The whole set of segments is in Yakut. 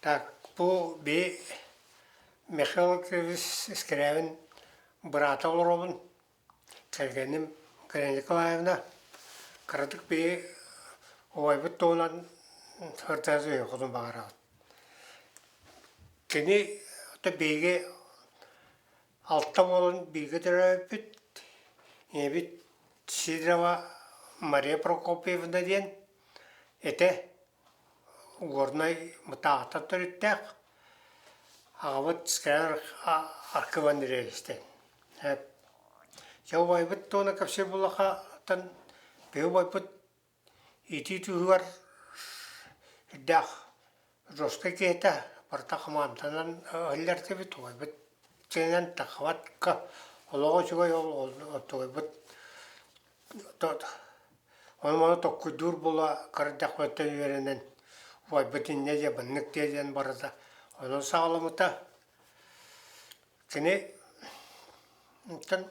Так, бу би Михаил Кириллович Скрябин быраата олоробун. Кэргэним Галина Николаевна кыратык би убайбыт туһунан сырдатыахпын баҕарабын. Кини биһиги алта буолан бииргэ төрөөбүппүт. Ийэбит Сидорова Мария Прокопьевна диэн этэ. Горнай Мытаахтан төрүттээх. Аҕабыт Скрябин Архив Андреевичтан. Дьэ убайбыт туона кэпсиир буоллахха биһи убайбыт Итии түһүгэр үрдээх жесткай киһитэ барыта хамаанданан ыһыллар этибит, убайбыт дьиҥинэн таххыбакка олоҕо үчүгэй ол оттугайбыт ону-маны толкуйдуур буола кыра эрдэхпиттэн үөрэнэн убайбыт инньэ диэ маннык диэ диэн барыта онон саҕаламмыта. Кини онтон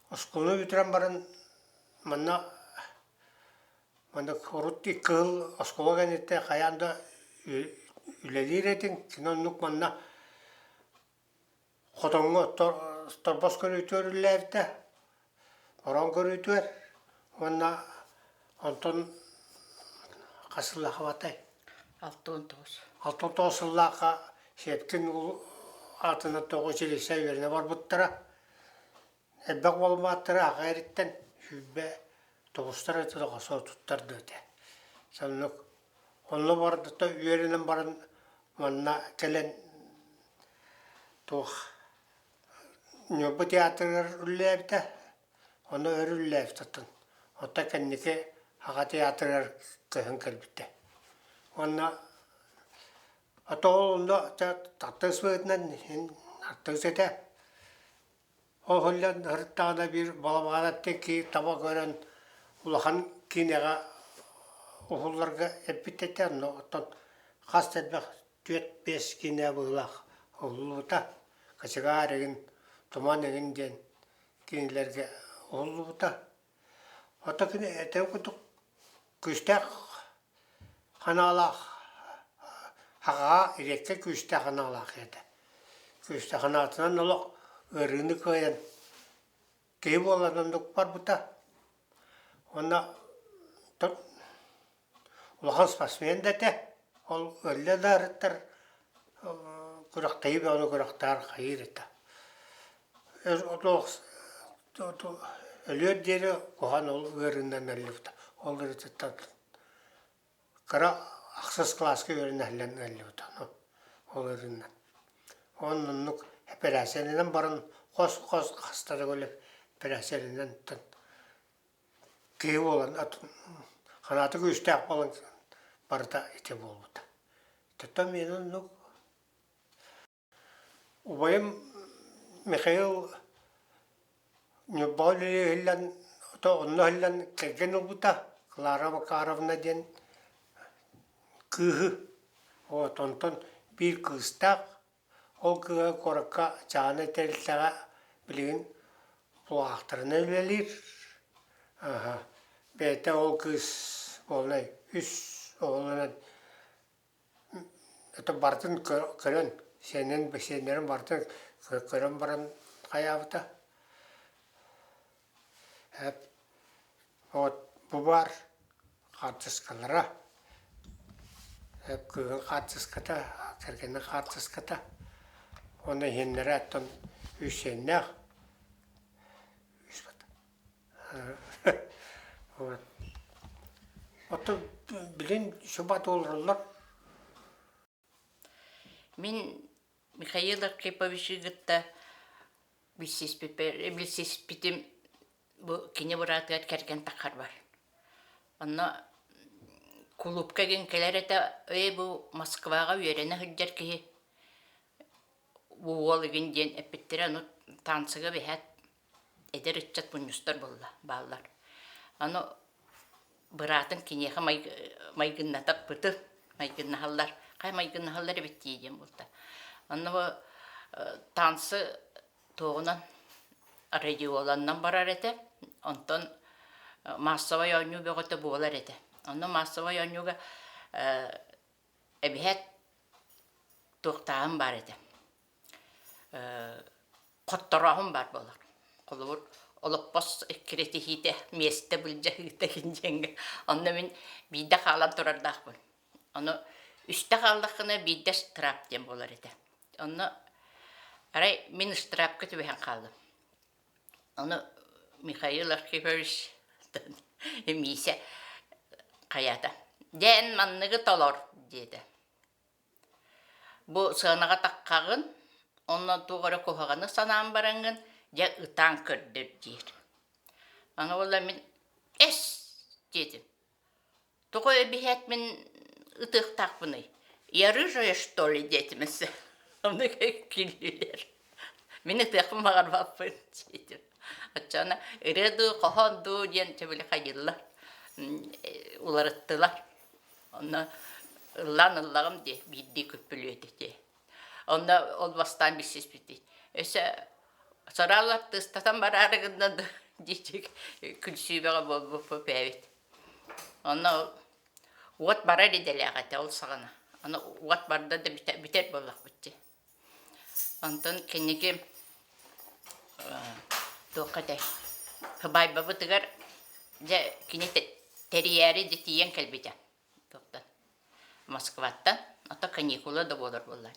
Оскуоланы бүтэрэн баран манна маннык урут икки сыл оскуола кэнниттэн хайаан да үлэлиир этиҥ. Кини оннук манна хотоҥҥо торбос көрүүтүгэр үлэлээбитэ, орон көрүүтүгэр уонна онтон хас сыллаах абатай? 69. 69 сыллаахха Щепкин аатынан тоҕо училище үөрэнэ барбыттара. Элбэх буолбааттары аҕа эриттэн 29 этэ туттарды этэ. Соннук онно барыта үөрэнэн баран манна кэлэн туох Ньурба театрыгар үлэлээбитэ, онно өр үлэлээбит оттон. Оттон кэнники аҕа театрыгар көһөн кэлбитэ. Уонна а то ол онно артыыс быһыытынан артыыс этэ. Ол иһиллэн сырыттаҕына биир балабаанаттан киһи таба көрөн улахан киинэҕэ уһулларга эппит этэ. Онно оттон хас да элбэх түөрт-биэс киинэ быһыылаах уһуллубута. Кочегаар игин, Туман игин диэн кинилэргэ уһуллубута. Оттон кини этэрин курдук күүстээх ханаалаах аҕаҕа ириэккэ күүстээх аналаах этэ. Күүстээх анаатынан олох ыарыыны кыайан киһи буолан оннук барбыта. Уонна улахан спортсмен да этэ. Ол өллө да арыттар күрэхтэһии бөҕөнү күрэхтэһэр хайыыр этэ. Өлүөр диэри куһаҕан ол ыарыынан өллүбүтэ. Ол ыарыытыттан кыра ахсыс кылааска үөрэнэ сылдьан ыалдьыбыта ол ыарыынан. Уонна оннук эпэрээссийэлэнэн баран хос-хос хаста да эпэрээссийэлэнэн киһи буолан ханаата күүстээх буолан барыта ити буолбута. Оттон миэнэ оннук Убайым Михаил Ньурбаҕа үлэлии иһиллэн, онно иһиллэн кэргэн ылбыта Клара Макаровна диэн кыыһы. Вот онтон биир кыыстаах, ол кыыһа куоракка чааһынай тэрилтэҕэ билигин булаахтарынан үлэлиир. Аһа, бэйэтэ ол кыыс буолунай үс оҕолонон Это барытын көрөн, сиэнин сиэннэрин барытын көрөн баран хайаабыта. Вот бу баар хаартыскалара. Кыыһын хаартыската, кэргэнин хаартыската. Уонна иһиннэрэ оттон үс сиэннээх. Вот. Оттон билин субат олороллор. Мин Михаил Архиповичы кытта билсиспитим бу кини быраатыгар кэргэн таххарбар. Онно кулуупка игин кэлэр этэ, ээ бу Москваҕа үөрэнэ сылдьар киһи бу уол игин диэн эппиттэрэ, ону танцыга биһээт эдэр ыччат мунньустар буолла бааллар. Аны быраатым киниэхэ майгыннатаппыты майгыннаһаллар. Хай майгыннаһаллар эбит дии диэн буолта. Онно бу танцы туоҕунан радиоланнан барар этэ. Онтон массовай оонньуу бөҕөтө буолар этэ. Онно массовай оонньууга эбиһээт. Туохтааһын баар этэ. Хотторооһун баар буолар. Холобур, олоппос эккирэтиһиитэ, миэстэ былдьаһыыта диэҥҥэ. Онно мин биирдэ хаалан турардаахпын. Ону үстэ хааллаххына биирдэ штраф диэн буолар этэ. Онно арай мин штрафка түбэһэн хааллым. Ону Михаил Архипович Миисэ хайаата: «Дьэ эн манныгы толор» диэтэ. Бу сыанаҕа таххаҕын, онно туох эрэ куһаҕаны санаан бараҥҥын, дьэ ытаан көрдөр диир. Аны буолла мин «Эс!» диэтим. Тоҕо эбиһээт мин ытыахтаахпыный? Я рыжая, что ли? диэтим өссө. Ону күллүлэр. Мин ытыахпын баҕарбаппын диэтим. Оччоҕуна ырыа дуу, хоһоон дуу диэн чэбили хайыыллар, уларыттылар. Онно ыллаан ыллаҕым дии, биирдии күппүлүөтэ дии. Онно ол бастаан билсиспитий. Өссө сораал артыыстатан бараары гынна дии күлсүүбэҕэ буолбуппут эбит. Онно уот барар идэлээх этэ ол саҕана. Аны уот барда да бүтэр буоллахпыт дии. Онтон кэнники туохха этэй Һыбаайбабытыгар дьэ кини тэрийээри дьэ тиийэн кэлбитэ туохтан Москваттан ото каникула да буолар буоллаҕа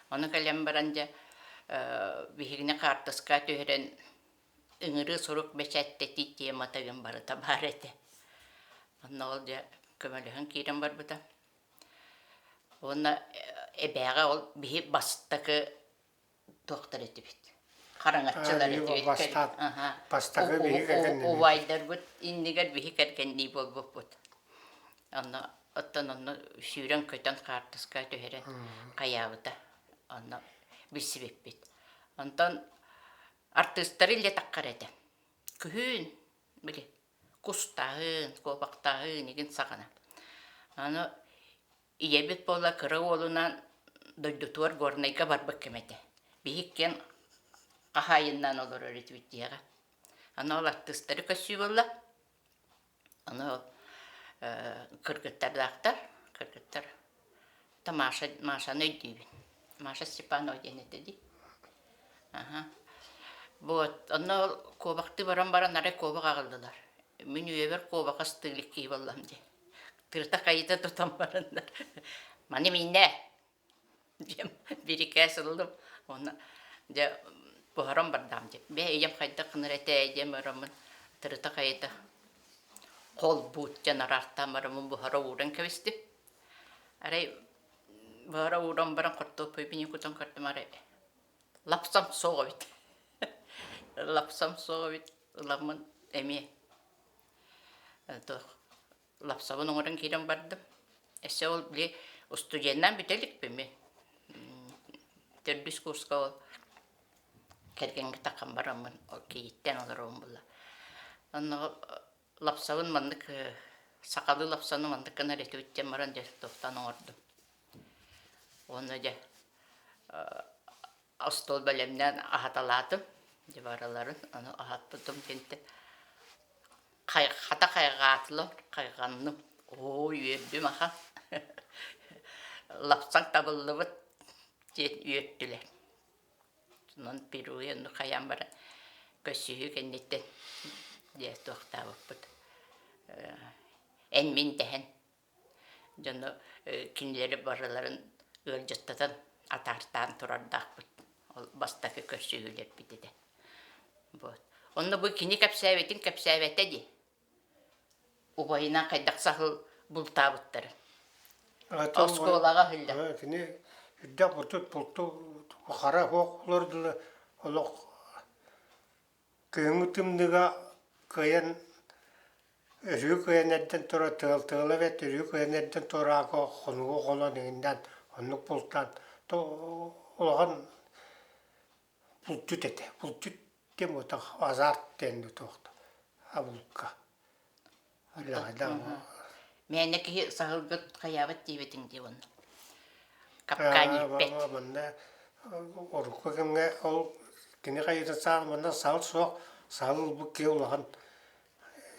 Ону кэлэн баран дьэ биһигини хаартыска түһэрэн ыҥырыы сурук бэчээттэтии темата гын барыта баар этэ. Онно ол дьэ көмөлөһөн киирэн барбыта. Уонна эбээҕэ ол биһи бастакы туохтар этибит хараҥаччылар этибит бастакы биһи кэргэннии убайдарбыт иннигэр биһи кэргэннии буолбуппут онно оттон онно сүүрэн-көтөн хаартыска түһэрэн хайаабыта онно билсибиппит онтон артыыстары илдьэ таххар этэ күһүн били кустааһын, куобахтааһын игин саҕана. Аны ийэбит буола кыра уолунаан дойдутугар Горнайга барбыт кэм этэ. Биһи иккиэн хаһаайыннаан олорор этибит дьиэҕэ. Аны ол артыыстары көссүү буолла. Аны ол кыргыттардаахтар, кыргыттар Маша, Машаны өйдүүбүн. Маша Степанова диэн этэ дии. Аха. Вот, онно ол куобахтыы баран баран арай куобах аҕаллылар. Мин үйэбэр куобах астыы илик киһи буоллам дии. Тырыта хайыта тутан бараннар. Маны мииннээ диэн бирикээс ыллым. Уонна дьэ буһаран бардаам диэн. Бээ ийэм хайдах гынар этэ диэн бараммын тырыта хайыта холбуут диэн араартаан бараммын буһара ууран кэбистим. Арай баара ууран баран хортуоппуйбун кутан көрдүм арай лапсам суох эбит. Лапсам суох эбит ыламмын эмиэ туох лапсабын оҥорон киирэн бардым. Өссө ол били устудьуоннаан бүтэ иликпин мин. Төрдүс курска ол кэргэҥҥэ таххан бараммын ол кийииттэн олоробун буолла. Онно лапсабын маннык сахалыы лапсаны маннык гынар этибит диэн баран дьэ туохтаан оҥордум. Уонна дьэ остуол бэлэмнээн аһаталаатым дьэ барыларын ону аһаппытым диэнтэн хата хайҕаатылар хайҕанным оо үөрдүм ахан лапсаҥ табыллыбыт диэн үөртүлэр Онон впервые оннук хайаан баран көрсүһүү кэнниттэн дьэ туохтаабыппыт эн-мин дэһэн дьону кинилэри барыларын ыалдьыттатан атаартаан турардаахпыт ол бастакы көрсүһүүлэрбит этэ вот онно бу кини кэпсээбитин кэпсээбэтэ дии убайынан хайдах саһыл бултаабыттарын. Оскуолаҕа иһиллэр. Кини үрдэх бултут булту хара суох олордулар олох кыһыҥҥы тымныыга кыайан өрүү кыайан эрдэн турар тыал тыала эбэт өрүү кыайан эрдэн туораакы хонугу хонон иҥиннээн оннук бултаан улахан булчут этэ булчут диэн буотах азарт диэн туох абылка Мээнэ киһи саһылгыт хайаабат диэбитиҥ дии уонна капкан ииппэт манна урукку кэмҥэ ол кини хайыта саал манна саал суох саал ылбыт киһи улахан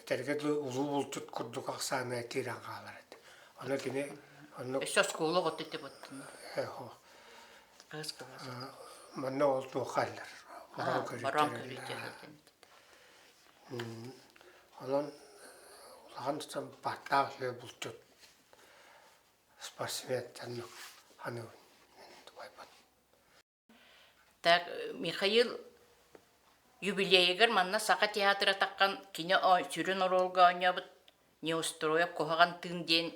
этэргэ дылы улуу булчут курдук ахсааныгар киирэн хаалар этэ ону кини оннук өссө оскуола оҕото этэ буттун. Хаһыс кылаас? Манна ол туохха аллар. Бороон Бороон көрүүтэ көрүүтэ. Онон улахан бааттаах үчүгэй булчут спортсмен дьоннук саныыбын убайбын. Так Михаил юбилейыгар манна Саха театра таххан кини сүрүн оруолга оонньообут Неустроев Куһаҕан тыын диэн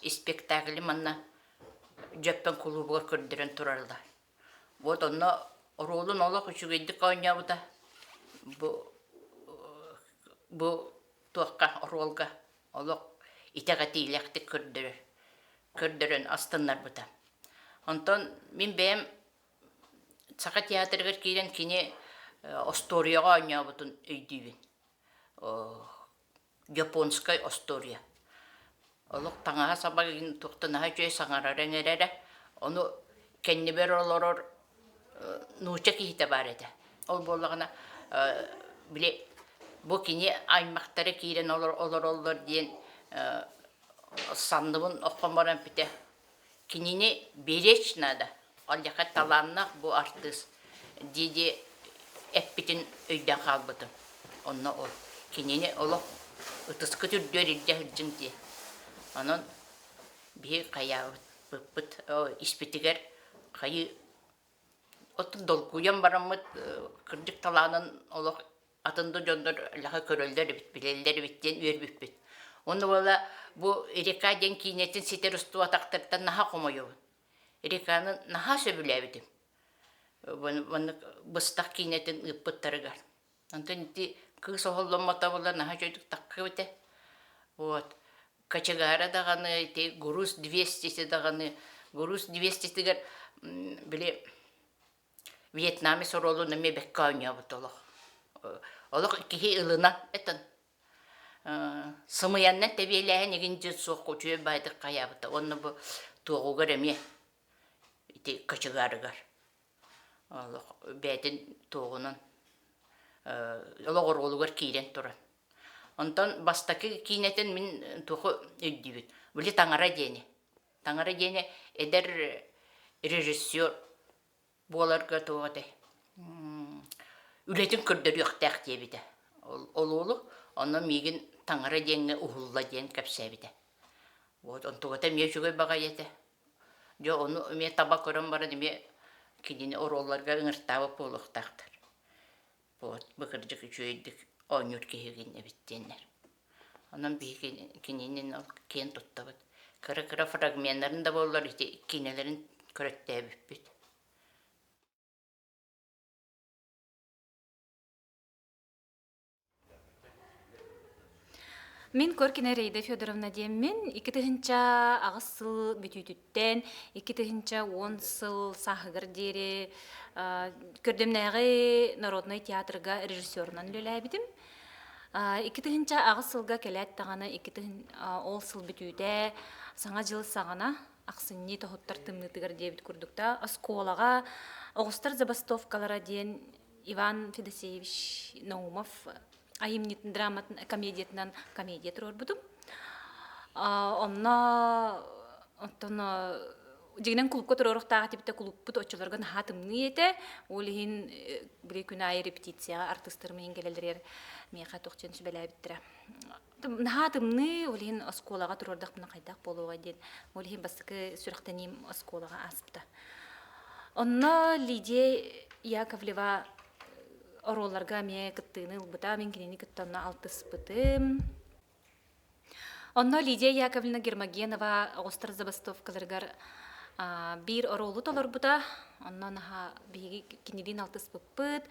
испектакли манна Дьөппөн кулуубугар көрдөрөн тураллар. Вот онно оруолун олох үчүгэйдик оонньообута. Бу бу туохха оруолга олох итэҕэтиилээхтик көрдөрөр, көрдөрөн астыннарбыта. Онтон мин бэйэм Саха театрыгар киирэн кини остуоруйаҕа оонньообутун өйдүүбүн. Японскай остуоруйа. Олох таҥаһа-саба туохта наһаа үчүгэй саҥарара иҥэрэрэ. Ону кэннибэр олорор нуучча киһитэ баар этэ. Ол буоллаҕына били бу кини аймахтара киирэн олороллор диэн санныбын оххон баран эппитэ. Кинини беречь надо, ол талааннаах бу артыыс дии-дии эппитин өйдөөн хаалбытым. Онно ол кинини олох ытыскыт үрдүөр илдьэ сылдьыҥ диye. Онон биһи хайаабыппыт испитигэр хайыы Оттон долгуйан бараммыт кырдьык талаанын олох атын да дьоннор лаха көрөллөр эбит, билэллэр эбит диэн үөрбүппүт. Онно буола бу Река диэн киинэтин ситэр устубатахтарыттан наһаа хомойобун. Реканы наһаа сөбүлээбитим. Маннык быстах киинэтин ыыппыттарыгар. Онтон ити кыыс оһолломмото буоллар наһаа үчүгэйдик таххыбыт этэ. Вот. Кочегара даҕаны ити груз 200 даҕаны груз 200-тигэр били вьетнамец оруолун эмиэ бэккэ оонньообут олох. Олох киһи ылынан этэн сымыйаннан тэбиэлээһин игин дьин суох үчүгэй баайдык хайаабыта. Уонна бу туоҕугар эмиэ ити кочегарыгар Олох бэйэтин туоҕунан олох оруолугар киирэн туран. Онтон бастакы киинэтин мин туоху өйдүүбүн. Били Таҥара диэни. Таҥара диэни эдэр режиссер буоларга туох этэй үлэтин көрдөрүөхтээх диэбитэ. Ол уолу онно миигин Таҥара диэҥҥэ уһулла диэн кэпсээбитэ. Вот онтугата эмиэ үчүгэй баҕайы этэ. Дьэ ону эмиэ таба көрөн баран эмиэ кинини оруолларга ыҥыртаабыт буолуохтаахтар. Вот бу кырдьык үчүгэйдик оонньуур киһигин эбит диэннэр. Онон биһиги кинини ол киэн туттабыт. Кыра-кыра фрагменнарын да буоллар ити киинэлэрин көрөттөөбүппүт. Мин Коркина Рейда Федоровна диэммин 2008 сыл бүтүүтүттэн 2010 сыл сааһыгар диэри Көрдөмнөөҕү народнай театрга режиссерунан үлэлээбитим. 2008 сылга кэлээт даҕаны ол сыл бүтүүтэ Саҥа дьыл саҕана ахсынньы тоһуттар тымныытыгар диэбит курдукта оскуолаҕа оҕустар забастовкалара диэн Иван Федосеевич Наумов айымньытын драматын комедиятынан комедия туруорбутум. Онно оттон дьиҥинэн клубка туруоруохтаах этибит да клубпут оччолорго наһаа тымныы этэ. Ол иһин били күн аайы репетицияҕа артыыстарым иһин кэлэллэригэр миэхэ туох диэн сүбэлээбиттэрэ. Наһаа тымныы, ол иһин оскуолаҕа туруордахпына хайдах буолуоҕай диэн, ол иһин бастакы сүрэхтэниим оскуолаҕа ааспыта. Онно Лидия Яковлева оруолларга эмиэ кыттыыны ылбыта, мин кинини кытта онно алтыспытым. Онно Лидия Яковлевна Гермогенова оҕустар забастовкаларыгар биир оруолу толорбута. Онно наһаа биһиги кинилиин алтыспыппыт.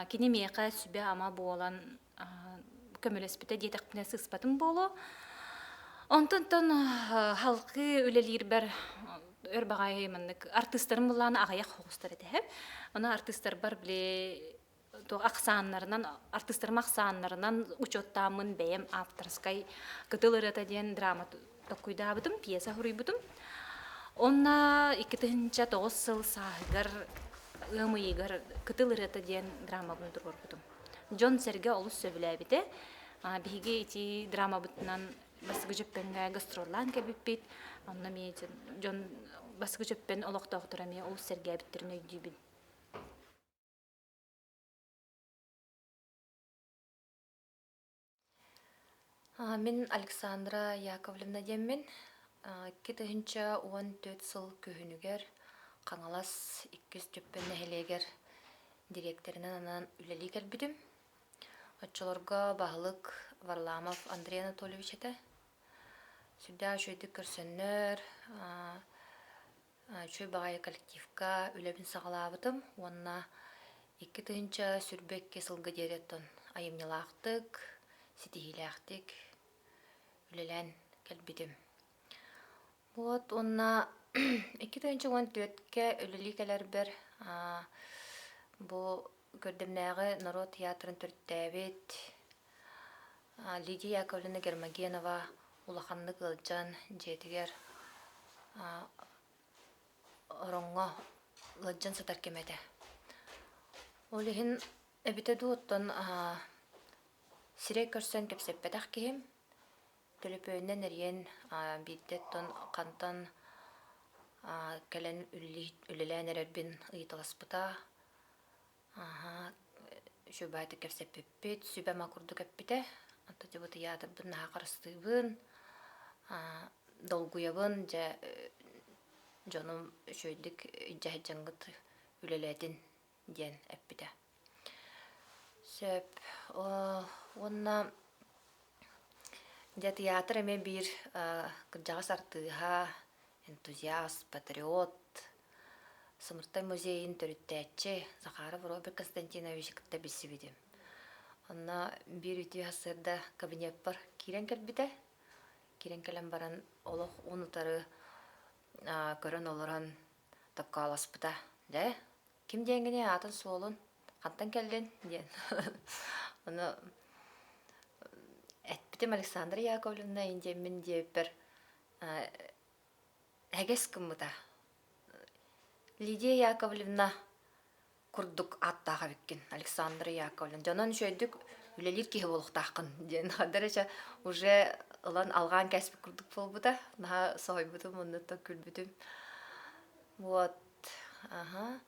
Кини миэхэ сүбэ-ама буолан көмөлөспүтэ диэтэхпинэ сыыспатым буолуо. Онтон халқы үлэлиирбэр өр баҕайы маннык артыыстарым буллааны аҕыйах оҕустар этэһэм. Ону артыыстарбар били туох ахсааннарынан артыыстарым ахсааннарынан учуоттааммын бэйэм авторскай Кытыл ырыата диэн драма токкуйдаабытым, пьеса суруйбутум. Онно 2009 сыл сааһыгар ыам ыйыгар Кытыл ырыата диэн драмабын туруорбутум. Дьон-сэргэ олус сөбүлээбитэ. Биһиги ити драмабытынан Бастакы Дьөппөҥҥө гастроллаан кэлбиппит. Онно эмиэ дьон Бастакы Чөппөн олохтоохторо эмиэ олус сэргээбиттэрин өйдүүбүн. Мин Александра Яковлевна диэммин. 2014 сыл күһүнүгэр Хаҥалас иккис Дьөппөн нэһилиэгэр дириэктэринэн анаан үлэлии кэлбитим. Оччолорго баһылык Варламов Андрей Анатольевич этэ. Сүрдээх үчүгэйдик көрсөннөр, үчүгэй баҕайы коллективка үлэбин саҕалаабытым уонна 2022 сылга диэри оттон айымньылаахтык, ситиһиилээхтик үлэлээн кэлбитим. Вот уонна 2014-кэ үлэлии кэлэрбэр бу Көрдөмнөөҕү норуот театрын төрүттээбит Лидия Яковлевна Гермогенова улаханнык ыалдьан дьиэтигэр ороҥҥо ыалдьан сытар кэмэ этэ. Ол иһин эбитэ дуу оттон сирэй көрсөн кэпсэппэтэх киһим төлөпүөнүнэн эрийэн биирдэ оттон хантан кэлэн үлэлээн эрэрбин ыйыталаспыта. Аһаа, үчүгэйдик кэпсэппиппит, сүбэ-ама курдук эппитэ. Онтон дьэ бу тыйаатырбын наһаа харыстыыбын, долгуйабын, дьэ дьонум үчүгэйдик илдьэ сылдьаҥҥыт үлэлээтин диэн эппитэ. Сөп. Уонна дьэ тыйаатыр эмиэ биир кырдьаҕас артыыһа, энтузиаст, патриот, Сымыртай музейын төрүттээччи Захаров Роберт Константинович кытта билсибитим. Онно биир үтүө сарсыарда кабинеппар киирэн кэлбитэ. Киирэн кэлэн баран олох уун-утары көрөн олорон токкоолоспута. Дьэ, ким диэҥҥиний аатын-суолун, хантан кэллин диэн. Ону эппитим Александра Яковлевна диэммин диэбиппэр эһэгэс гыммыта. Лидия Яковлевна курдук ааттаах эбиккин, Александра Яковлевна. Дьонон үчүгэйдик үлэлиир киһи буолуохтааххын диэн ханна уже ылан алҕаан кээспит курдук буолбута. Наһаа соһуйбутум, оннуттан күлбүтүм. Вот, аха.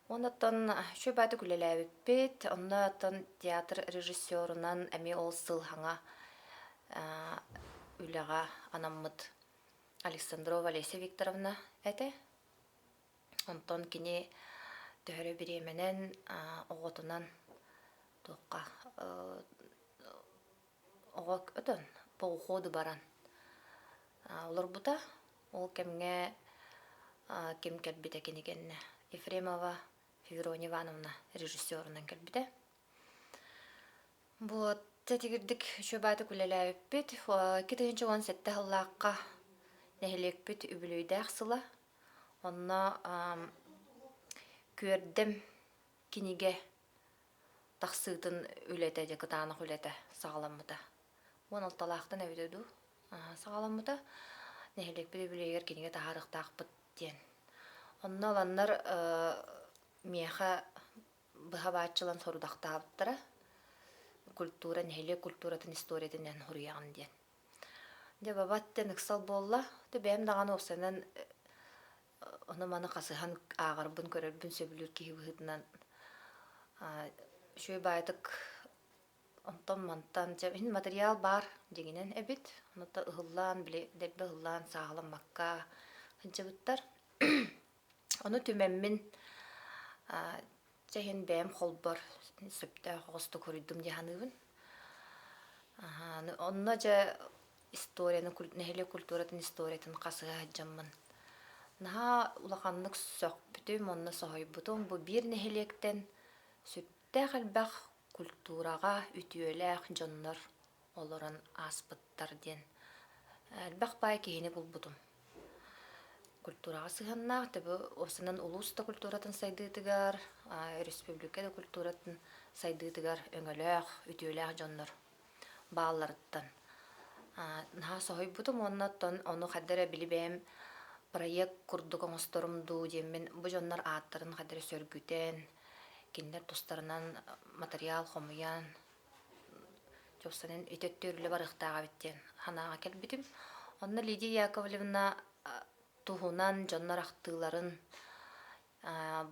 Оннуттан үчүгэй баайдык үлэлээбиппит. Онно оттон театр режиссерунан эмиэ ол сыл хаҥа үлэҕэ анаммыт Александрова Олеся Викторовна этэ. Онтон кини төһөрө бириэмэнэн оҕотунан туохха оҕо өтөн по уходу баран олорбута. Ол кэмҥэ ким кэлбитэ кини кэннэ Ефремова Феврония Ивановна режиссерунан кэлбитэ. Вот тэтигирдик үчүгэйдик үлэлээбиппит. 2017 сыллаахха нэһилиэкпит үбүлүөйдээх сыла. Онно Күөрдэм кинигэ тахсыытын үлэтэ дьэ кытаанах үлэтэ саҕаламмыта. 16-лаахтан эбитэ дуу саҕаламмыта. Нэһилиэкпит үбүлүөйүгэр кинигэ таһаарыахтаахпыт диэн. Онно ыланнар миэхэ быһа бааччылан сорудахтаабыттара. Культура, нэһилиэк культуратын историятын эн суруйаҕын диэн. Дьэ бабат диэн ыксал буолла. Дьэ бэйэм даҕаны уопсайынан ону-маны хасыһан ааҕарбын, көрөрбүн сөбүлүүр киһи быһыытынан үчүгэй баайытык онтон-мантан дьэ иһин материал баар дьиҥинэн эбит. Онута ыһыллаан, били дэлби ыһыллаан сааһыламмакка сылдьыбыттар. Ону түмэммин чэ иһин бэйэм холбор сөптөөх оҕустук суруйдум дии саныыбын. Онно дьэ историяны, нэһилиэк культуратын историятын хасыһа сылдьаммын наһаа улаханнык сөхпүтүм уонна соһуйбутум. Бу биир нэһилиэктэн сүрдээх элбэх культураҕа үтүөлээх дьоннор олорон ааспыттар диэн элбэх баай киһини булбутум. Культураҕа сыһыаннаах, төбө уопсайынан улуус да культуратын сайдыытыгар, республика да культуратын сайдыытыгар өҥөлөөх, үтүөлээх дьоннор баалларыттан наһаа соһуйбутум уонна оттон ону хайда эрэ били бэйэм проект курдук оҥосторум дуу диэммин бу дьоннор ааттарын хайда эрэ сөргүтэн, кинилэр тустарынан матырыйаал хомуйан Дьопсонун ити өттүгэр үлэ барыахтаах эбит диэн санааҕа кэлбитим. Онно Лидия Яковлевна туһунан дьоннор ахтыыларын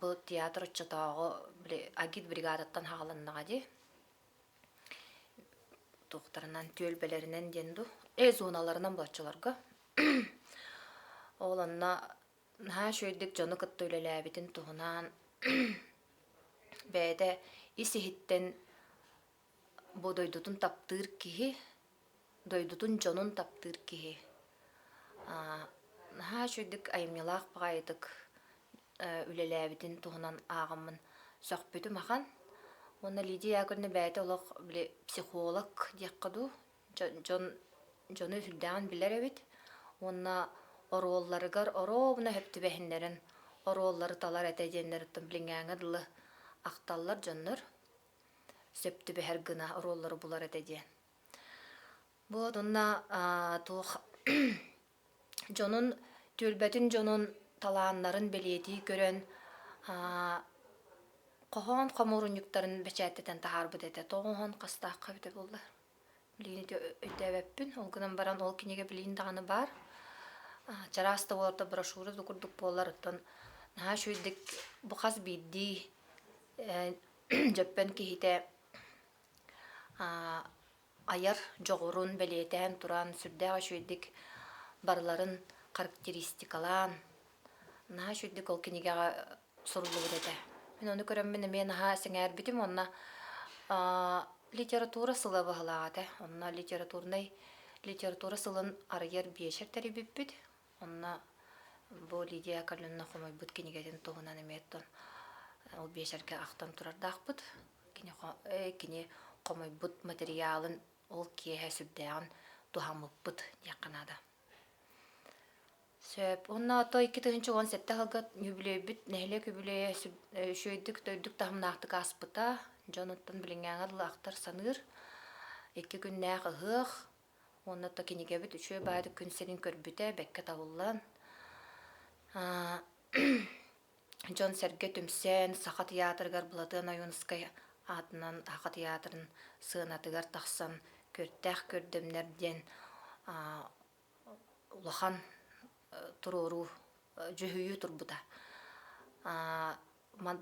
бу театр оччотооҕу били агит бригадаттан хааланнаҕа дии туохтарынан түөлбэлэринэн диэн дуу э зоналарынан бооччуларга ол онно наһаа үчүгэйдик дьону кытта үлэлээбитин туһунан бэйэтэ ис иһиттэн бу дойдутун таптыыр киһи дойдутун дьонун таптыыр киһи наһаа үчүгэйдик айымньылаах баҕайытык үлэлээбитин туһунан ааҕаммын сөхпүтүм ахан. Уонна Лидия Яковлевна бэйэтэ олох били психолог диэххэ дуу, дьон дьону сүрдээҕин билэр эбит уонна оруолларыгар оруобуна сөп түбэһиннэрэн оруоллары талар этэ диэннэриттэн билиҥҥээҥҥэ дылы ахталлар дьоннор сөп түбэһэр гына оруоллары булар этэ диэн. Вот уонна туох дьонун түөлбэтин дьонун талааннарын бэлиэтии көрөн хоһоон хомуурунньуктарын бэчээттэтэн таһаарбыт этэ. Тоҕуһун хастаахха эбитэ буолла. Билигин ити өйдөөбөппүн. Ол гынан баран ол кинигэ билигин даҕаны баар. Чараас да буолар да брошюра да курдук буолар. Оттон наһаа үчүгэйдик бу хас биирдии дьөппөн киһитэ айар дьоҕурун бэлиэтээн туран сүрдээх үчүгэйдик барыларын характеристикалаан наһаа үчүгэйдик ол кинигэҕэ суруллубут этэ. Мин ону көрөммүн эмиэ наһаа сэҥээрбитим уонна литература сыла быһылаах этэ. Онно литературнай литература сылын арыйар биэчэр тэрийбиппит. Онно бу Лидия Яковлевна хомуйбут кинигэтин туһунан эмиэ оттон ол биэчэргэ ахтан турардаахпыт. Кини, кини хомуйбут материалын ол киэһэ сүрдээҕин туһаммыппыт диэххэ наада. Сөп. Уонна ото 2017 сылга үбүлүөйбүт нэһилиэк үбүлүөйэ үчүгэйдик үрдүк таһымнаахтык ааспыта. Дьон оттон билиҥҥээҥҥэ дылы ахтар саныыр. Икки күннээх ыһыах Уонна то кинигэбит үчүгэй баайдык күн сирин көрбүтэ, бэккэ табыллан, дьон-сэргэ түмсэн, Саха тыйаатырыгар Былатыан Ойуунускай аатынан Саха тыйаатырын сыанатыгар тахсан Күөртээх көрдөмнөр диэн улахан туруоруу, дьүһүйүү турбута.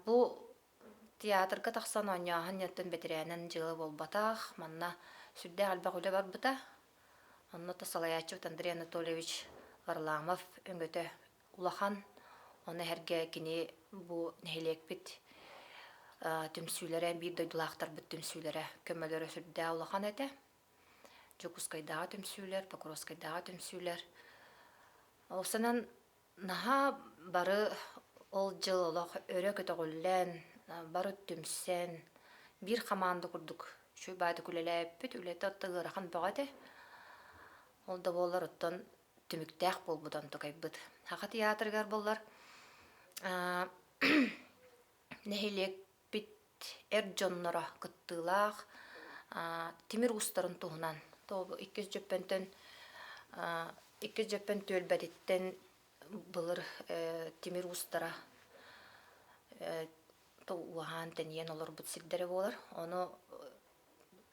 Бу Театрга тахсан оонньооһун диэнтэн бэтэрээнэн дьыала буолбатах, манна сүрдээх элбэх үлэ барбыта. Онно то салайааччыбыт Андрей Анатольевич Варламов өҥөтө улахан. Ону эһэргэ кини бу нэһилиэкпит түмсүүлэрэ, биир дойдулаахтарбыт түмсүүлэрэ көмөлөрө сүрдээх улахан этэ. Дьокуускайдааҕы түмсүүлэр, Покровскайдааҕы түмсүүлэр. Ол санан Наһаа бары ол дьыл олох өрө көтөҕүллэн, бары түмсэн, биир хамаанда курдук үчүгэй баайдык үлэлээбиппит. Үлэтэ оттон ыарахан бөҕө этэ. Ол да буоллар оттон түмүктээх буолбут онтукайбыт. Саха театрыгар буоллар нэһилиэкпит эр дьонноро кыттыылаах тимир уустарын туһунан иккис Дьөппөнтөн иккис Дьөппөн түөлбэтиттэн былыр тимир уустара уһаан тэнийэн олорбут сирдэрэ буолар. Ону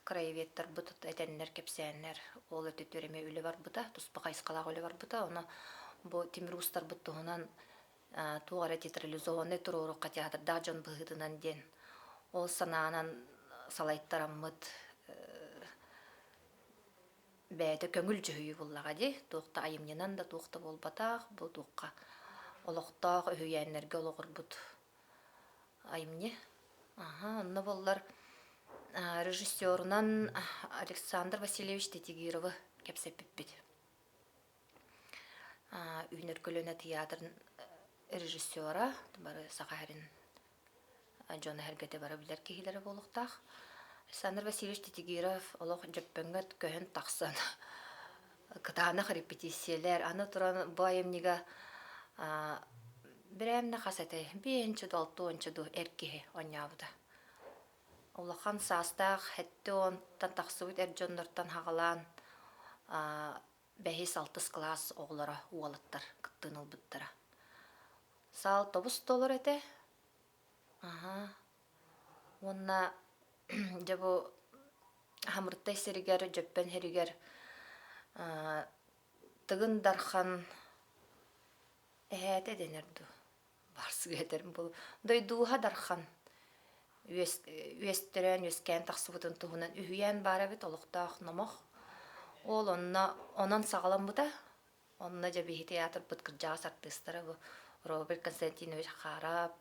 краеведтарбыт этэннэр, кэпсээннэр ол өттүтүгэр эмиэ үлэ барбыта, туспа хайысхалаах үлэ барбыта. Ону бу тимир уустарбыт туһунан туох эрэ театрализованнай туруорукка театрдаах дьон быһыытынан диэн ол санаанан салайтараммыт бэйэтэ көҥүл дьүһүйүү буллаҕа дии туох да айымньынан да туох да буолбатах бу туохха олохтоох үһүйээннэргэ олоҕурбут айымньы аха онно буоллар режиссерунан Александр Васильевич Титигировы кэпсэппиппит Үүнэр көлүөнэ тыйаатырын режиссера, бары Саха сирин дьоно-сэргэтэ бары билэр киһилэрэ буолуохтаах. Александр Васильевич Титигиров олох Дьөппөҥҥө көһөн тахсан кытаанах репетициялэр, аны туран бу айымньыга бирээмнэ хас этэй, биэһинчэ дуу, алтуонча дуу эр киһи оонньообута. Улахан саастаах сэттэ уонтан тахсыбыт эр дьоннортон хаҕалаан бэһис-алтыс кылаас оҕолоро уолаттар кыттыыны ылбыттара. Саал тобус толор этэ. Аһаа. Уонна дьэ бу Хамыртай сиригэр, Дьөппөн сиригэр Тыгын Дархан Эһээтэ дэнэр дуу, барсыга этэрим буолуо. Дойдууһа Дархан үөс үөстэрэн үөскээн тахсыбытын туһунан үһүйээн баар эбит олохтоох номох. Ол онно онон саҕаламмыта. Онно дьэ биһи театрбыт кырдьаҕас артыыстара бу Роберт Константинович Харап,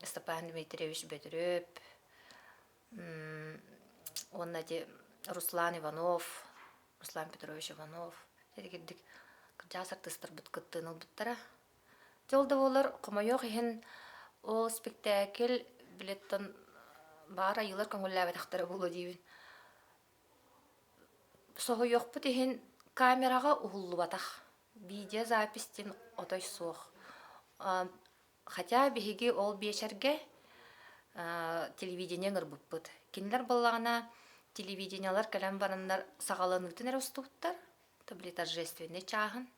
Степан Дмитриевич Бөтүрүөп, уонна ити Руслан Иванов, Руслан Петрович Иванов итигирдик кырдьаҕас артыыстарбыт кыттыыны ылбыттара. Дьэ ол да буоллар, хомойуох иһин, ол спектакль билеттан баар айыылар көҥүллээбэтэхтэрэ буолуо диибин. Соһуйуохпут иһин, камераҕа уһуллубатах. Видеозапись диэн отой суох. Хотя биһиги ол биэчэргэ телевидение ыҥырбыппыт. Кинилэр буоллаҕына телевидениелар кэлэн бараннар саҕаланыытын эрэ устубуттар, то били торжественнай чааһын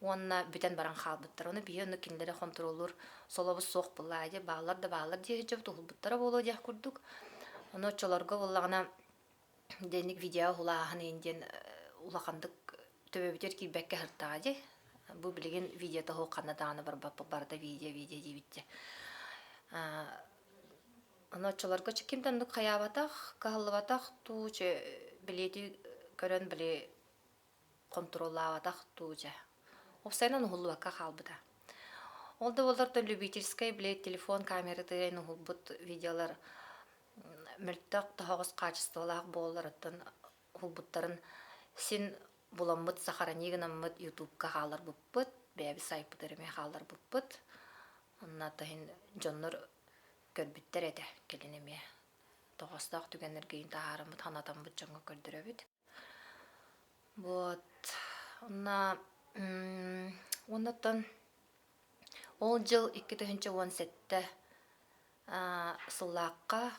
уонна бүтэн баран хаалбыттар. Ону биһи ону кинилэри хонтуруоллуур солобус суох буоллаа дии, бааллар да бааллар дии сылдьыбыт, уһулбуттара буолуо диэх курдук. Ону оччолорго буоллаҕына Дэнник видео уһулааһын иһин диэн улаханнык төбөбүтүгэр киирбэккэ сыртаҕа дии. Бу билигин видеота суох ханна даҕаны барбаппыт барыта видео видео диэбит дии. Ону оччолорго ким да оннук хайаабатах, кыһаллыбатах дуу, билиэти көрөн били хонтуруоллаабатах дуу дьэ. Уопсайынан уһуллубакка хаалбыта. Ол да буоллар то любительскай били телефон камератыгар уһулбут видеолар мөлтөх тоһоҕос хаачыстыбалаах буолларыттан уһулбуттарын син буламмыт сохрани гынаммыт ютубка хаалларбыппыт, бэйэбит сайтпытыгар эмиэ хаалларбыппыт. Онно иһин дьоннор көрбүттэр этэ кэлин эмиэ тоҕоостоох түгэннэргэ таһаараммыт, ханатаммыт дьоҥҥо көрдөрөбүт. Вот онно уоннаттан ол дьыл 2017 сыллаахха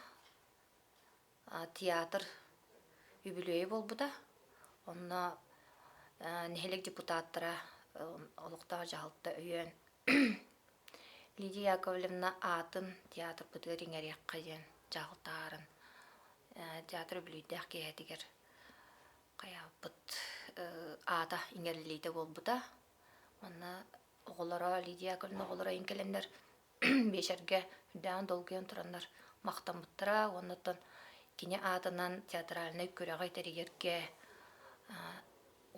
театр үбүлүөйэ буолбута. Онно нэһилиэк депутаттара олохтоох дьаһалта өйөөн Лидия Яковлевна аатын театрбытыгар иҥэриэххэ диэн дьаһал таһааран театр үбүлүөйдээх киэһэтигэр хайаабыт аата иҥэриллиитэ буолбута. Манна оҕолоро Лидия Яковлевна оҕолоро иҥ кэлэннэр биэчэргэ үрдээҕин долгуйан тураннар махтаммыттара уонна оттон кини аатынан театральнай күрэҕи тэрийэргэ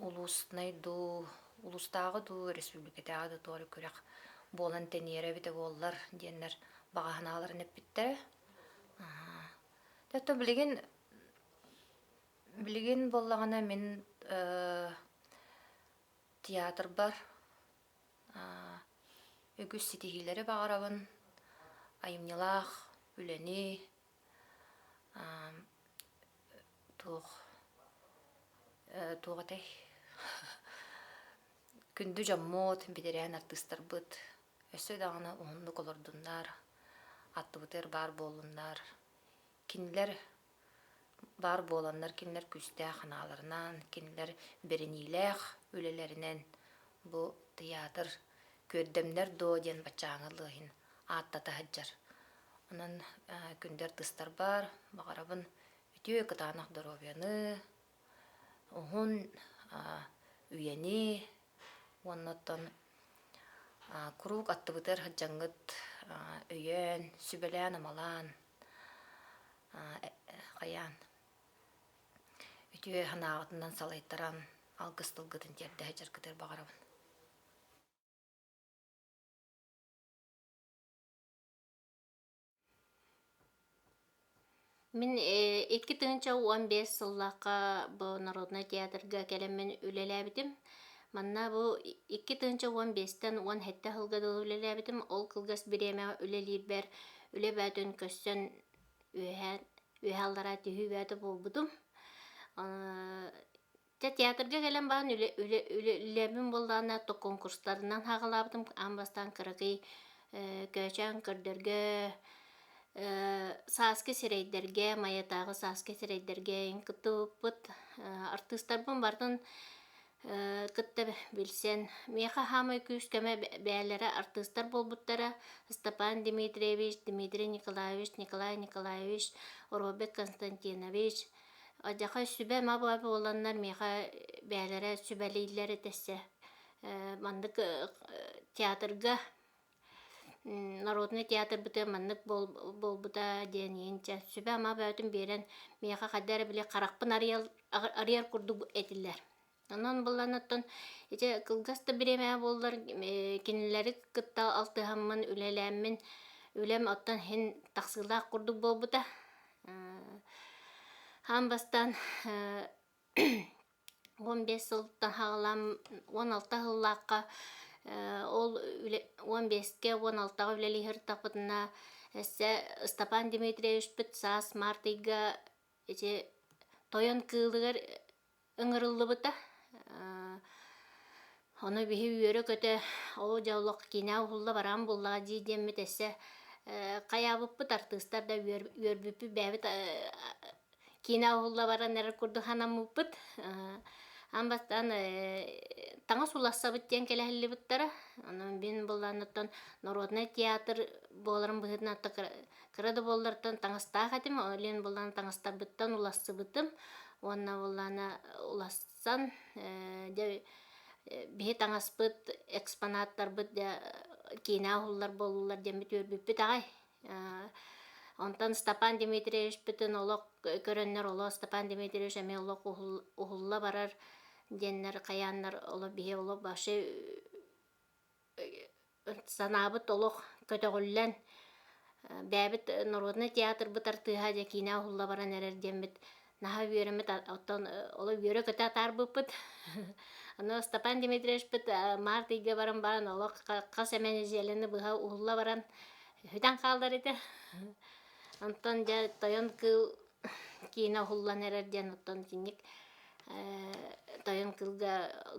улууснай дуу, улуустааҕы дуу, республикатааҕы да туора күрэх буолан тэнийэрэ эбитэ буоллар диэннэр баҕа санааларын эппиттэрэ. Оттон билигин билигин буоллаҕына мин театрбар үгүс ситиһиилэри баҕарабын, айымньылаах үлэни, туох туох этэй күндү дьоммут, бэтэрээн артыыстарбыт өссө даҕаны уһуннук олордуннар, аттыбытыгар баар буоллуннар. Кинилэр баар буоланнар кинилэр күүстээх санааларынан, кинилэр бэриниилээх үлэлэринэн бу тыйаатыр күөрдэмнэр дуо диэн баччааҥҥы лыаһын ааттата сылдьар. Онон күндү артыыстарбар баҕарабын үтүө кытаанах доруобуйаны, уһун үйэни уонна оттон куруук аттыбытыгар сылдьаҥҥыт өйөөн, сүбэлээн-амалаан хайаан үтүө санааҕытынан салайтаран алгыс тылгытын тиэрдэ сылдьаргытыгар баҕарабын. Мин 2015 сыллаахха бу народнай театрга кэлэммин үлэлээбитим. Манна бу 2015-тэн 17 сылга дылы үлэлээбитим. Ол кылгас бириэмэҕэ үлэлиирбэр үлэ бөөтүн көрсөн үөһээ үөһэ аллараа түһүү бөөтө буолбутум. Дьэ театрга кэлэн баран үлэ үлэ үлэбин буоллаҕына то конкурстарынан хаҕалаабытым аан бастаан кыракый көөчөөн көрдөргө сааскы сирэйдэргэ Майатааҕы сааскы сирэйдэргэ кыттыбыппыт артыыстарбын барытын кытта билсэн миэхэ хаамай күүс-көмө бэйэлэрэ артыыстар буолбуттара Степан Дмитриевич, Дмитрий Николаевич, Николай Николаевич, Роберт Константинович Одьаха сүбэ-ама буоланнар миэхэ бэйэлэрэ сүбэлииллэр этэссэ. Маннык театрга народнай театрбытыгар маннык буолбута диэн иһинчэ сүбэ-ама бөҕөтүн биэрэн миэхэ хайда эрэ били харахпын арыйар курдук этилэр. Онон булан оттон ити кылгас да бириэмэ буоллар кинилэри кытта алтыһаммын, үлэлээммин үлэм оттон иһин тахсыылаах курдук буолбута. Аан бастаан 15 сылтан саҕалаан 16 сыллаахха ол үлэ 15-кэ 16-ҕа үлэлии сырыттахпытына өссө Степан Дмитриевичпыт саас март ыйга ити Тойон кыылыгар ыҥырыллыбыта. Ону биһи үөрэ-көтө оо дьэ олох киинэ уһулла бараан буоллаҕа дии диэммит өссө хайаабыппыт артыыстар да үөрбүппүт бэйэбит киинэ уһулла баран эрэр курдук санаммыппыт. Аан бастаан таҥас уларсабыт диэн кэлэһиллибиттэрэ. Онон мин буоллаан оттон народнай театр буоларын быһыытынан кыра да буоллартан таҥастаах этим. Ол иһин буоллаан таҥастарбыттан уларсыбытым. Уонна буоллаана уларсан дьэ биһи таҥаспыт, экспонаттарбыт дьэ киинэ уһуллар буоллулар диэммит үөрбүппүт аҕай. Онтон Степан Дмитриевичпытын олох көрөннөр олох Степан Дмитриевич эмиэ олох уһулла барар диэннэр хайааннар олох биһи олох вообще санаабыт олох көтөҕүллэн бэйэбит народнай театрбыт артыыһа дьэ киинэ уһулла баран эрэр диэммит наһаа үөрэммит оттон олох үөрэ-көтө атаарбыппыт. Аны Степан Дмитриевичпыт март ыйга баран баран олох хас эмэ нэдиэлэни быһа уһулла баран сүтэн хаалар этэ. Онтон дьэ Тойон кыыл киинэ уһуллан эрэр диэн оттон итинник Тойон кыылга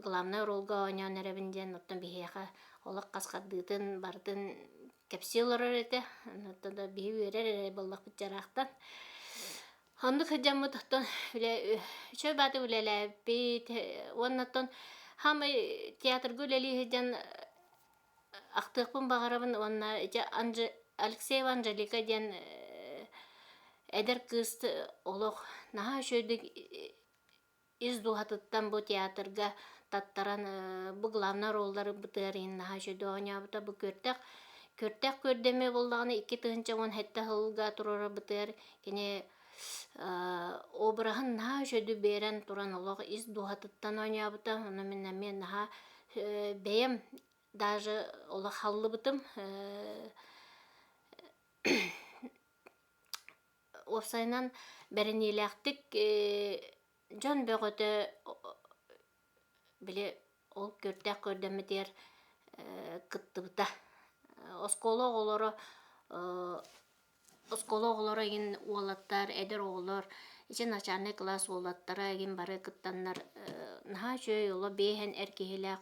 главнай оруолга оонньоон эрэбин диэн оттон биһиэхэ олох хас хардыытын барытын кэпсии олорор этэ. Оттон да биһи үөрэр эрэ буоллахпыт дьараахтан. Оннук сылдьаммыт оттон үлэ үчүгэй бааты үлэлээбиппит уонна оттон хаамай театрга үлэлии сылдьан ахтыахпын баҕарабын уонна ити Анже Алексеева Анжелика диэн эдэр кыыс олох наһаа үчүгэйдик ис дууһатыттан бу театрга таттаран бу главнай роллары бытыар иһин наһаа үчүгэй оонньообута. Бу күөртэх күөртэх күөрдэмэ буоллаҕына 2017 сылга туруорарбытыгар кини обраһын наһаа үчүгэйдик биэрэн туран олох ис дууһатыттан оонньообута. Ону мин эмиэ наһаа бэйэм даже олох халлыбытым. Уопсайынан бэриниилээхтик дьон бөҕөтө били ол көрдөөх көрдөммүтүгэр кыттыбыта. Оскуола оҕолоро оскуола оҕолоро игин уолаттар, эдэр оҕолор, ити начальнай кылаас уолаттара игин бары кыттаннар наһаа үчүгэй оло биэһэн эр киһилээх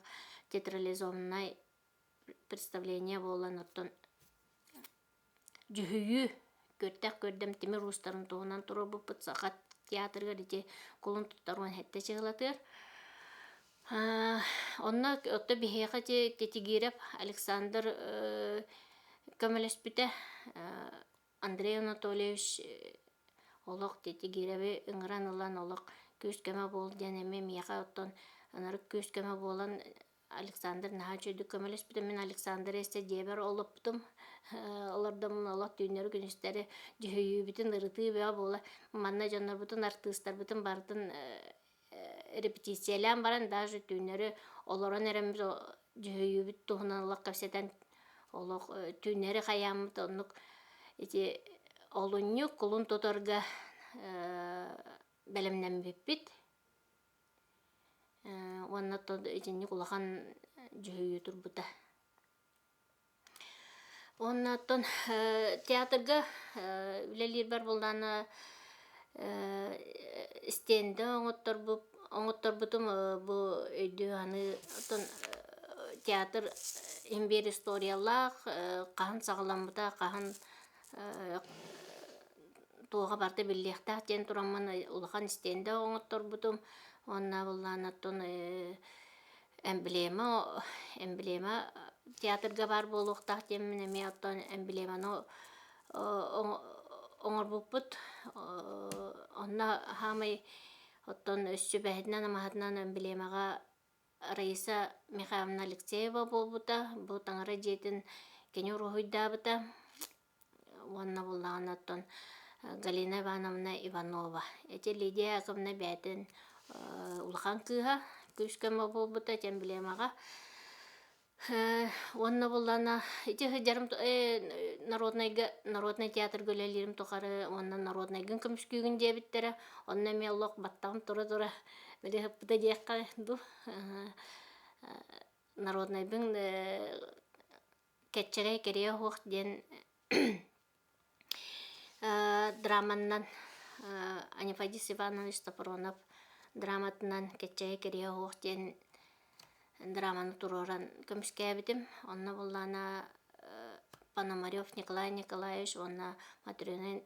театрализованнай представление буолан оттон Дьүһүйүү, күөртэх күөрдэм тимир уустарын туһунан туруорбуппут Саха театрыгар ити кулун тутар 17 чыһылатыгар. Онно отто биһиэхэ ити Титигирэп Александр көмөлөспүтэ. Андрей Анатольевич олох Титигирэби ыҥыран ылан олох күүс-көмө буол диэн эмиэ миэхэ оттон ынырык күүс-көмө буолан Александр наһаа үчүгэйдик көмөлөспүтэ. Мин Александр эссе дьиэбэр олоппутум. Олордоммун олох түүннэри-күнүстэри дьүһүйүүбүтүн ырытыы бөҕө буола. Манна дьоннорбутун, артыыстарбытын барытын репетициялаан баран даже түүннэри олорон эрэммит дьүһүйүүбүт туһунан олох кэпсэтэн олох түүннэри хайааммыт оннук ити олунньу кулун тутарга бэлэмнэммиппит. Уонна итинник улахан дьүһүйүү турбута. Уонна оттон театрга үлэлиирбэр буоллаҕына стендэ оҥотторбутум бу өйдүү саныы оттон театр иһин биир историялаах хаһан саҕаламмыта хаһан туоҕа барыта биллиэхтээх диэн тураммын улахан стендэ оҥотторбутум уонна былаан оттон эмблема эмблема театрга баар буолуохтаах диэммин эмиэ оттон эмблеманы оҥорбуппут онно хаамай оттон сүбэһитинэн амаһытынан эмблемаҕа. Раиса Михайловна Алексеева буолбута. Бу таҥара дьиэтин кини уруһуйдаабыта. Уонна буллаҕына оттон Галина Ивановна Иванова. Ити Лидия Яковлевна бэйэтин улахан кыыһа күүс-көмө буолбута ити эмблемаҕа. Уонна буллана ити сылдьарым народнайга народнай театрга үлэлиирим тухары уонна народнайгын көмүскүүгүн диэбиттэрэ. Онно эмиэ олох баттаҕым тура-тура били ыһыппыта диэххэ дуу. Народнайбын Кэччэгэй кэриэ оһох диэн драманнан Анифадис Иванович Сопронов драматынан Кэччэгэй кэриэ оһох диэн драманы туруоран көмүскээбитим. Онно буоллаҕына Пономарев Николай Николаевич уонна Матрена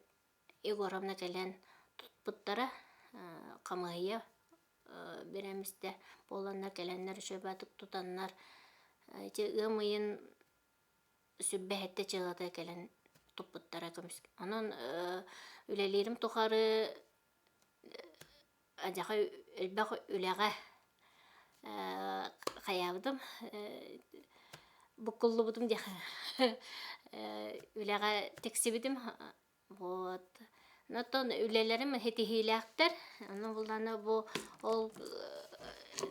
Егоровна кэлэн туппуттара. Хамыыһыйа бириэмистэ буоланнар кэлэннэр үчүгэйдик тутаннар ити ыам ыйын сүрбэһэттэ дьыалата кэлэн туппуттара көмүс. Онон үлэлиирим тухары адьаха элбэх үлэҕэ хайаабытым буккуллубутум диэх үлэҕэ тиксибитим. Вот. Оттон үлэлэрим ситиһиилээхтэр. Ону буллаҕына бу ол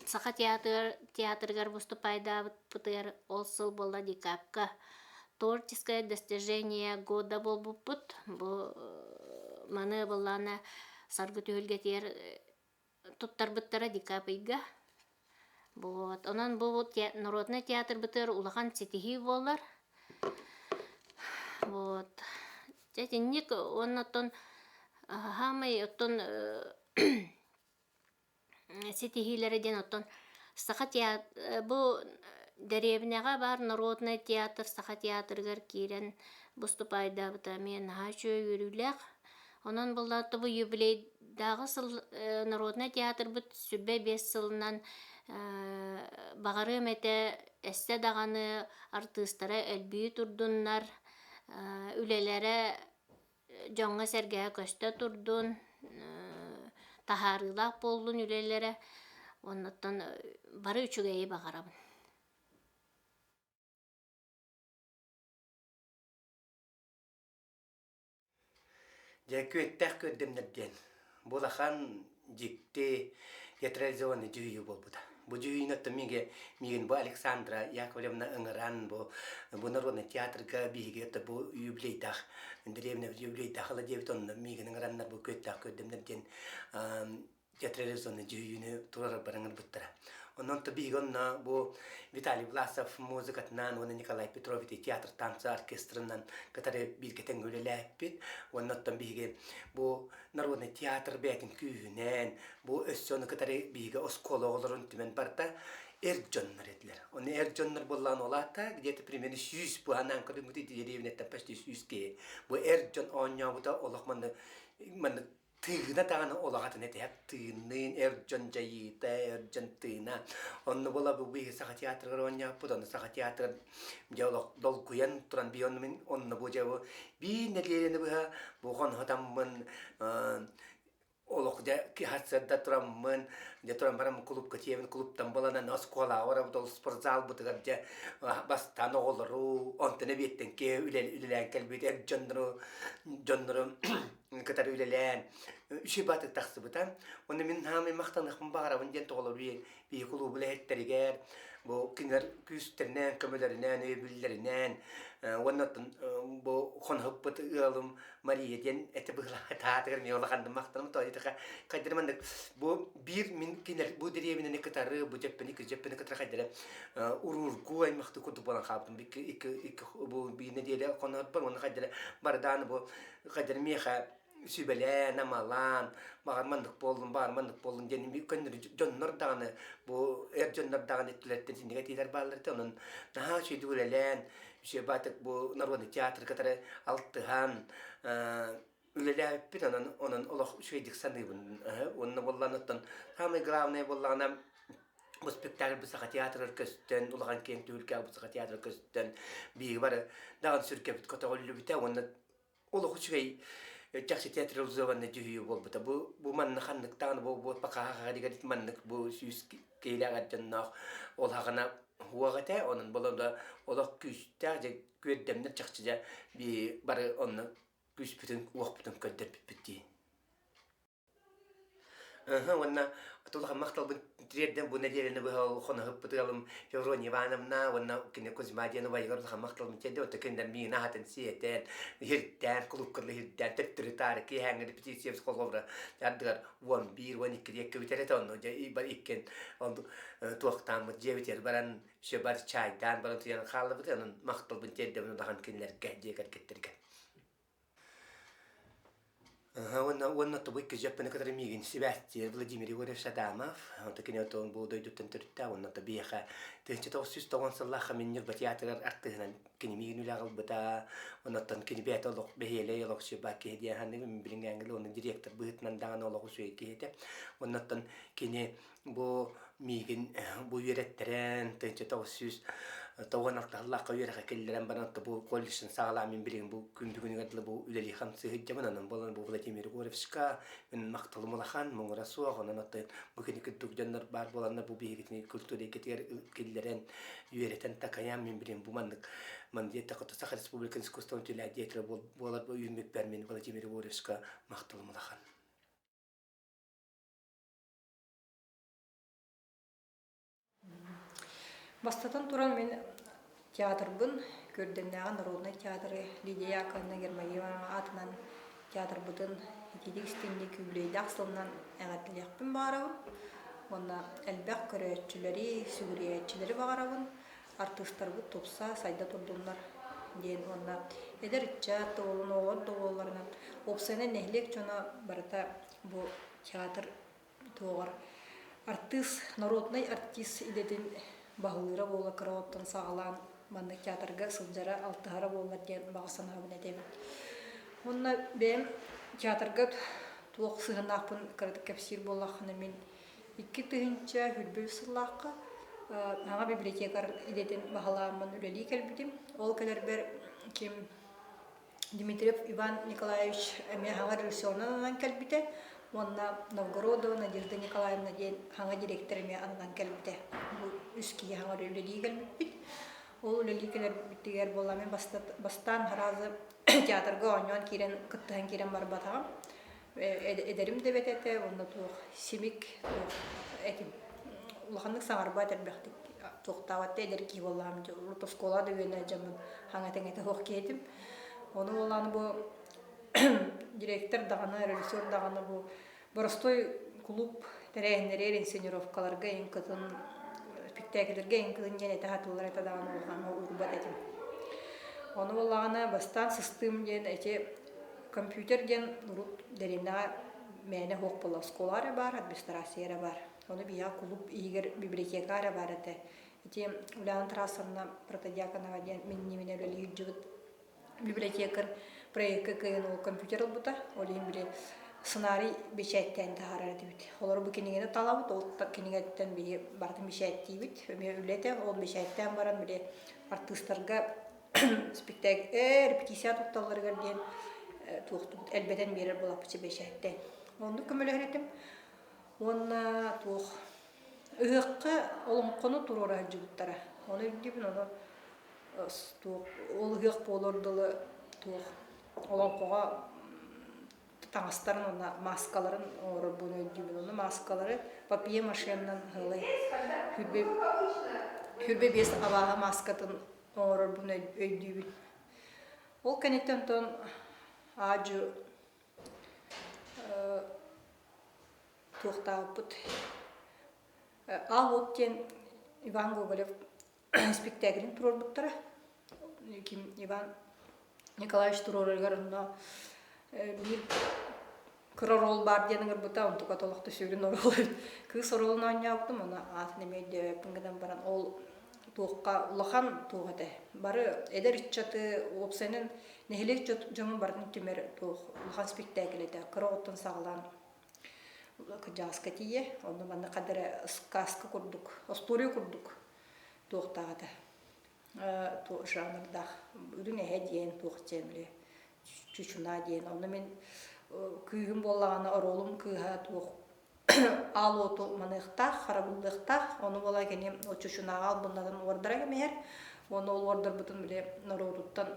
Саха театрыгар театрыгар выступайдаабыппытыгар ол сыл буолла декабка творческое достижение года буолбуппут. Бу маны буоллаҕына Саргы түһүлгэтигэр туттарбыттара декаб ыйга. Вот. Онон бу народнай театрбытыгар улахан ситиһии буолар. Вот. Дьэ итинник уонна оттон хаамай оттон ситиһиилэрэ диэн оттон Саха театр бу дэриэбинэҕэ баар народнай театр Саха театрыгар киирэн выступайдаабыта эмиэ наһаа үчүгэй үөрүүлээх. Онон буоллаҕына бу юбилейдааҕы сыл народнай театрбыт 25 сылынан баҕарыам этэ өссө даҕаны артыыстара элбии турдуннар, үлэлэрэ дьоҥҥо-сэргэҕэ көстө турдун, таһаарыылаах буоллун үлэлэрэ. Оннуттан бары үчүгэйи баҕарабын. Дьэ, күөттээх күөрдэмнэр диэн бу улахан дьикти театрализованный дьүһүйүү буолбута. Бу дьүһүйүүнү оттон миигин, миигин бу Александра Яковлевна ыҥыран бу бу народный театрга биһиги это бу юбилейдаах дэриэбинэ юбилейдаах ыла диэбит онно миигин ыҥыраннар бу күөттээх күөрдэмнэр диэн театрализованный дьүһүйүүнү туруорарбар ыҥырбыттара. Онон то биһиги онно бу Виталий Власов музыкатынан уонна Николай Петров ити театр танца оркестрынан кытары бииргэ тэҥҥэ үлэлээппит. Уонна оттон биһиги бу народный театр бэйэтин күүһүнэн бу өссө ону кытары биһиги оскуола оҕолорун түмэн барда эр дьоннор этилэр. Оны эр дьоннор буоллаан ол аата где-то примерно 100 бу анаан көрүҥҥүтү деревняттан почти 100 киһи. Бу эр дьон оонньообута олох манны манны тыына даҕаны олоҕатын этиһэр тыынныын эр дьон дьайыыта, эр дьон тыына. Онно буола бу биһиги Саха театрыгар оонньооппут, онно Саха театрыгар дьэ олох долгуйан туран би онно мин онно бу дьэ бу биир нэдиэлэни быһа бу хонхотаммын олох дьэ сарсыарда тураммын дьэ туран баран кулуупка тиийэбин кулууптан буланан оскуолаҕа барабыт ол спортзалбытыгар дьэ бастаан оҕолору онтон эбиэттэн киэһэ үлэлээн кэлбит эр дьоннору дьоннору кытары үлэлээн үчүгэй баатык тахсыбыта. Уонна мин хаамай махтаныахпын баҕарабын диэн тоҕолор биһи кулуубу үлэһиттэригэр бу кинилэр күүстэринэн, көмөлөрүнэн, өйөбүллэринэн уонна бу хонуһуппут ыалым Мария диэн этэ быһылаатыгар мен улаханным махтаным то хайдары маннык бу биир мин кинилэр бу дэриэбинэни кытары бу дьэппини дьэппини кытары хайдары уруургуу аймахты курдук буолан хаалбытым икки икки икки бу биир нэдиэлэ хонуһуппар уонна хайдары бардааны бу Хайдары миэхэ сүбэлээн, амалаан, баҕар маннык буоллун, баҕар маннык буоллун диэн көннөрү дьоннор даҕаны бу эр дьоннор даҕаны өттүлэриттэн синнигэ этиилэр бааллар этэ. Онон наһаа үчүгэйдик үлэлээн, үчүгэй баатык бу народный театр кытары алтыһан үлэлээбиппит. Онон онон олох үчүгэйдик саныыбын. Уонна буоллаан оттон самое главное буоллаҕына бу спектакль бу Саха театрыгар көстөн, улахан киэҥ түһүлгэҕэ бу Саха театрыгар көстөн, биһиги бары даҕаны сүргэбит көтөҕүллүбүтэ уонна олох үчүгэй. Чахчы театрализованный дьүһүйүү буолбута. Бу бу манна ханныктаҕына бу бу пакаһа маннык бу сүүс киилээх дьонноох ол хаҕына уох этэ, онон буолан да олох күүстээх дьэ күөрдэмнэр чахчы дьэ би бары онно күүспүтүн уохпутун көрдөрбүппүт дии. Ыһы уонна улахан махталбын тириэрдэн бу нэдиэлэни быһа ол хоноһуппут ыалым Февронья Ивановна уонна кини Кузьма диэн убайыгар улахан махталбын тиэрдэ отто кинилэр миигин аһатын сиэтэн, иһирдээн, кулуупкалары иһирдээн, төттөрү-таары киэһээҥҥи репетиция холобура ардыгар 11, 12 диэкки бүтэр этэ онно дьэ бар иккиэн туохтааммыт дьиэбитигэр баран все бар чайдаан баран туйан хааллыбыт онон махталбын тиэрдэбин улахан кинилэргэ дьиэ кэргэттэргэ. Уонна уонна тобой кыдьаппыны кытары миигин сибээстиир Владимир Егорович Адамов. Онто кини отон бу дойдуттан төрүттээх уонна то биһиэхэ 1990 сыллаах мин Ньурба театрыгар артыыһынан кини миигин үлэ аҕалбыта. Оннуттан кини бэйэтэ олох бэһиэлэй олох сүбэ киһи диэн ханныгы мин билиҥҥээҥҥи уонна директор быһыытынан даҕаны олох үчүгэй киһи этэ. Оннуттан кини Бу миигин бу үөрэттэрэн, 1996 сыллаахха үөрэххэ киллэрэн баран, бу колледжын саҕалаан мин билигин бу күн бүгүнүгэр дылы бу үлэлии хамсыы сылдьабын. Онон буолан бу Владимир Егоровичка мин махталым улахан, муҥура суох. Онон оттон бу кини курдук дьоннор баар буоланнар бу биһигитини культура эйгэтигэр киллэрэн, үөрэтэн такайан мин билигин бу маннык ман диэтэххэ Саха Республикатын искусствон түлээ диэтэрэ буолар үүммүппэр мин Владимир Егоровичка махталым улахан. Бастатан туран мин театрбын Күөрдэннээҕи народнай театры Лидия Яковлевна Гермогенова аатынан театрбытын итиитик истиҥник үбүлүөйдээх сылынан эҕэрдэлиэхпин баҕарабын уонна элбэх көрөөччүлэри, сүгүрүйээччилэри баҕарабын. Артыыстарбыт тупса, сайда турдуннар диэн уонна эдэр ыччат да буоллун, оҕолор да буолларынан уопсайынан нэһилиэк дьоно барыта бу театр туоҕар артыыс, народнай артист идэтин баһылыыра буола кыра оттон саҕалаан маннык театрга сылдьара, алтыһара буоллар диэн баҕа санаабын этэбин. Уонна бэйэм театрга туох сыһыаннаахпын кыратык кэпсиир буоллаххына мин 2001 сыллаахха аҕа библиотекарь идэтин баһылааммын үлэлии кэлбитим. Ол кэлэрбэр ким Дмитриев Иван Николаевич эмиэ хаҥа режиссерунан ананан кэлбитэ уонна Новгородова Надежда Николаевна диэн хаҥа директор эмиэ ананан кэлбитэ. Бу үс киһи хаҥа үлэлии кэлбиппит. Ол үлэлии кэлэрбитигэр буолла мин бастаан сразу театрга оонньоон киирэн кыттыһан киирэн барбатаҕым. Эдэрим да эбэтэ этэ уонна туох симик туох этим улаханнык саҥарбат элбэхтик туохтаабат да эдэр киһи буоллаҕым урут оскуола да үөрэнэ дьоммун хаҥа тэҥэтэ суох киһи этим. Ону буоллаҕына бу директор даҕаны, режиссер даҕаны бу боростуой кулууп тэрээһиннэригэр инсценировкаларга иҥкытын спектакльлэргэ иҥкытын диэн этэ сатыыллар этэ даҕаны улахаҥҥа уурбат этим. Ону буоллаҕына бастаан сыстыым диэн эти компьютер диэн урут дэриэбинэҕэ мээнэ суох буолла оскуола эрэ баар, администрация эрэ баар. Ону биһиэхэ кулууп иһигэр библиотека эрэ баар этэ. Ити Уляна Тарасовна Протодьяконова диэн мин иннибинэ үлэлии сылдьыбыт библиотекарь проекка кыайан ол компьютер ылбыта. Ол иһин били сценарий бэчээттээн таһаарар этибит. Олору бу кинигэни талабыт, ол кинигэттэн биһи барытын бэчээттиибит. Эмиэ үлэтэ, ол бэчээттээн баран били артыыстарга спектакль репетиция тутталларыгар диэн туохтубут элбэтэн биэрэр буолаппычы бэчээттээн. Оннук көмөлөһөр этим. Уонна туох ыһыахха олоҥхону туруора сылдьыбыттара. Ону өйдүүбүн, ону туох ол ыһыах буолуор дылы туох олоҥхоҕо таҥастарын уонна мааскаларын оҥорорбун өйдүүбүн. Ону мааскалары папье-машеннан ыһылай хүрбэ 25 абааһы мааскатын оҥорорбун өйдүүбүн. Ол кэнниттэн онтон аадьу туохтаабыппыт Аал диэн Иван Гоголев спектаклин туруорбуттара. Ким Иван Николаевич туруорарыгар онно биир кыра оруол баар диэн ыҥырбыта, онтука толохто сүрүн оруол эбит. Кыыс оруолун оонньообутум, ону аатын эмиэ өйдөөбөппүн гынан баран ол туохха улахан туох этэ. Бары эдэр ыччаты уопсайынан нэһилиэк дьонун барытын түмэр туох улахан спектакль этэ. Кыра оҕоттон саҕалаан кырдьаҕаска тиийэ, онно манна ханна эрэ сказка курдук, остуоруйа курдук туохтаах этэ. Жанрдаах үрүҥ эһэ диэн туох диэн били. Чучуна диэн. Онно мин күүһүм буоллаҕына оруолум кыыһа туох аал уоту маныахтаах, харабыллыахтаах. Ону буола кини чучунааҕа албыннатан уордара кэмиһэр. Уонна ол уордарбытын били норуотуттан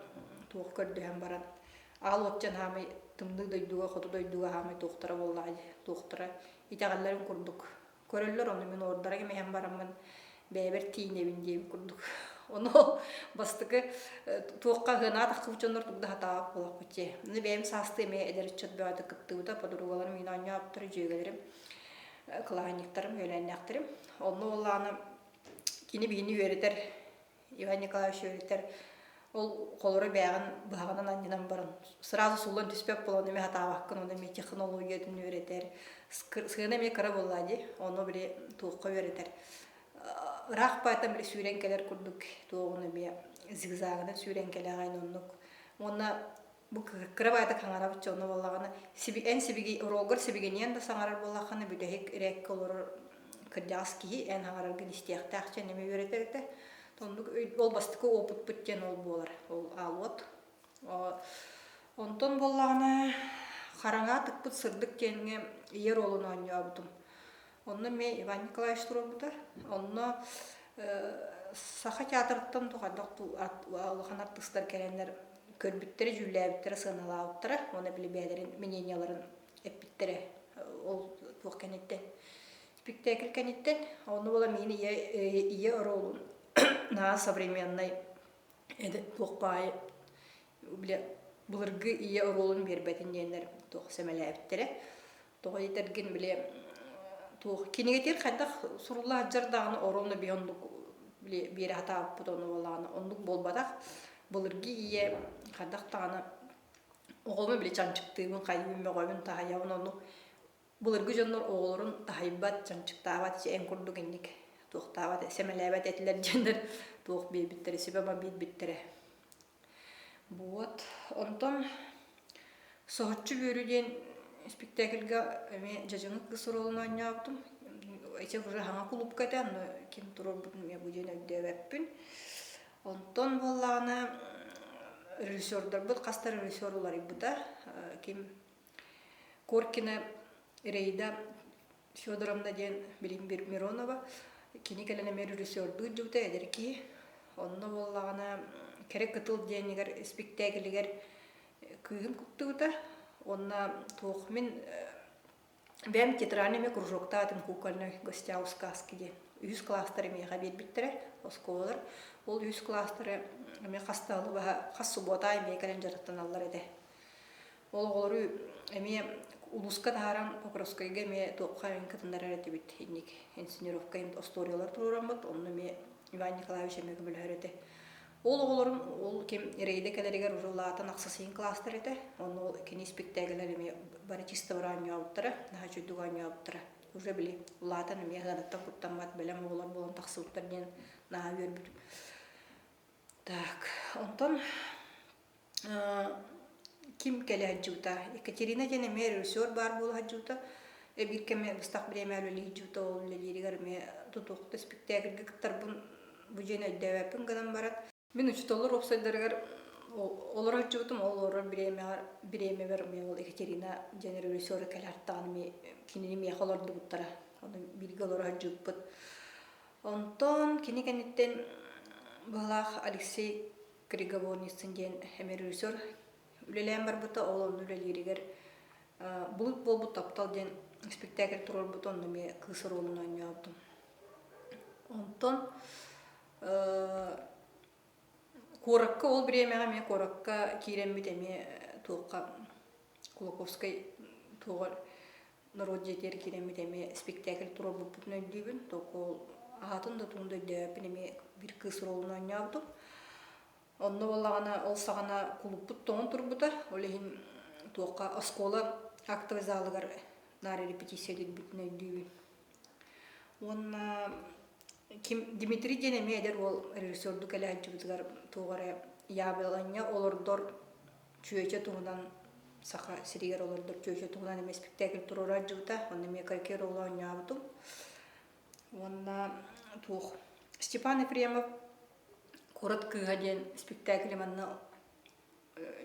туох көрдөһөн баран аал уот дьон хаамай тымныы дойдуга, хоту дойдуга хаамай туохтара буоллаҕа дии, туохтара итэҕэллэрин курдук көрөллөр, ону мин уордара кэмиһэн бараммын бэйэбэр тиийинэбин диэбит курдук. Ону бастакы туохха ыһыанаат ахтыбыт дьоннор тугу да хатаабат буолахпыт дии. Ону бэйэм саастыы эмиэ эдэр ыччат бөҕөтө кыттыбыта, подругаларым миин оонньообуттара, дьүөгэлэрим, кылааһынньыктарым, үөлээннээхтэрим. Онно буоллаҕына кини биһини үөрэтэр Иван Николаевич үөрэтэр ол холоро бээҕин быһаҕынан анньынан баран сразу сууллан түспэт буолан эмиэ хатаабаккын ону эмиэ технологиятын үөрэтэр сыана эмиэ кыра буоллаа дии ону били туохха үөрэтэр ыраах баайтан били сүүрэн кэлэр курдук туоҕун эмиэ зигзагынан сүүрэн кэлэҕин оннук уонна бу кыра баайдык хаҥарабыт дьоно буоллаҕына эн сибиги уруогар сибигинийэн да саҥарар буоллаххына бүтэһик ирээккэ олорор кырдьаҕас киһи эн хаҥараргын истиэхтээх диэн эмиэ үөрэтэр этэ оннук ол бастакы опытпыт диэн ол буолар ол аалуот онтон буоллаҕына хараҥа тыкпыт сырдык диэҥҥэ ийэ оруолун оонньообутум Онно эмиэ Иван Николаевич туруорбута. Онно Саха театрыттан хайдах улахан артыыстар кэлэннэр көрбүттэрэ, дьүүллээбиттэрэ, сыаналаабыттара уонна били бэйэлэрин мненияларын эппиттэрэ ол туох кэнниттэн. Спектакль кэнниттэн онно буола миин ийэ ийэ оруолун наһаа современнай туох баайы били былыргы ийэ оруолун биэрбэтин диэннэр туох сэмэлээбиттэрэ. Тоҕо диэтэргин били туох кинигэтигэр хайдах сурулла сылдьар даҕаны оруолна биһи оннук били биэрэ сатаабыппыт ону буоллаҕына оннук буолбатах. Былыргы ийэ хайдах даҕаны оҕолорун били чанчыктыыбын, хайыыбын, мөҕөбүн, таһыйабын оннук былыргы дьоннор оҕолорун таһыйбат, чанчыктаабат эн курдук инник туохтаабат, сэмэлээбэт этилэр диэннэр туох биэрбиттэрэ, сүбэ-ама биэрбиттэрэ. Вот. Онтон «Соһуччу үөрүү» диэн спектакльга эмиэ Дьадьаҥы кыыс оруолун оонньообутум. Ити уже саҥа кулуупка этэ, онно ким туруорбутун эмиэ бу диэн өйдөөбөппүн. Онтон буоллаҕына режиссердарбыт хас да режиссер уларыйбыта. Ким Коркина Рейда Федоровна диэн билигин Миронова кини кэлэн эмиэ режиссердуу дьыбыта эдэр киһи. Онно буоллаҕына Кэрэ кытыл диэнигэр испиктээкилигэр кыыһым кыттыбыта. Уонна туох мин бэйэм театральный эмиэ кружоктаатым кукольный гостя у сказки диэн. Үһүс класстары миэхэ биэрбиттэрэ оскуолалар. Ол үһүс класстары эмиэ хас да хас субуота эмиэ кэлэн дьарыктаналлар этэ. Ол оҕолору эмиэ улууска таһааран Покровскайга эмиэ туохха кытыннарар этибит инник инсценировка остуоруйалар туруораммыт онно эмиэ Иван Николаевич эмиэ көмөлөһөр этэ. Ол оҕолорум ол ким рейдэ кэлэригэр уже улаатан ахсысыйын класстар этэ. Онно ол кини испиктээгэлэр эмиэ бары чисто бары оонньообуттара, наһаа үчүгдүк оонньообуттара. Уже били улаатан эмиэ ыанаттан куттаммат бэлэм оҕолор буолан тахсыбыттар диэн наһаа үөрбүтүм. Так, онтон Ким кэлэ сылдьыбыта? Екатерина диэн эмиэ режиссер баар буола сылдьыбыта. Биир кэми быстах бириэмэ үлэлии сылдьыбыта, ол үлэлииригэр эмиэ тутуохта испиктээкилгэ кыттарбын бу дьиэни өйдөөбөппүн гынан баран. Мин учууталлар уопсайдарыгар олоро сылдьыбытым, ол олорор бириэмэҕэр бириэмэбэр эмиэ ол Екатерина диэн режиссера кэлэ аттаҕына эмиэ кинини миэхэ олордубуттара. Ону бииргэ олоро сылдьыбыппыт. Онтон кини кэнниттэн быһалаах Алексей Криговорницын диэн эмиэ режиссер үлэлээн барбыта, ол онно үлэлииригэр «Булут буолбут таптал» диэн спектакль туруорбута, онно эмиэ кыыс оруолун оонньообутум. Онтон куоракка ол бириэмэҕэ эмиэ куоракка киирэммит эмиэ туохха Кулаковскай туоҕар норуот дьиэтигэр киирэммит эмиэ спектакль туруорбуппутун өйдүүбүн. Только ол аатын да тугун да өйдөөбөппүн эмиэ биир кыыс оруолун оонньообутум. Онно буоллаҕына ол саҕана кулуппут тоҥон турбута. Ол иһин туохха оскуола актовый залыгар наар репетиция диирбитин өйдүүбүн. Уонна ким Дмитрий диэн эмиэ эдэр уол режиссердуу кэлэ сылдьыбытыгар туох эрэ яблоня олордор чүөчэ туһунан Саха сиригэр олордор чүөчэ туһунан эмиэ спектакль туруора сылдьыбыта. Онно эмиэ кыракый оруолу оонньообутум. Уонна туох Степан Ефремов «Куорат кыыһа» диэн спектакль манна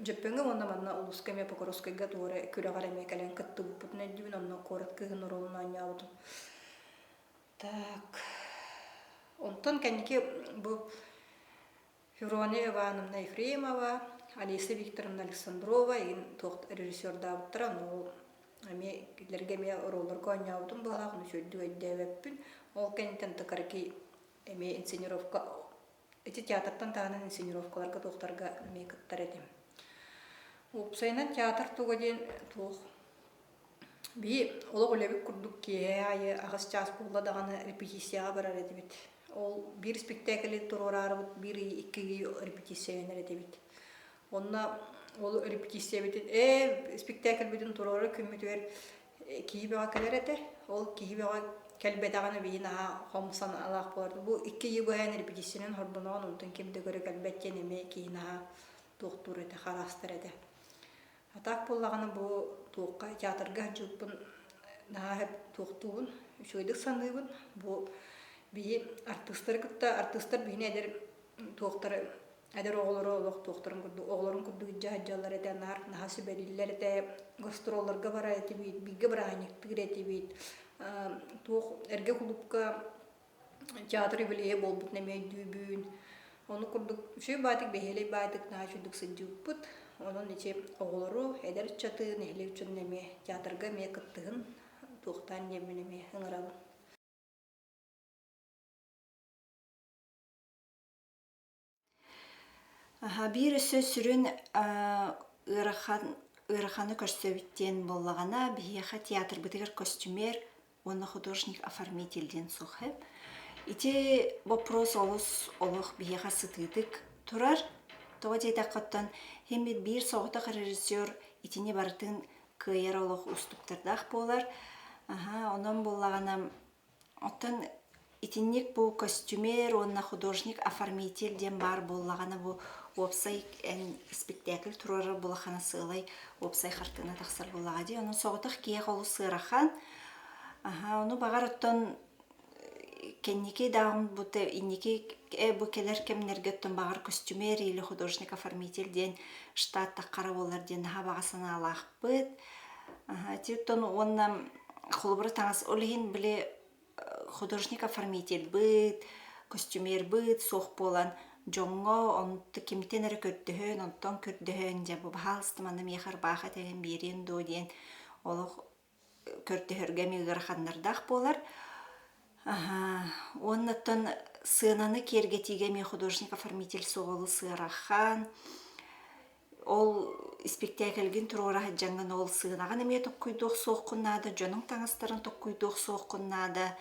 Дьөппөҥҥө уонна манна улууска эмиэ Покровскайга туора күрэҕэр эмиэ кэлэн кыттыбыппытын өйдүүбүн, онно куорат кыыһын оруолун оонньообутум. Так, онтон кэнники бу Феврония Ивановна Ефремова, Алиса Викторовна Александрова игин туох режиссердаабыттара, ону ол эмиэ кинилэргэ эмиэ оруолларга оонньообутум быһалаах, ону үчүгэйдик өйдөөбөппүн. Ол кэнниттэн Токарики эмиэ инсценировка ити театртан таһынан инсценировкаларга туохтарга эмиэ кыттар этим. Уопсайынан театр туга диэн туох Биһи олох үлэбит курдук киэһэ аайы аҕыс чаас буолла даҕаны репетицияҕа барар этибит. Ол биир спектаклы туруораарыбыт биир ый, икки ый репетицияланар этибит. Онно ол репетициябытын ээ спектакльбытын туруорар күммүтүгэр киһи бөҕө кэлэр этэ. Ол киһи бөҕө кэлбэтэҕинэ биһи наһаа хом санаалаах буолар. Бу икки ыйы быһа репетициянан хордоноҕун онтон ким да көрө кэлбэт диэн эмиэ киһи наһаа туохтуур этэ, хараастар этэ. А так буоллаҕына бу туохха театрга сылдьыбыппын наһаа туохтуубун, үчүгэйдик саныыбын. Бу биһи артыыстары кытта артыыстар биһини эдэр туохтары эдэр оҕолору олох туохтарын курдук оҕолорун курдук илдьэ сылдьаллар этэ, наар наһаа сүбэлииллэр этэ, гастролларга барар этибит, бииргэ бырааһынньыктыыр этибит. Туох эргэ кулуупка театр юбилейа буолбутун эмиэ өйдүүбүн. Ону курдук үчүгэй баатык, бэһиэлэй баатык наһаа үчүгдүк сылдьыбыппыт. Онон ити оҕолору, эдэр ыччаты, нэһилиэк дьонун эмиэ театрга эмиэ кыттыһын, туохтаан диэммин эмиэ ыҥырабын. Биир өссө сүрүн ыарахан ыараханы көрсөбүт диэн буоллаҕына, биһиэхэ театрбытыгар костюмер уонна художник-оформитель диэн суох ээ. Ити боппуруос олус олох биһиэхэ сытыытык турар. Тоҕо диэтэххэ оттон химмит биир соҕотох режиссер итини барытын кыайар олох уустуктардаах буолар. Аһа, онон буоллаҕына Оттон итинник бу костюмер уонна художник-оформитель диэн баар буоллаҕына бу уопсай эн спектакль туруорар булахана сыалай уопсай хартыына тахсар буоллаҕа дии. Онон соҕотох киһиэхэ олус ыарахан. Аһа, ону баҕар оттон кэнники даҕан бу инники бу кэлэр кэмнэргэ оттон баҕар костюмер или художник-оформитель диэн штат таххара буолар диэн наһаа баҕа санаалаахпыт. Аһа, ити оттон уонна Холобура таҥас ол иһин били художник-оформительбыт, костюмербыт суох буолан дьоҥҥо онто кимтэн эрэ көрдөһөн, онтон көрдөһөн дьэ бу баһаалыста манна миэхэ ырбаахы тэҥин биэриэн дуо диэн олох көрдөһөргө эмиэ ыараханнардаах буолар. Аһаа, уонна оттон сыананы киэргэтиигэ эмиэ художник-оформитель суоҕа олус ыарахан. Ол испиктээкилгин туруора сылдьаҥҥын ол сыанаҕын эмиэ токкуйдуох суоххун наада, дьонуҥ таҥастарын токкуйдуох суоххун наада.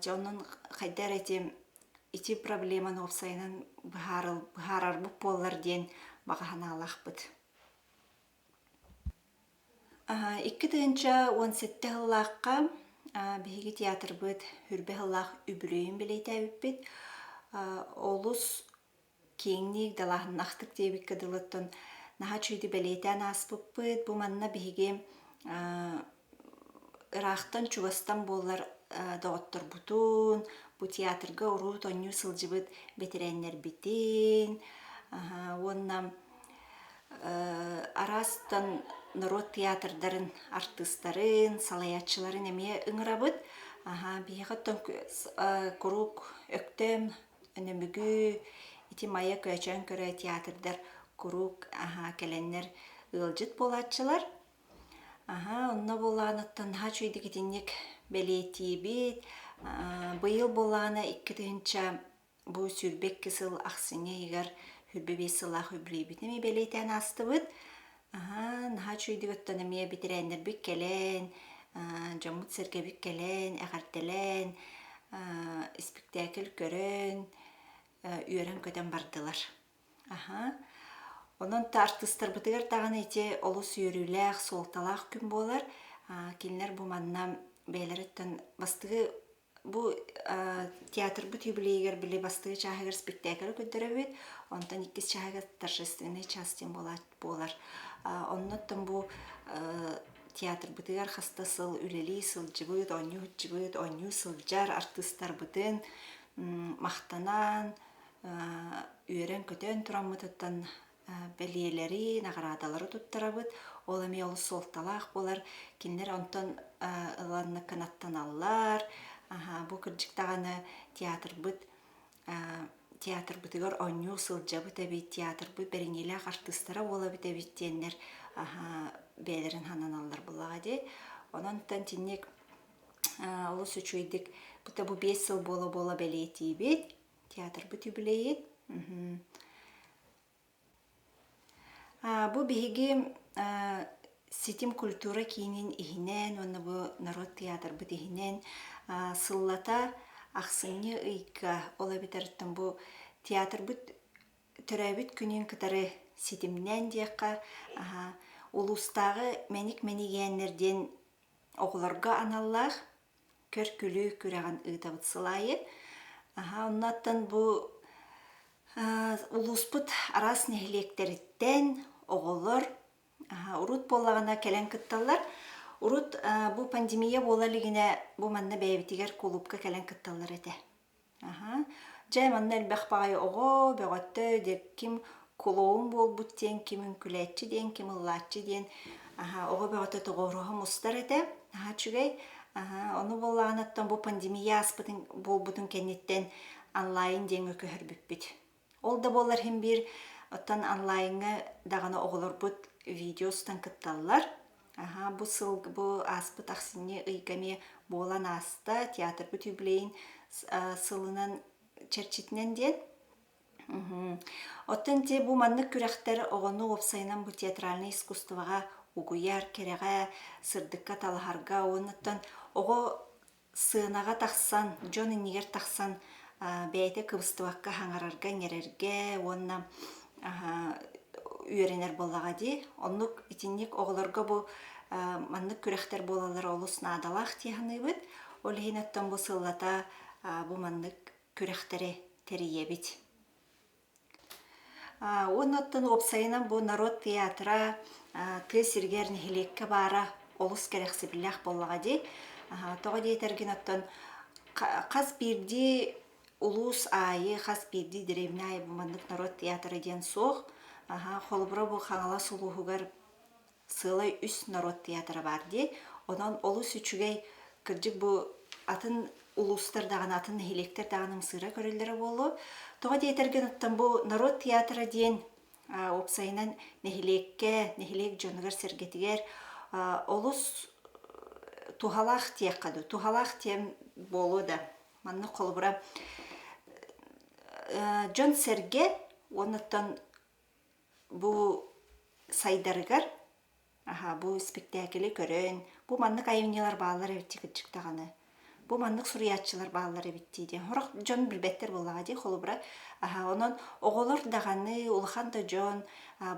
Дьэ онон хайда эрэ ити ити проблеманы уопсайынан быһаарарбыт буоллар диэн баҕа санаалаахпыт. 2017 сыллаахха биһиги театрбыт Хүрбэ сыллаах үбүлүөйүн бэлиэтээбиппит. Олус киэҥник, далааһыннаахтык диэбиккэ дылыттан наһаа үчүгэйдик бэлиэтээн ааспыппыт. Бу манна биһиги ыраахтан, чугастан буоллар доҕотторбутун, бу театрга урут оонньуу сылдьыбыт бэтэрээннэрбитин уонна араастан норуот театрдарын артыыстарын, салайааччыларын эмиэ ыҥырабыт. Биһиэхэ оттон куруук Өктөм Нөмүгү, ити Майа Көөчөөн көрө театрдар куруук аһаа кэлэннэр ыалдьыт буолааччылар. Аһаа, онно буоллаҕына наһаа үчүгэйдик итинник бэлиэтиибит. Быйыл буоллаҕына 2000 бу 22 сыл ахсынньы ыйыгар 25 сыллаах үбүлүөйбүтүн эмиэ бэлиэтээн аастыбыт. Аһаа, наһаа үчүгэйдик оттон эмиэ бэтэрээннэрбит кэлэн, дьоммут-сэргэбит кэлэн, эҕэрдэлээн, испиктээкил көрөн, үөрэн-көтөн бардылар. Аһаа. Онон та артыыстарбытыгар даҕаны ити олус үөрүүлээх, суолталаах күн буолар. Кинилэр бу манна бэйэлэриттэн бастакы Бу театрбыт юбилейыгар били бастакы чааһыгар спектакль көрдөрөбүт, онтон иккис чааһыгар торжественный час диэн буолар. Оннуттан бу театрбытыгар хаста сыл үлэлии сылдьыбыт, оонньуу сылдьыбыт, оонньуу сылдьар артыыстарбытын махтанан, үөрэн-көтөн тураммытыттан бэлиэлэри, наҕараадалары туттарабыт. Ол эмиэ олус суолталаах буолар. Кинилэр онтон ыланна кынаттаналлар. Бу кырдьык даҕаны театрбыт театрбытыгар оонньуу сылдьабыт эбит, театрбыт бэриниилээх артыыстара буолабыт эбит диэннэр бэйэлэрин сананаллар буоллаҕа дии. Онон итинник олус үчүгэйдик бу 5 сыл буола-буола бэлиэтиибит. Театрбыт юбилейын. Бу биһиги Ситим культура киинин иһинэн уонна бу норуот театрбыт иһинэн сыллата ахсынньы ыйга, ол эбэтэр бу театрбыт төрөөбүт күнүн кытары ситимнээн диэххэ, улуустааҕы Мэник Мэнигээннэр диэн оҕолорго аналлаах көр-күлүү күрэҕин ыытабыт сыл аайы. Аһа, оннуттан бу улууспут араас нэһилиэктэриттэн оҕолор урут буоллаҕына кэлэн кытталлар. Урут бу пандемия буола илигинэ бу манна бэйэбитигэр кулуупка кэлэн кытталлар этэ. Аһа. Дьэ, манна элбэх баҕайы оҕо, бөҕөттө, дьэ ким клоун буолбут диэн, ким үҥкүлээччи диэн, ким ыллааччы диэн аһа, оҕо бөҕөтө тоҕооруһа мустар этэ. Наһаа үчүгэй. Аһа, ону буоллаҕына оттон бу пандемия ааспытын буолбутун кэнниттэн онлайн диэҥҥэ көһөрбүппүт. Ол да буоллар иһин биир оттон онлайҥҥа даҕаны оҕолорбут видео устан кытталлар. Аһа, бу сыл бу ааспыт ахсынньы ыйга эмиэ буолан ааста театрбыт юбилейын сылынан чэрчитинэн диэн. Оттон те бу маннык күрэхтэр оҕону уопсайынан бу театральнай искусствоҕа угуйар, кэрэҕэ, сырдыкка талаһарга уонна оҕо сыанаҕа тахсан, дьон иннигэр тахсан бэйэтэ кыбыстыбакка саҥарарга-иҥэрэргэ уонна үөрэнэр буоллаҕа дии. Оннук итинник оҕолорго бу маннык күрэхтэр буолаллара олус наадалаах дии саныыбыт. Ол иһин оттон бу сыллата бу маннык күрэхтэри тэрийэбит. Уонна оттон уопсайынан бу норуот театра тыа сиригэр нэһилиэккэ баара олус кэрэхсэбиллээх буоллаҕа дии. Тоҕо диэтэргин оттон хас биирдии улуус аайы, хас биирдии дэриэбинэ аайы бу маннык норуот театра диэн суох. Холобура бу Хаҥалас улууһугар сыалай үс норуот театра баар дии. Онон олус үчүгэй, кырдьык бу атын улуустар даҕаны, атын нэһилиэктэр даҕаны ымсыыра көрөллөрө буолуо. Тоҕо диэтэргин оттон бу норуот театра диэн уопсайынан нэһилиэккэ, нэһилиэк дьонугар-сэргэтигэр олус туһалаах диэххэ дуу, туһалаах диэн буолуо да. Манна холобура дьон-сэргэ уонна Бу сайдарыгар аһа бу испиктээкили көрөн, бу маннык айымньылар бааллар эбит дии кырдьык даҕаны. Бу маннык суруйааччылар бааллар эбит дии диэн. Сорох дьон билбэттэр буоллаҕа дии холобура. Аһа онон оҕолор даҕаны, улахан да дьон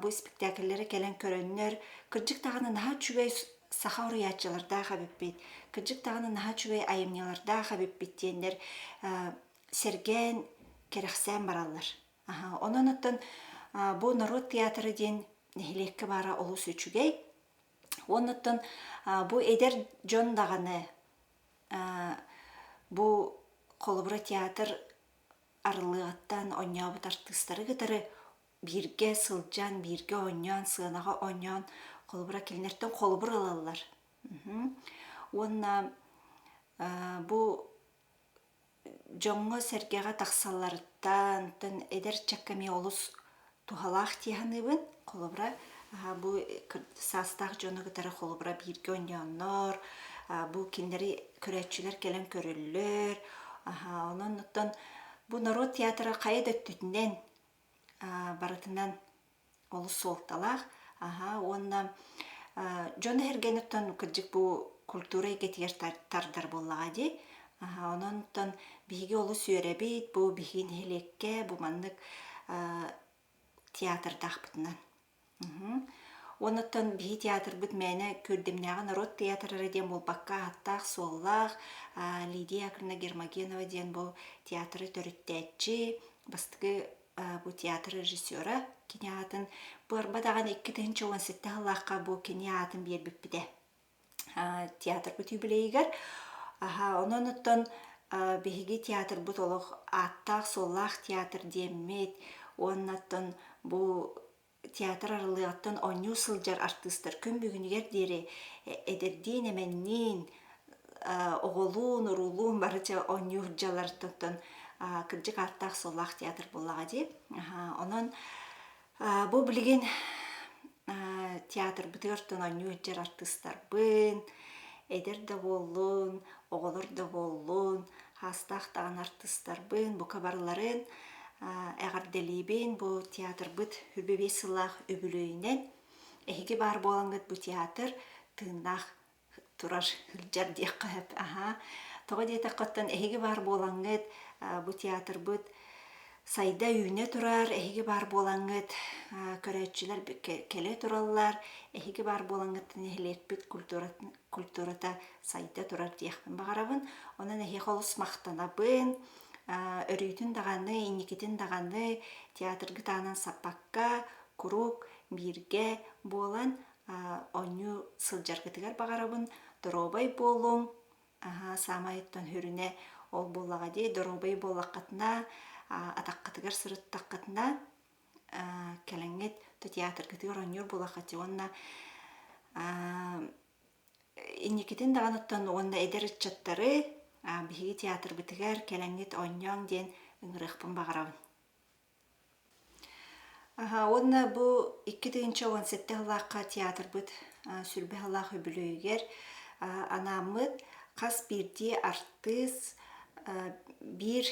бу испиктээкиллэри кэлэн көрөннөр, кырдьык даҕаны наһаа үчүгэй саха уруйааччылардаах эбиппит, кырдьык даҕаны наһаа үчүгэй айымньылардаах эбиппит диэннэр сэргээн, кэрэхсээн бараллар. Онон оттон бу норуот театра диэн нэһилиэккэ баара олус үчүгэй. Уонна оттон бу эдэр дьон даҕаны бу холобура театр арыллыаҕыттан оонньообут артыыстары кытары бииргэ сылдьан, бииргэ оонньоон, сыанаҕа оонньоон холобура кинилэртэн холобур ылаллар. Уонна бу Дьоҥҥо-сэргэҕэ тахсалларыттан, оттон эдэр ыччакка эмиэ олус туһалаах дии саныыбын. Холобура, бу саастаах дьону кытары холобура бииргэ оонньооннор, бу кинилэри көрөөччүлэр кэлэн көрөллөр. Онон оттон бу норуот театра хайа да өттүтүнэн барытынан олус суолталаах. Аһа уонна дьон эһэргэниттэн кырдьык бу культура эйгэтигэр тардар буоллаҕа дии. Аһа онон оттон биһиги олус үөрэбит, бу биһиги нэһилиэккэ бу маннык театрдаахпытынан. Уонна оттон биһи театрбыт мээнэ Күөрдэмнээҕи норуот театра эрэ диэн буолбакка ааттаах-суоллаах Лидия Яковлевна Гермогенова диэн бу театры төрүттээччи, бастакы бу театр режиссера кини аатын бу даҕаны 2017 сыллаахха бу кини аатын биэрбиппитэ театрбыт юбилейыгар онон оттон биһиги театрбыт олох ааттаах-суоллаах театр диэммит уонна оттон бу. театр арыллыаҕыттан оонньуу сылдьар артыыстар күн бүгүнүгэр диэри эдэрдиин-эмэнниин, оҕолуун, уруулуун бары дьэ оонньуу сылдьалларыттан кырдьык ааттаах-суоллаах театр буоллаҕа дии. Онон бу билигин театрбытыгар оонньуу сылдьар артыыстарбын, эдэр да буоллун, оҕолор да буоллун, хаастаах даҕаны артыыстарбын бука барыларын эҕэрдэлиибин бу театрбыт 25 сыллаах үбүлүөйүнэн. Эһиги баар буолаҥҥыт бу театр тыыннаах турар сылдьар диэххэ сөп. Аһаа. Тоҕо диэтэххэ оттон эһиги баар буолаҥҥыт бу театрбыт сайда үүнэ турар, эһиги баар буолаҥҥыт көрөөччүлэр кэлэ тураллар, эһиги баар буолаҥҥыт нэһилиэкпит культурата сайда турар диэхпин баҕарабын. Онон эһиэхэ олус махтанабын. Өрүүтүн даҕаны, инникитин даҕаны театргыт аанын саппакка, куруук бииргэ буолан оонньуу сылдьаргытыгар баҕарабын. Доруобай буолуҥ, аһаа, саамай сүрүнэ ол буоллаҕа дии, доруобай буоллаххытына, атаххытыгар сырыттаххытына, кэлэҥҥит театргытыгар оонньуур буоллаххыт уонна инникитин даҕаны оттон уонна эдэр ыччаттары биһиги театрбытыгар кэлэҥҥит оонньооҥ диэн ыҥырыахпын баҕарабын. Уонна бу 2017 сыллаахха театрбыт сүрбэ сыллаах үбүлүөйүгэр анааммыт хас биирдии артыыс биир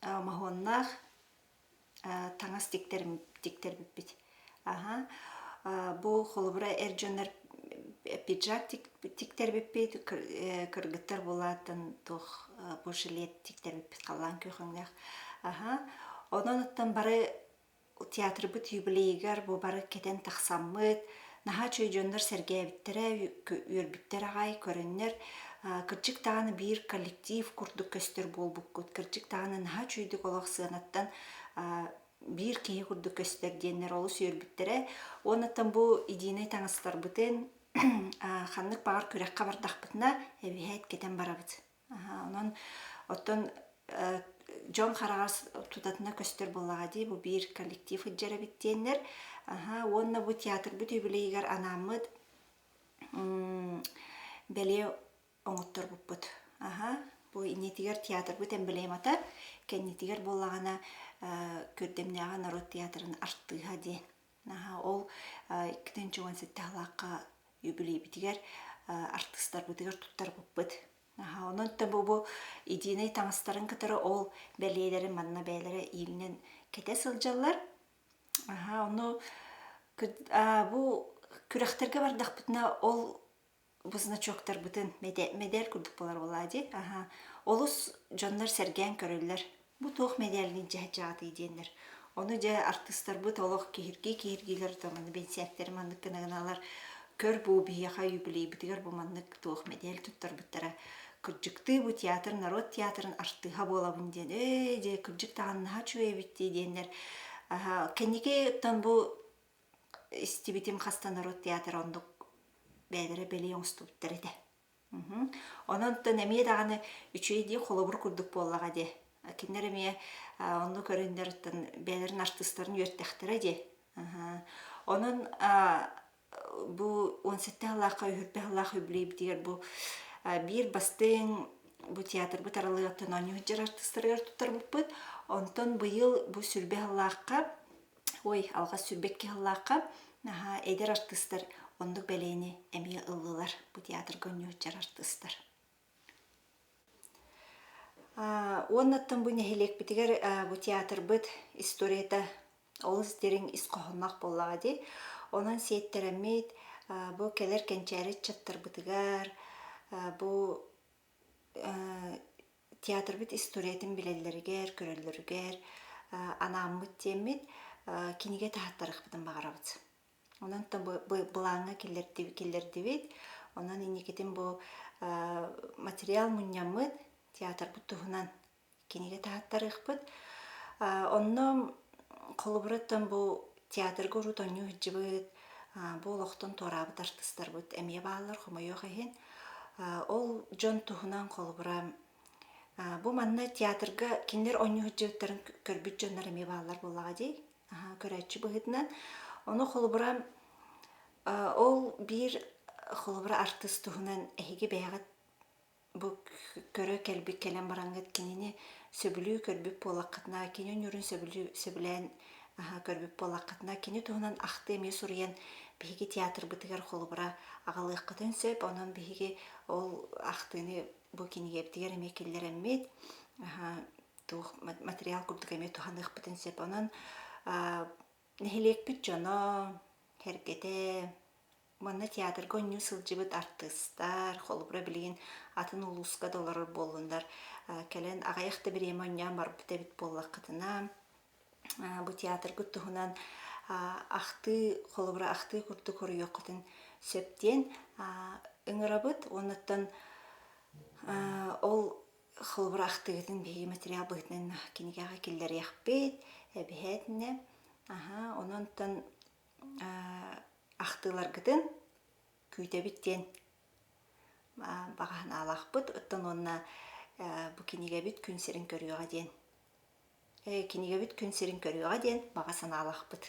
моһуоннаах таҥас тиктэрбиппит. Аһа, бу холобура эр дьоннор пиджак тиктэрбиппит, кыргыттар буолааттан туох бу жилет тиктэрбиппит халлаан күөх өҥнөөх. Аһа, онон оттон бары театрбыт юбилейыгар бу бары кэтэн тахсаммыт, наһаа үчүгэй дьоннор сэргээбиттэрэ, үөрбүттэр аҕай, көрөннөр кырдьык даҕаны биир коллектив курдук көстөр буолбуккут, кырдьык даҕаны наһаа үчүгэйдик олох сыанаттан биир киһи курдук көстөр диэннэр олус үөрбүттэрэ. Уоннаттан бу единэй таҥастарбытын ханнык баҕар күрэххэ бардахпытына эбиһээт кэтэн барабыт. Онон оттон дьон хараҕар тутатына көстөр буоллаҕа дии бу биир коллектив сылдьар эбит диэннэр. Уонна бу театрбыт юбилейыгар анааммыт бэлиэ оҥотторбуппут. Аһа, бу иннитигэр театрбыт эмблемата, кэннитигэр буоллаҕына Күрдэмнээҕи норуот театрын артыыһа диэн. Аһа, ол 2017 сыллаахха юбилейбитигэр артыыстарбытыгар туттарбыппыт. Аһа, онон да бу бу единэй таҥастарын кытары ол бэлиэлэрин манна бэйэлэрэ иилинэн кэтэ сылдьаллар. Аһа, ону бу күрэхтэргэ бардахпытына ол бу значоктарбытын мэдээль курдук буолар буолаа дии. Аһа. Олус дьоннор сэргээн көрөллөр. Бу туох мэдээлин дьаһаатый диэннэр. Ону дьэ артыыстарбыт олох киһиргии-киһиргиилэр маны бэнсээктэри маннык гына гыналар көр бу биһиэхэ юбилейбытыгар бу маннык туох мэдээл туттарбыттара. Кырдьыктыы бу театр народ театрын артыыһа буолабын диэн ээ дьэ кырдьык даҕаны наһаа үчүгэй эбит дии диэннэр аһа кэнники оттон бу истибитим хаста норуот театра оннук бэйэлэрэ бэлиэ оҥостубуттар этэ. Онон оттон эмиэ даҕаны үчүгэй дии холобур курдук буоллаҕа дии. Кинилэр эмиэ онно көрөннөр оттон бэйэлэрин артыыстарын үөртэхтэрэ дии. Онон бу 17 сыллаахха үһүрбэ сыллаах үбүлүөйбүтүгэр бу биир бастыҥ бу театрбыт аралыгыттан оонньуу сылдьар артыыстарыгар туттарбыппыт. Онтон быйыл бу сүрбэ сыллаахха Ой, алҕас 22 сыллаахха наһаа эдэр артыыстар оннук бэлиэни эмиэ ыллылар бу театрга оонньууччар артыыстар. Уоннаттан бу нэһилиэкпитигэр бу театрбыт историята олус дириҥ ис хоһоонноох буоллаҕа дии. Онон сиэттэрэммит бу кэлэр кэнчээри ыччаттарбытыгар бу театрбыт историятын билэллэригэр, көрөллөрүгэр анааммыт диэммит кинигэ таһаттарыахпытын баҕарабыт. Онон былааҥҥа киллэрдибит. Онон инникитин бу материал мунньаммыт театрбыт туһунан кинигэ таһаттарыахпыт. Онно холобураттан бу театрга урут оонньуу сылдьыбыт, бу олохтон туораабыт артыыстарбыт эмиэ бааллар, хомойуох иһин. Ол дьон туһунан холобура бу манна театрга кинилэр оонньуу сылдьыбыттарын көрбүт дьоннор эмиэ бааллар буоллаҕа дии. Көрөөччү быһыытынан. Ону холобура ол биир холобура артыыс туһунан эһиги бэйэҕит бу көрө кэлбит кэлэн бараҥҥыт кинини сөбүлүү көрбүт буоллаххытына, кини ньуурун сөбүлүү сөбүлээн көрбүт буоллаххытына, кини туһунан ахтыы эмиэ суруйан биһиги театрбытыгар холобура аҕалыаххытын сөп. Онон биһиги ол ахтыыны бу кинигэбитигэр эмиэ киллэрэммит туох материал курдук эмиэ туһаныахпытын сөп. Онон нэһилиэкпит дьоно, сэргэтэ Манна театрга оонньуу сылдьыбыт артыыстар, холобура билигин атын улууска да олорор буоллуннар, кэлэн аҕыйах да бириэмэ оонньоон барбыт эбит буоллаххытына, бу театргыт туһунан ахтыы, холобура ахтыы курдук хоруйуоххутун сөп диэн ыҥырабыт. Уоннаттан ол холобура ахтыыгытын биһиги материал быһыытынан кинигэҕэ киллэриэхпит, эбиһээтинэ. Аһа, онон ахтыыларгытын күүтэбит диэн баҕа санаалаахпыт. Оттон уонна бу кинигэбит күн сирин көрүөҕэ диэн кинигэбит күн сирин көрүөҕэ диэн баҕа санаалаахпыт.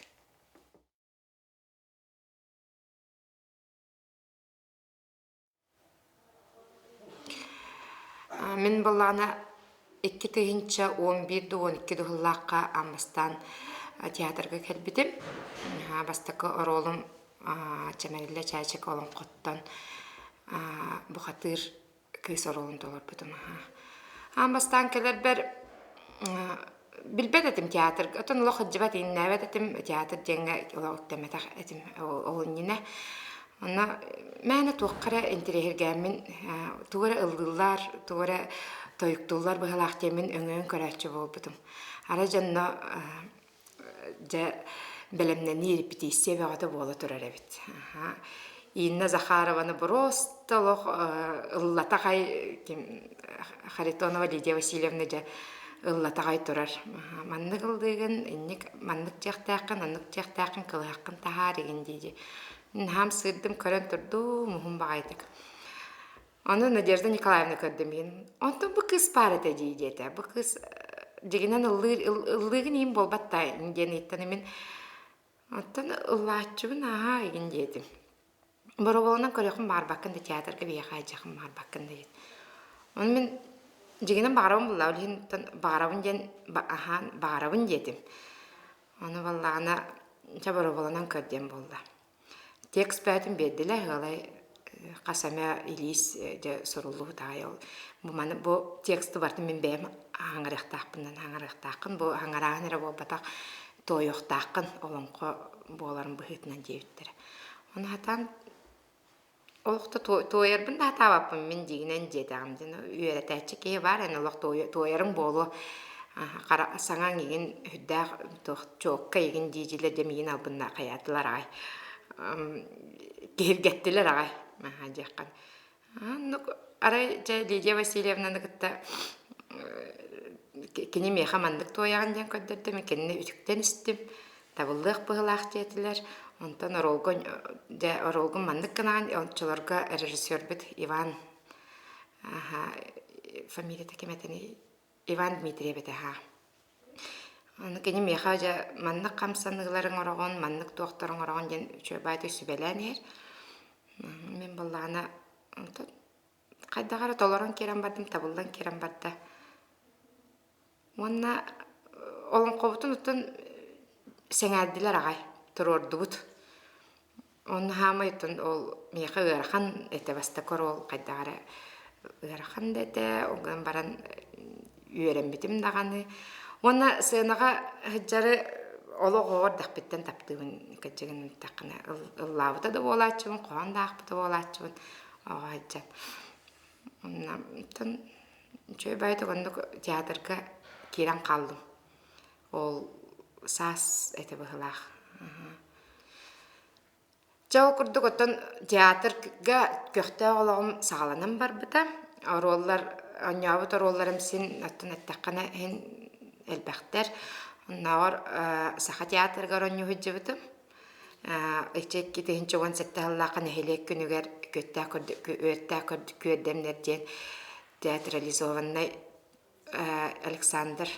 Мин былаана 2011 да 12 да сыллаахха аан бастаан театрга кэлбитим. Бастакы оруолум Чэмэлиллэ Чээчик олоҥхоттон бухатыыр кыыс оруолун толорбутум. Аан бастаан кэлэрбэр билбэт этим театрга, оттон олох сылдьыбат иҥнээбэт этим, театр диэҥҥэ олох үктэммэтэх этим ол иннинэ. Онно мээнэ туохха эрэ интэриэһиргээммин, тугу эрэ ыллыыллар, тугу эрэ тойуктууллар быһыылаах диэммин өҥөйөн көрөөччү буолбутум. Арай дьонно дьэ бэлэмнэнии репетиция бөҕөтө буола турар эбит. Инна Захарованы просто олох ыллатаҕай Харитонова Лидия Васильевна дьэ ыллатаҕай турар. Маннык ыллыыгын, инник маннык дьиэхтээххин, оннук дьиэхтээххин, кылыһаххын таһаар игин дии-дии. Наһаам сыырдым көрөн турдум, уһун баҕайытык. Ону Надежда Николаевна көрдө миигин, онтон бу кыыс баар этэ дии диэтэ. Бу кыыс дьигинэн ыллыыр, ыллыыгын иһин буолбат да диэн ыйыттан мин оттон ыллааччыбын ааһаа игин диэтим. Боробуолунан көрүөххүн баҕарбаккын да театрга биһиэхэ айдьахын баҕарбаккын да диэн. Ону мин дьигинэн баҕарабын булла, ол иһин баҕарабын диэн аһаан баҕарабын диэтим. Ону буоллаҕына чэ боробуолунан көр диэн буолла. Текст бэйэтин биэрдилэр, ыалай хас эмэ илиис дьэ суруллубут аҕай ол бу маны бу тексты барытын мин бэйэм хаҥарыахтаахпынан хаҥарыахтааххын бу хаҥарааһын эрэ буолбатах туойуохтааххын олоҥхо буоларын быһыытынан диэбиттэрэ. Ону сатаан Олох да туойарбын да сатаабаппын мин дьиҥинэн диэтэҕим диэн үөрэтээччи киһи баар эн олох туойарыҥ буолуо хара саҥаҥ игин сүрдээх туох чуокка игин дии-дьилэр дьэ миигин албынна хайаатылар аҕай киһиргэттилэр аҕай аһаа диэххин оннук арай дьэ Лидия Васильевнаны кытта кини миэхэ маннык туойаҕын диэн көрдөрдө мин кинини үтүктэн истим табыллыах быһыылаах диэтилэр. Онтон оруолга дьэ оруолгун маннык гынаҕын оччолорго режиссербүт Иван фамилията ким этэний Иван Дмитриев этэ аһаа. Аны кини миэхэ дьэ маннык хамсаныыларыҥ ороҕун, маннык туохтарыҥ ороҕун диэн үчүгэй баайдык сүбэлээн иһэр. Мин буоллаҕына онтон хайдах эрэ толорон киирэн бардым, табыллан киирэн барда. Уонна олоҥхобутун оттон сэҥээрдилэр аҕай, туруордубут. Онно хаамай оттон ол миэхэ ыарахан этэ бастакы оруол хайдах эрэ ыарахан да этэ, ол гынан баран үөрэммитим даҕаны. Уонна сыанаҕа сылдьары олох оҕо эрдэхпиттэн таптыыбын кырдьыгын эттэххинэ ыллаабыта да буолааччыбын, хоһоон да аахпыта буолааччыбын оҕо сылдьан. Онно оттон Үчүгэй баайытык оннук театрга киирэн хааллым. Ол саас этэ быһыылаах. Дьэ ол курдук оттон театрга көхтөөх олоҕум саҕаланан барбыта. Оруоллар, оонньообут оруолларым син оттон эттэххинэ иһин элбэхтэр. Оннооҕор Саха театрыгар оонньуу сылдьыбытым. Иччи 2017 сыллаахха нэһилиэк күнүгэр күөттээх үөртээх күөрдэмнэр диэн театрализованнай Александр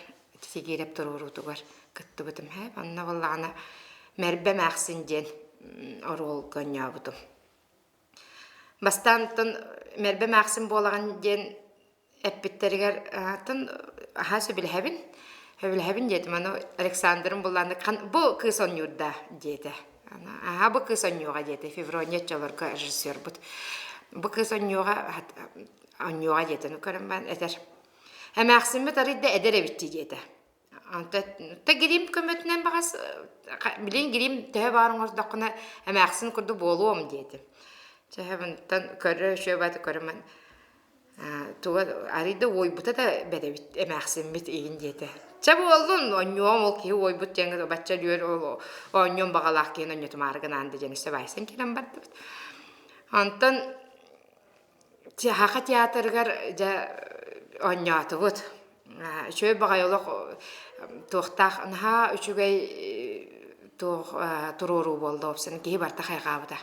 Сигиирэп туруоруутугар кыттыбытым. Онно буоллаҕына Мэрбэ эмээхсин диэн оруолга оонньообутум. Бастаан оттон Мэрбэ эмээхсин буолаҕын диэн эппиттэригэр атын аһаа сөбүлэһэбин. Сөбүлэһэбин диэтим. Аны Александрым буллааны бу кыыс оонньуурда диэтэ. Аһаа бу кыыс оонньуоҕа диэтэ. Феврония оччолорго режиссербут. Бу кыыс оонньуоҕа оонньуоҕа диэтэ. Ну көрөн баран этэр. Эмээхсиммит арый да эдэр эбит дии диэтэ. Онто грим көмөтүнэн баҕас билин грим төһө баар оҥордоххуна эмээхсин курдук буолуом диэтим. Чэһэбинтэн көрө үчүгэй көрөмөн туга арый да уойбута да бэдэбит эмээхсиммит иһин диэтэ. Чэ буоллун онньуом ол киһи уойбут диэн бачча үөр ол оонньуом баҕалаах киһини онньотумаары гынаан да диэн өссө баайсан кэлэн бардыбыт. Онтон Саха театрыгар дьэ оонньоотубут. Үчүгэй баҕайы олох туохтаах наһаа үчүгэй туох туруоруу буолла уопсайынан киһи барыта хайҕаабыта.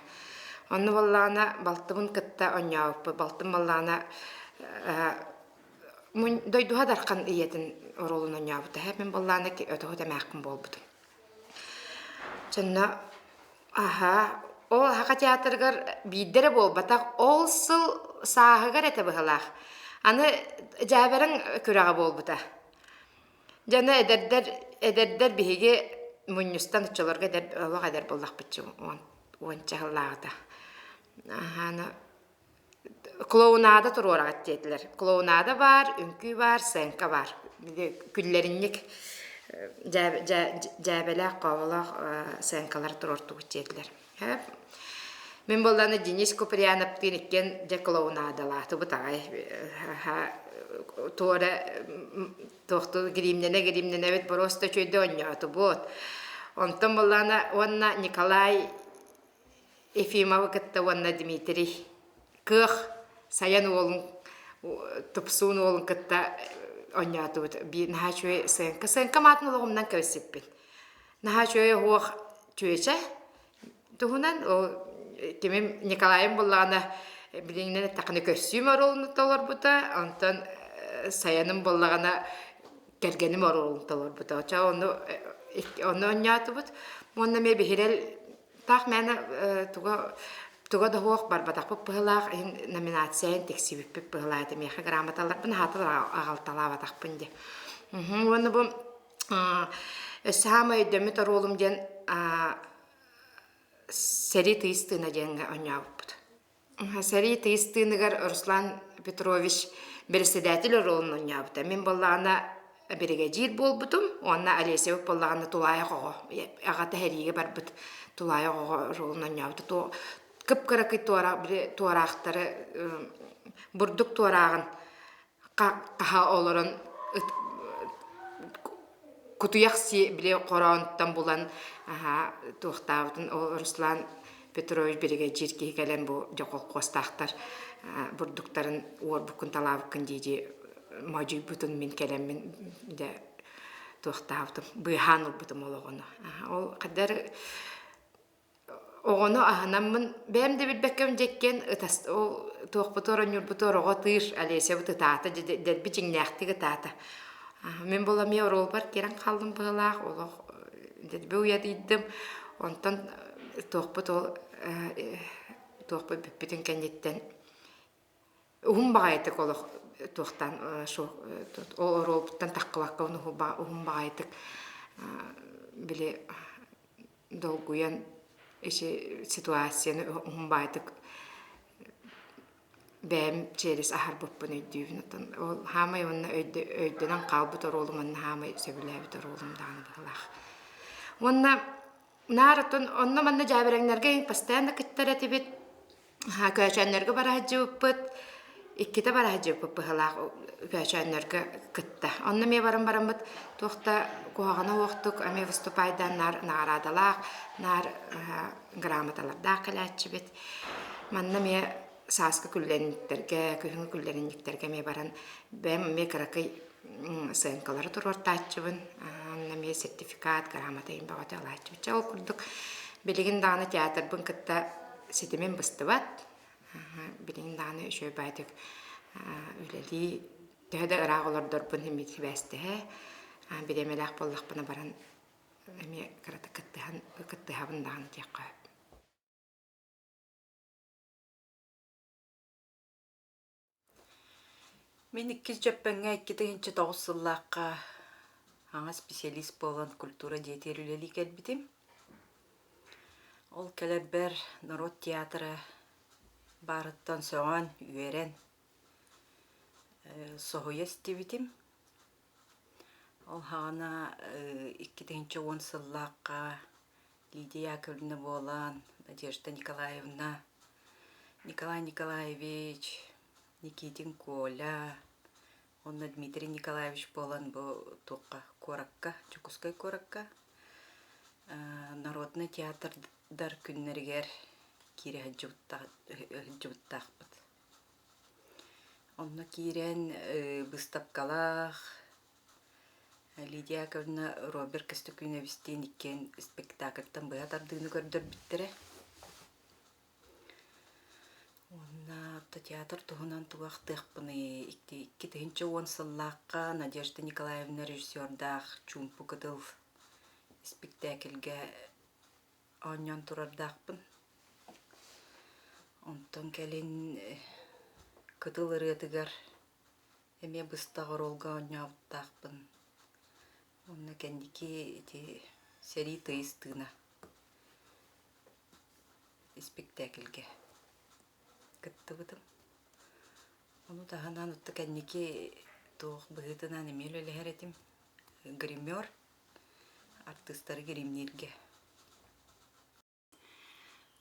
Онно буоллаҕына балтыбын кытта оонньообуппут. Балтым буоллаҕына дойдуһа Дархан ийэтин оруолун оонньообута. Мин буоллаҕына өтөһүт эмээххин буолбутум. Дьонно Аһа, ол Аһака театрыгар биирдэ эрэ буолбатах, ол сыл сааһыгар этэ быһалаах. Аны дьээбэрэҥ күрэҕэ буолбута. Дьэ аны эдэрдэр, эдэрдэр биһиги мунньустан оччолорго эдэр, олох эдэр буоллахпыт уонча сыллааҕыта. Аһа, аны Клоунада туруораҕыт диэтилэр. Клоунада баар, үҥкүү баар, сценка баар. Күллэринньик дьээбэлээх, хооболоох сценкалары туруортубут диэтилэр. Мин буоллаҕына Денис Куприяновтыын иккиэн дьэ клоунадалаатыбыт аҕай. Туора туохтуу гримнэнэ-гримнэнэбит боруоста үчүгэйдик оонньоотубут. Онтон буоллаҕына уонна Николай Ефимовы кытта уонна Дмитрий Кыах Сайан уолун Тупсуун уолун кытта оонньоотубут. Биир наһаа үчүгэй сценка. Сценка маатын олоҕумнан кэбиспиппин. Наһаа үчүгэй оһуох чүөчэ туһунан ол кимим Николайым буоллаҕына билиҥҥинэн эттэххинэ көссүүм оруолун толорбута, онтон Сайаным буоллаҕына кэргэним оруолун толорбута. Оччо ону ону оонньоотубут. Уонна эмиэ биһирэл Таах мээнэ туга туга да суох барбатахпыт быһыылаах иһин номинацияйын тиксибиппит быһыылаах этэ миэхэ грамоталарбын аһаатар аҕалталаабатахпын диye. Уонна бу өссө саамай өйдөммүт оруолум диэн сэрии тыйыс тыына диэҥҥэ оонньообуппут. Сэрии тыйыс тыыныгар Руслан Петрович бэрэссэдээтэл оруолун оонньообута. Мин буоллаҕына биригэдьиир буолбутум уонна Олесябыт буоллаҕына тулаайах оҕо, аҕата сэриигэ барбыт тулаайах оҕо оруолун оонньообута. Кып-кыракый туораахтары бурдук туорааҕын хаһа олорон кутуйах сии били хороонтон булан туохтаабытын ол Руслан Петрович биригэдьиир киһи кэлэн бу дьэ холкуостаахтар бурдуктарын уорбуккун талаабыккын дии-дии модьуйбутун мин кэлэммин дьэ туохтаабытым быыһаан ылбытым ол оҕону ол хаддар Оҕону аһынаммын бэйэм да билбэккэбин дьэккиэн ытас ол туохпутугар оонньуурбутугар оҕо ытыыр Олесябыт ытаата дэлби дьиҥнээхтик ытаата. Мин буола эмиэ оруолбар киирэн хааллым быһыылаах олох дэлби уйадыйдым. Онтон туохпут ол туохпут бүппүтүн кэнниттэн Уһун баҕайытык олох туохтаан ол оруолбуттан таххыбакка уһун баҕайытык били долгуйан ити ситуацияны уһун баҕайытык бэйэм через аһарбыппын өйдүүбүн. Оттон ол хаамай уонна өйдөнөн хаалбыт оруолум уонна хаамай сөбүлээбит оруолум даҕаны быһыылаах. Уонна наар оттон онно-манна дьээбэрэҥнэргэ постоянно кыттар этибит. Көөчөөннөргө бара сылдьыбыппыт, иккитэ бара сылдьыбыппыт быһыылаах көөчөөннөргө кытта. Онно эмиэ баран бараммыт туох да куһаҕана суохтук эмиэ выступайдаан наар наҕараадалаах, наар грамоталардаах кэлээччибит. Манна эмиэ сааскы күллэнниктэргэ, күһүҥҥү күллэринньиктэргэ эмиэ баран бэйэм эмиэ кыракый сценкалары туруортааччыбын. Онно эмиэ сертификат, грамота иһин бөҕөтө ылааччыбыт. Чэ, ол курдук билигин даҕаны театрбын кытта ситимим быстыбат. Билигин даҕаны үчүгэй баайдык үлэлии, төһө да ыраах олордорбун иһин сибээстэһэ, бириэмэлээх буоллахпына баран. эмиэ кыратык кыттыһан кыттыһабын даҕаны диэххэ сөп. Мин иккис Дьөппөҥҥө 2009 сыллаахха аҥа специалист буолан культура дьиэтигэр үлэлии кэлбитим. Ол кэлэрбэр норуот театра баарыттан сөҕөн, үөрэн, соһуйа истибитим. Ол саҕана 2010 сыллаахха Лидия Яковлевна буолан, Надежда Николаевна, Николай Николаевич, Никитин Коля уонна Дмитрий Николаевич буолан бу туохха куоракка, Дьокуускай куоракка народнай театрдар күннэригэр киирэ сылдьыбыттаахпыт. Онно киирэн быыстапкалаах Лидия Яковлевна Роберт Костюкиновичтиин иккиэн спектакльтан быһа тардыыны көрдөрбүттэрэ. Уонна театр туһунан тугу ахтыахпыный 2010 сыллаахха Надежда Николаевна режиссердаах «Чуумпу кытыл» испиктээкилгэ оонньоон турардаахпын. Онтон кэлин «Кытыл ырыатыгар» эмиэ быстах оруолга оонньообуттаахпын. Уонна кэнники ити «Сэрии тыйыс тыына» испиктээкилгэ кыттыбытым. Ону таһынан отто кэнники туох быһыытынан эмиэ үлэлэһэр этим. Гример, артыыстары гримнииргэ.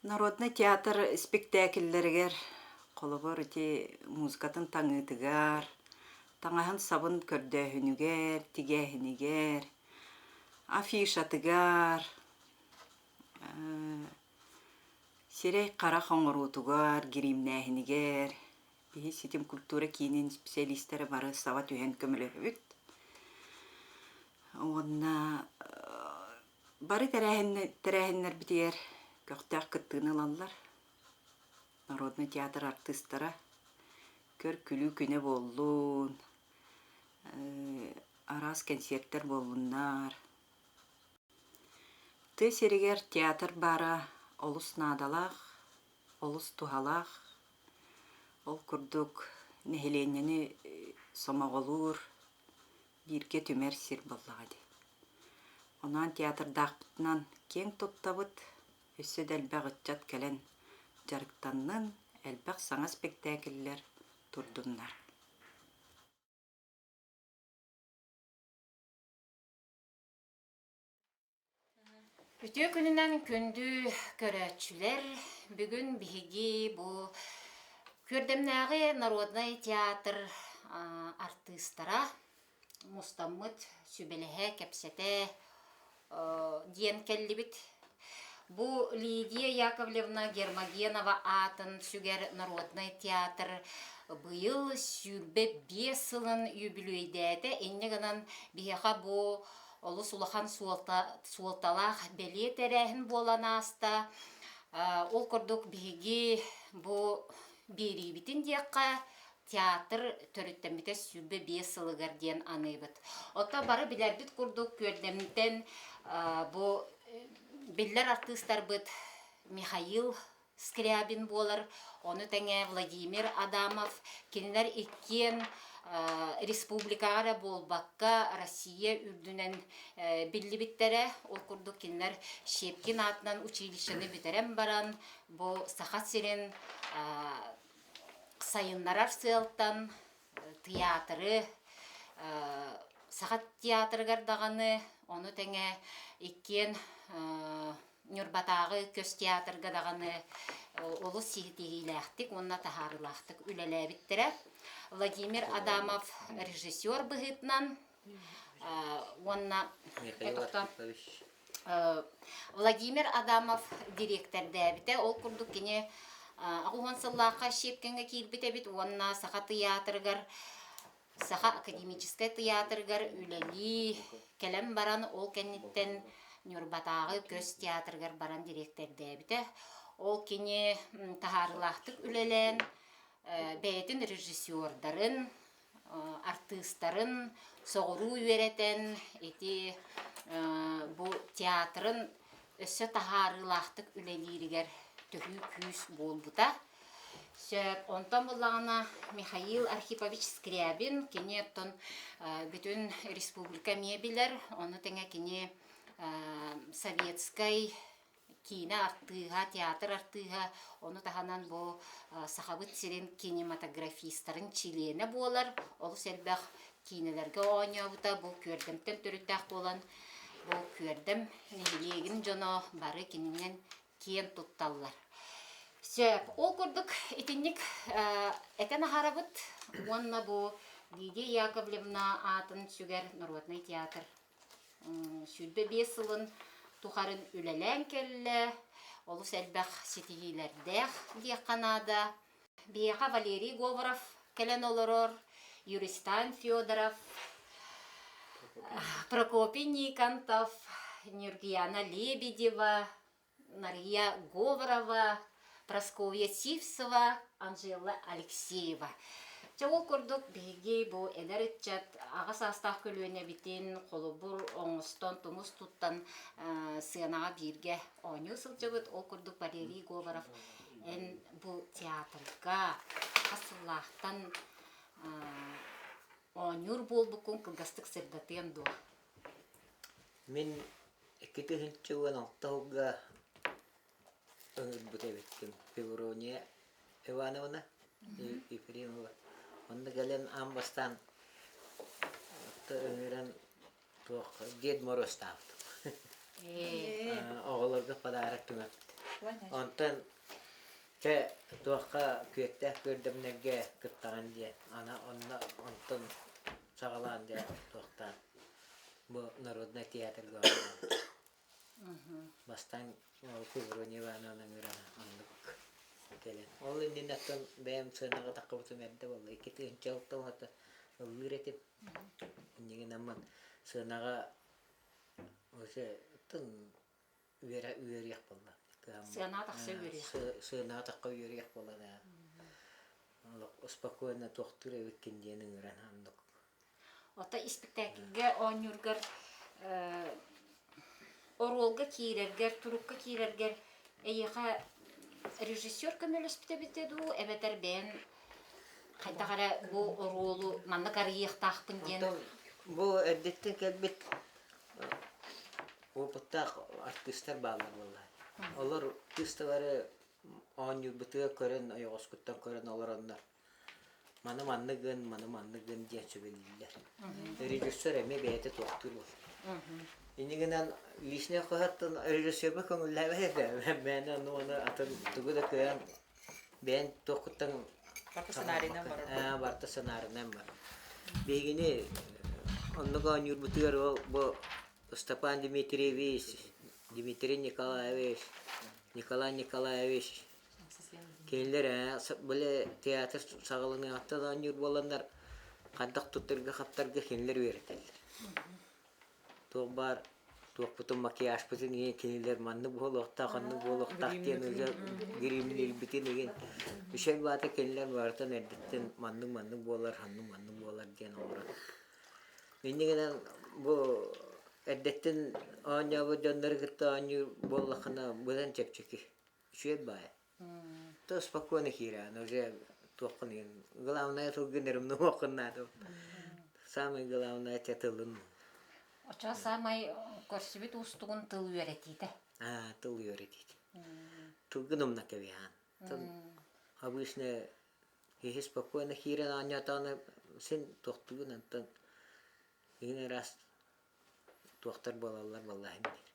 Народнай театр испиктээкиллэригэр холобур ити музыкатын таҥыытыгар, таҥаһын-сабын көрдөөһүнүгэр, тигээһинигэр, афишатыгар, Сирэй-харах оҥоруутугар, гириимнээһинигэр биһи ситим культура киинин специалистара бары саба түһэн көмөлөһөбүт. Уонна бары тэрээһиннэрбитигэр көхтөөх кыттыыны ылаллар. Народнай театр артыыстара көр-күлүү күнэ буоллун, араас кэнсиэртэр буоллуннар. Тыа сиригэр театр баара олус наадалаах, олус туһалаах. Ол курдук нэһилиэнньэни сомоҕолуур, бииргэ түмэр сир буоллаҕа дии. Онон театрдаахпытынан киэҥ туттабыт, өссө да элбэх ыччат кэлэн дьарыктаннын, элбэх саҥа спектакльлэр турдуннар. Үтүө күнүнэн күндү көрөөччүлэр! Бүгүн биһиги бу Күөрдэмнээҕи народнай театр артыыстара мустаммыт сүбэлэһэ, кэпсэтэ диэн кэллибит. Бу Лидия Яковлевна Гермогенова аатын сүгэр народнай театр быйыл 25 сылын үбүлүөйдээтэ. Инньэ гынан биһиэхэ бу олус улахан суолта, суолталаах бэлиэ тэрээһин буолан ааста. Ол курдук биһиги бу биэриибитин диэххэ театр төрүттэммитэ 25 сылыгар диэн аныыбыт. Оттон бары билэрбит курдук Күөрдэмтэн бу биллэр артыыстарбыт Михаил Скрябин буолар, ону тэҥэ Владимир Адамов. Кинилэр иккиэн республикаҕа эрэ буолбакка, Россия үрдүнэн биллибиттэрэ. Ол курдук кинилэр Щепкин аатынан училищены бүтэрэн баран, бу Саха сирин сайыннарар сыалтан тыйаатыры Саха театрыгар даҕаны, ону тэҥэ иккиэн Ньурбатааҕы көс театрга даҕаны олус ситиһиилээхтик уонна таһаарыылаахтык үлэлээбиттэрэ. Владимир Адамов режиссер быһыытынан уонна Владимир Адамов дириэктэрдээбитэ. Ол курдук кини 80 сыллаахха Щепкиҥҥэ киирбит эбит уонна Саха тыйаатырыгар Саха академическай тыйаатырыгар үлэлии кэлэн баран, ол кэнниттэн Ньурбатааҕы көс театрыгар баран дириэктэрдээбитэ. Ол кини таһаарыылаахтык үлэлээн, бэйэтин режиссердарын артыыстарын соҕуруу үөрэтэн ити бу театрын өссө таһаарыылаахтык үлэлииригэр төһүү күүс буолбута. Сөп. Онтон буллаҕына Михаил Архипович Скрябин, кини оттон бүтүн республика эмиэ билэр, ону тэҥэ кини советскай киинэ артыыһа, театр артыыһа, ону таһынан бу Сахабыт сирин кинематографистарын чилиэнэ буолар, олус элбэх киинэлэргэ оонньообута, бу Күөрдэмтэн төрүттээх буолан, бу Күөрдэм нэһилиэгин дьоно бары кининэн киэн тутталлар. Сөп. Ол курдук итинник этэн аһарабыт уонна бу Лидия Яковлевна аатын сүгэр народнай театр 25 сылын тухарын үлэлээн кэллэ, олус элбэх ситиһиилэрдээх диэххэ наада. Биһиэхэ Валерий Говоров кэлэн олорор, Юристан Федоров, Прокопий Никонтов, Нюргияна Лебедева, Нария Говорова, Прасковья Сивцева, Анжела Алексеева. Чэ ол курдук биһиги бу эдэр ыччат аҕа саастаах көлүөнэбитин холобур оҥостон, тумус туттан сыанаҕа бииргэ оонньуу сылдьабыт. Ол курдук Валерий Говоров эн бу театрга хас сыллаахтан оонньуур буолбуккун кылгастык сырдатыан дуо? Мин 2016 сылга ыҥырбыт эбиккин Феврония Ивановна Ефремова. Онно кэлэн аан бастаан ыҥыран туох Дед Морозтаабытым. Оҕолорго подарок түҥэппит. Онтон чэ туохха күөттээх күөрдэмнэргэ кыттаҕын диэн ана онно онтон саҕалаан дьэ туохтаан бу народнай театрга бастаан Феврония Ивановна ыҥыран оннук кэлэн ол иннинэ оттон бэйэм сыанаҕа таххыбытым эрдэ буолла 2006 уһата ыллыыр этим иннигинаммын сыанаҕа уже оттон үөрэ үөрүйэх буолла сыанаҕа тахса үөрүйэх сыанаҕа тахха үөрүйэх буолла да олох спокойно туохтуур эбиккин диэн ыҥыран оннук Ото испиктээкилгэ оонньуургар оруолга киирэргэр, турукка киирэргэр эйиэхэ режиссер көмөлөспүтэ эбитэ дуу, эбэтэр бэйэн хайдах эрэ бу оруолу маннык арыйыахтаахпын диэн Бу эрдэттэн кэлбит опыттаах артыыстар бааллар буолла. Олор кыысталары оонньуурбутугар көрөн, ойоҕоскуттан көрөн олороннор Маны маннык гын, маны маннык гын диэн сүбэлииллэр. Режиссер эмиэ бэйэтэ туохтуур буолар. Инньэ гынан личный хаһыаттан режиссерга көҥүллээбэт этэ. Мээнэ ону ону атын тугу да кыайан бэйэн туоххуттан Барыта сценарийынан барар. Барыта сценарийынан бар. Биһигини оннук оонньуурбутугар ол бу Степан Дмитриевич, Дмитрий Николаевич, Николай Николаевич Кинилэр били театр саҕаланыаҕыттан оонньуур буоланнар хайдах туттарга-хаптарга кинилэр үөрэтэллэр. Туох баар туохпутун макияжпытын иһин кинилэр маннык буолуохтаах, оннук буолуохтаах диэн уже гримниирбитин иһин үчүгэй баата кинилэр барытын эрдэттэн маннык-маннык буолар, ханнык-маннык буолар диэн оҥорон. Инньэ гынан бу эрдэттэн оонньообут дьоннору кытта оонньуур буоллаххына быдан чэпчэки. Үчүгэй баайа. То спокойно киирэҕин уже туоххун иһин главное тылгын эрэ умнумуоххун наада. Самое главное это тылын. Оччоҕо саамай көрсүбүт уустугун тыл үөрэтиитэ. Аа, тыл үөрэтиитэ. Тылгын умна кэбиһэҕин. Тыл обычно киһи спокойно киирэн оонньоотоҕуна син туохтугун онтон иһин ыраас туохтар буолаллар буоллаһын диир.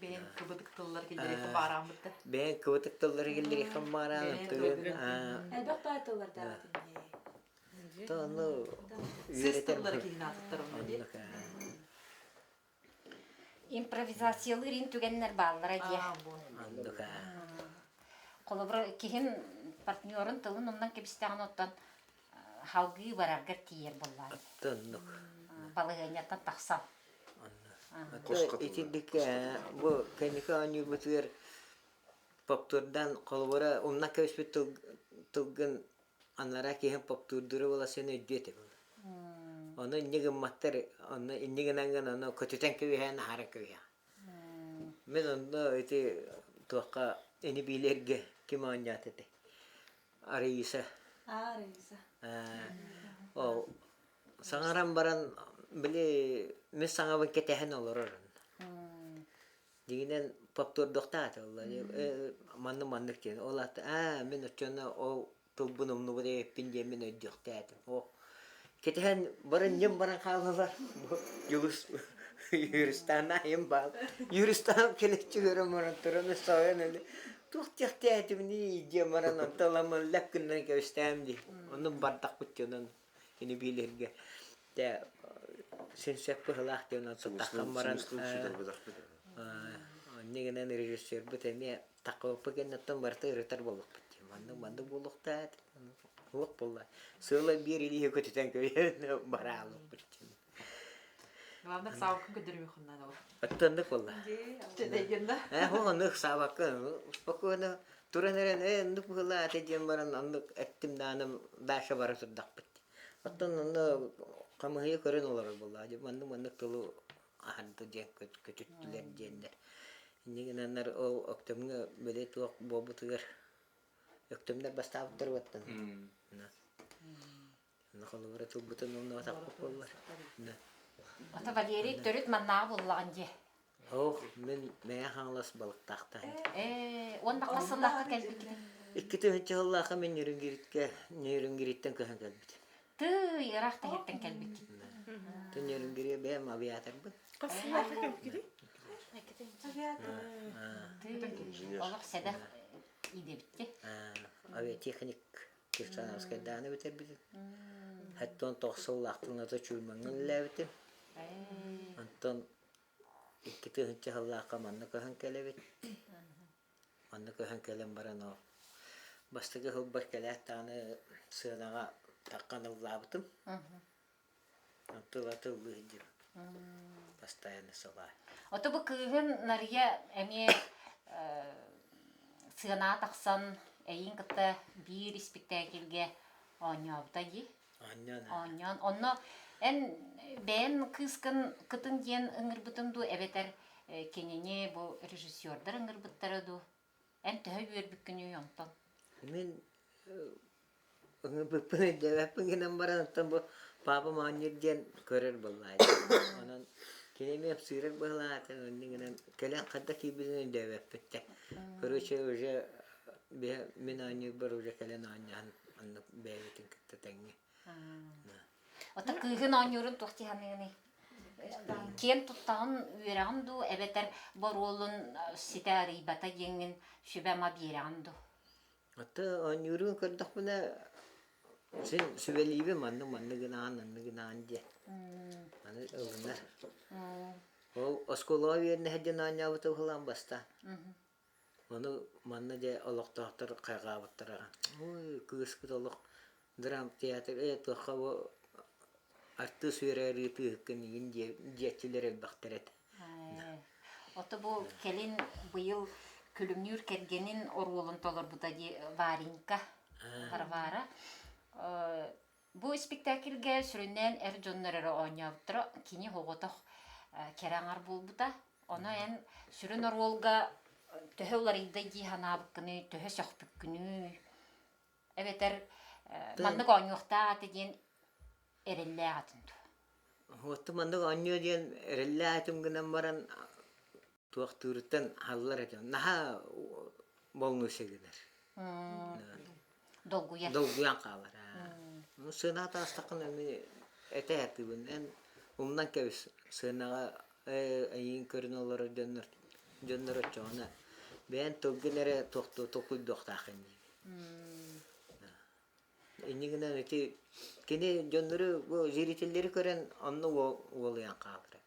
Бэйэҥ кыбытык тыллар киллэриэххин баарааммыт да. Бэйэҥ кыбытык тыллары киллэриэххин баараан Элбэх баай тыллардаах То ону Сыыс тыллары киһини аатыттар онно дии. Импровизациялыыр ин түгэннэр бааллара диэ. Холобура, киһин партнерун тылын умнан кэбистэҕин оттон халгыы бараргар тиийэр буоллаҕа. Оннук. Балаһыанньаттан тахсан. Итинник бу кэнники оонньуурбутугар поптуордаан холобура умнан кэбиспит тылгын анараа киһим поптуурдуура буола син өйдүө этэ буолла. Ону инньэ гымматтар, онно инньэ гынан гынан ону көтүтэн кэбиһэн аһара кэбиһэҕин. Мин онно ити туохха ини биилэргэ ким оонньоото этэй? Раиса. Аа, Раиса. Ол саҥаран баран били мин саҥабын кэтэһэн олорор. Дьиҥинэн повтордуохтаах этэ буолла маннык маннык диэн. Ол аата аа мин оччону ол тылбын умнубут эбиппин диэммин өйдүөхтээтим. О кэтэһэн баран ньым баран хааллылар. Бу Дьулус Юристаан айым баал. Юристаан кэлэччи көрөн баран туран соһуйан өлө туох диэхтээтимний диэн баран онтон ыламмын лэп гыннаран кэбистээм дии. Оннук бардахпыт дьонун ини биилэргэ Тэ син сөп быһылаах диэн онон сыттаххын баран онньа гынан режиссербут эмиэ таххыбыппыт кэнниттэн барыта ырытар буоллахпыт дии маннык маннык буолуохтаах суох буолла сыала биир илииһи көтүтэн көйөн бараалыппыт диэн Главное, саабаккын көрдөрүөххүн ол. Оттоннук буолла. Ээ, оннук саабаккын спокойно туран эрэн ээ оннук быһылаата диэн баран оннук эттим даҕаны дальше бара турдахпыт Оттон онно хамыһыйа көрөн олорор буоллаҕа дии, маннык-маннык тылы аһарда диэн көтүттүлэр диэннэр. Инньэ гынаннар ол Өктөмҥө били туох буолбутугар Өктөмнөр бастаабыттар уоттан. Онно холобура тылбытын умнубатахпыт буоллар. Ата Валерий төрүт маннааҕы буоллаҕын дии. Ох, мин Мэҥэ Хаҥалас балыктаахтаах. Ээ, уонна хас сыллаахха кэлбиккиний? 2000 сыллаахха мин Нерюнгриткэ Нерюнгриттэн көһөн кэлбитим. Тыый, ыраах таһыттан кэлбиккит. Тын Нерюнгри бэйэм авиаторбын. Хас сыллаахха кэлбиккитий? Тыый, олох сэдэх идэбитти. Авиатехник Кирсановскайдааны бүтэрбитим. Хэттон тоҕус сыллаахтан ата чуумаҥҥа үлэлээбитим. Онтон 2000 сыллаахха манна көһөн кэлэбит. Манна көһөн кэлэн баран ол бастакы сылбар кэлээт даҕаны сыанаҕа таххан ыллаабытым. Тыла тыллыы сылдьыбыт. Постоянно сылаа. Ото бу кыыһын Нарыйа эмиэ сыанаҕа тахсан эйиин кытта биир испиктээкилгэ оонньообута дии. Оонньоон. Оонньоон. Онно эн бэйэн кыыскын кытын диэн ыҥырбытын дуу эбэтэр кинини бу режиссердар ыҥырбыттара дуу? Эн төһө үөрбүккүнүй онтон? Мин ыҥырбыппын өйдөөбөппүн гынан баран оттон бу папа оонньуур диэн көрөр буоллаҕа. Онон кини эмиэ ымсыырар быһылаата оннук гынан кэлэн хайдах киирбитин өйдөөбөппүт да. Короче уже мин оонньуурбар уже кэлэн оонньоон оннук бэйэбитин кытта тэҥҥэ. Ото кыыһын оонньуурун туох дии саныыгыный? Киэн туттаҕын үөрэҕин дуу эбэтэр боруолун ситэ арыйбата диэҥҥин сүбэ-ама биэрэҕин дуу? Ата оонньуурун көрдөхпүнэ син сүбэлиибин маннык маннык гынаан маннык гынаан диэн. Аны ылынар. Ол оскуолаҕа үөрэнэ сылдьан оонньообута уһулаан бастаан. Ону манна дьэ олохтоохтор хайҕаабыттара. Ой, кыыспыт олох драмтеатр ээ туохха бу артыыс үөрэр ыытыыһыккын игин диэччилэр элбэхтэр этэ. Ото бу кэлин быйыл Күлүмнүүр кэргэнин оруолун толорбута дии Варенька Варвара. Бу испиктээкилгэ сүрүннээн эр дьоннор эрэ оонньообуттара, кини оҕотох кэрэ аҥар буолбута. Ону эн сүрүн оруолга төһө уларыйда дии санаабыккыный, төһө сөхпүккүнүй? Эбэтэр маннык оонньуохтаах этэ диэн эрэллээх этин дуо? Уотту маннык оонньуо диэн эрэллээх этим гынан баран туохтууруттан халлар этим. Наһаа волнуйся гынар. Долгуйар. Долгуйан хаалар. Сыанаҕа таҕыстаххына мин этэ сатыыбын. Эн умнан кэбис сыанаҕа эйигин көрөн олорор дьоннор дьоннор оччоҕуна бэйэн тылгын эрэ туохтуу толкуйдуохтааххын диибин. Инньэ гынан ити кини дьоннору бу зрителлэри көрөн онно уолуйан хаалара.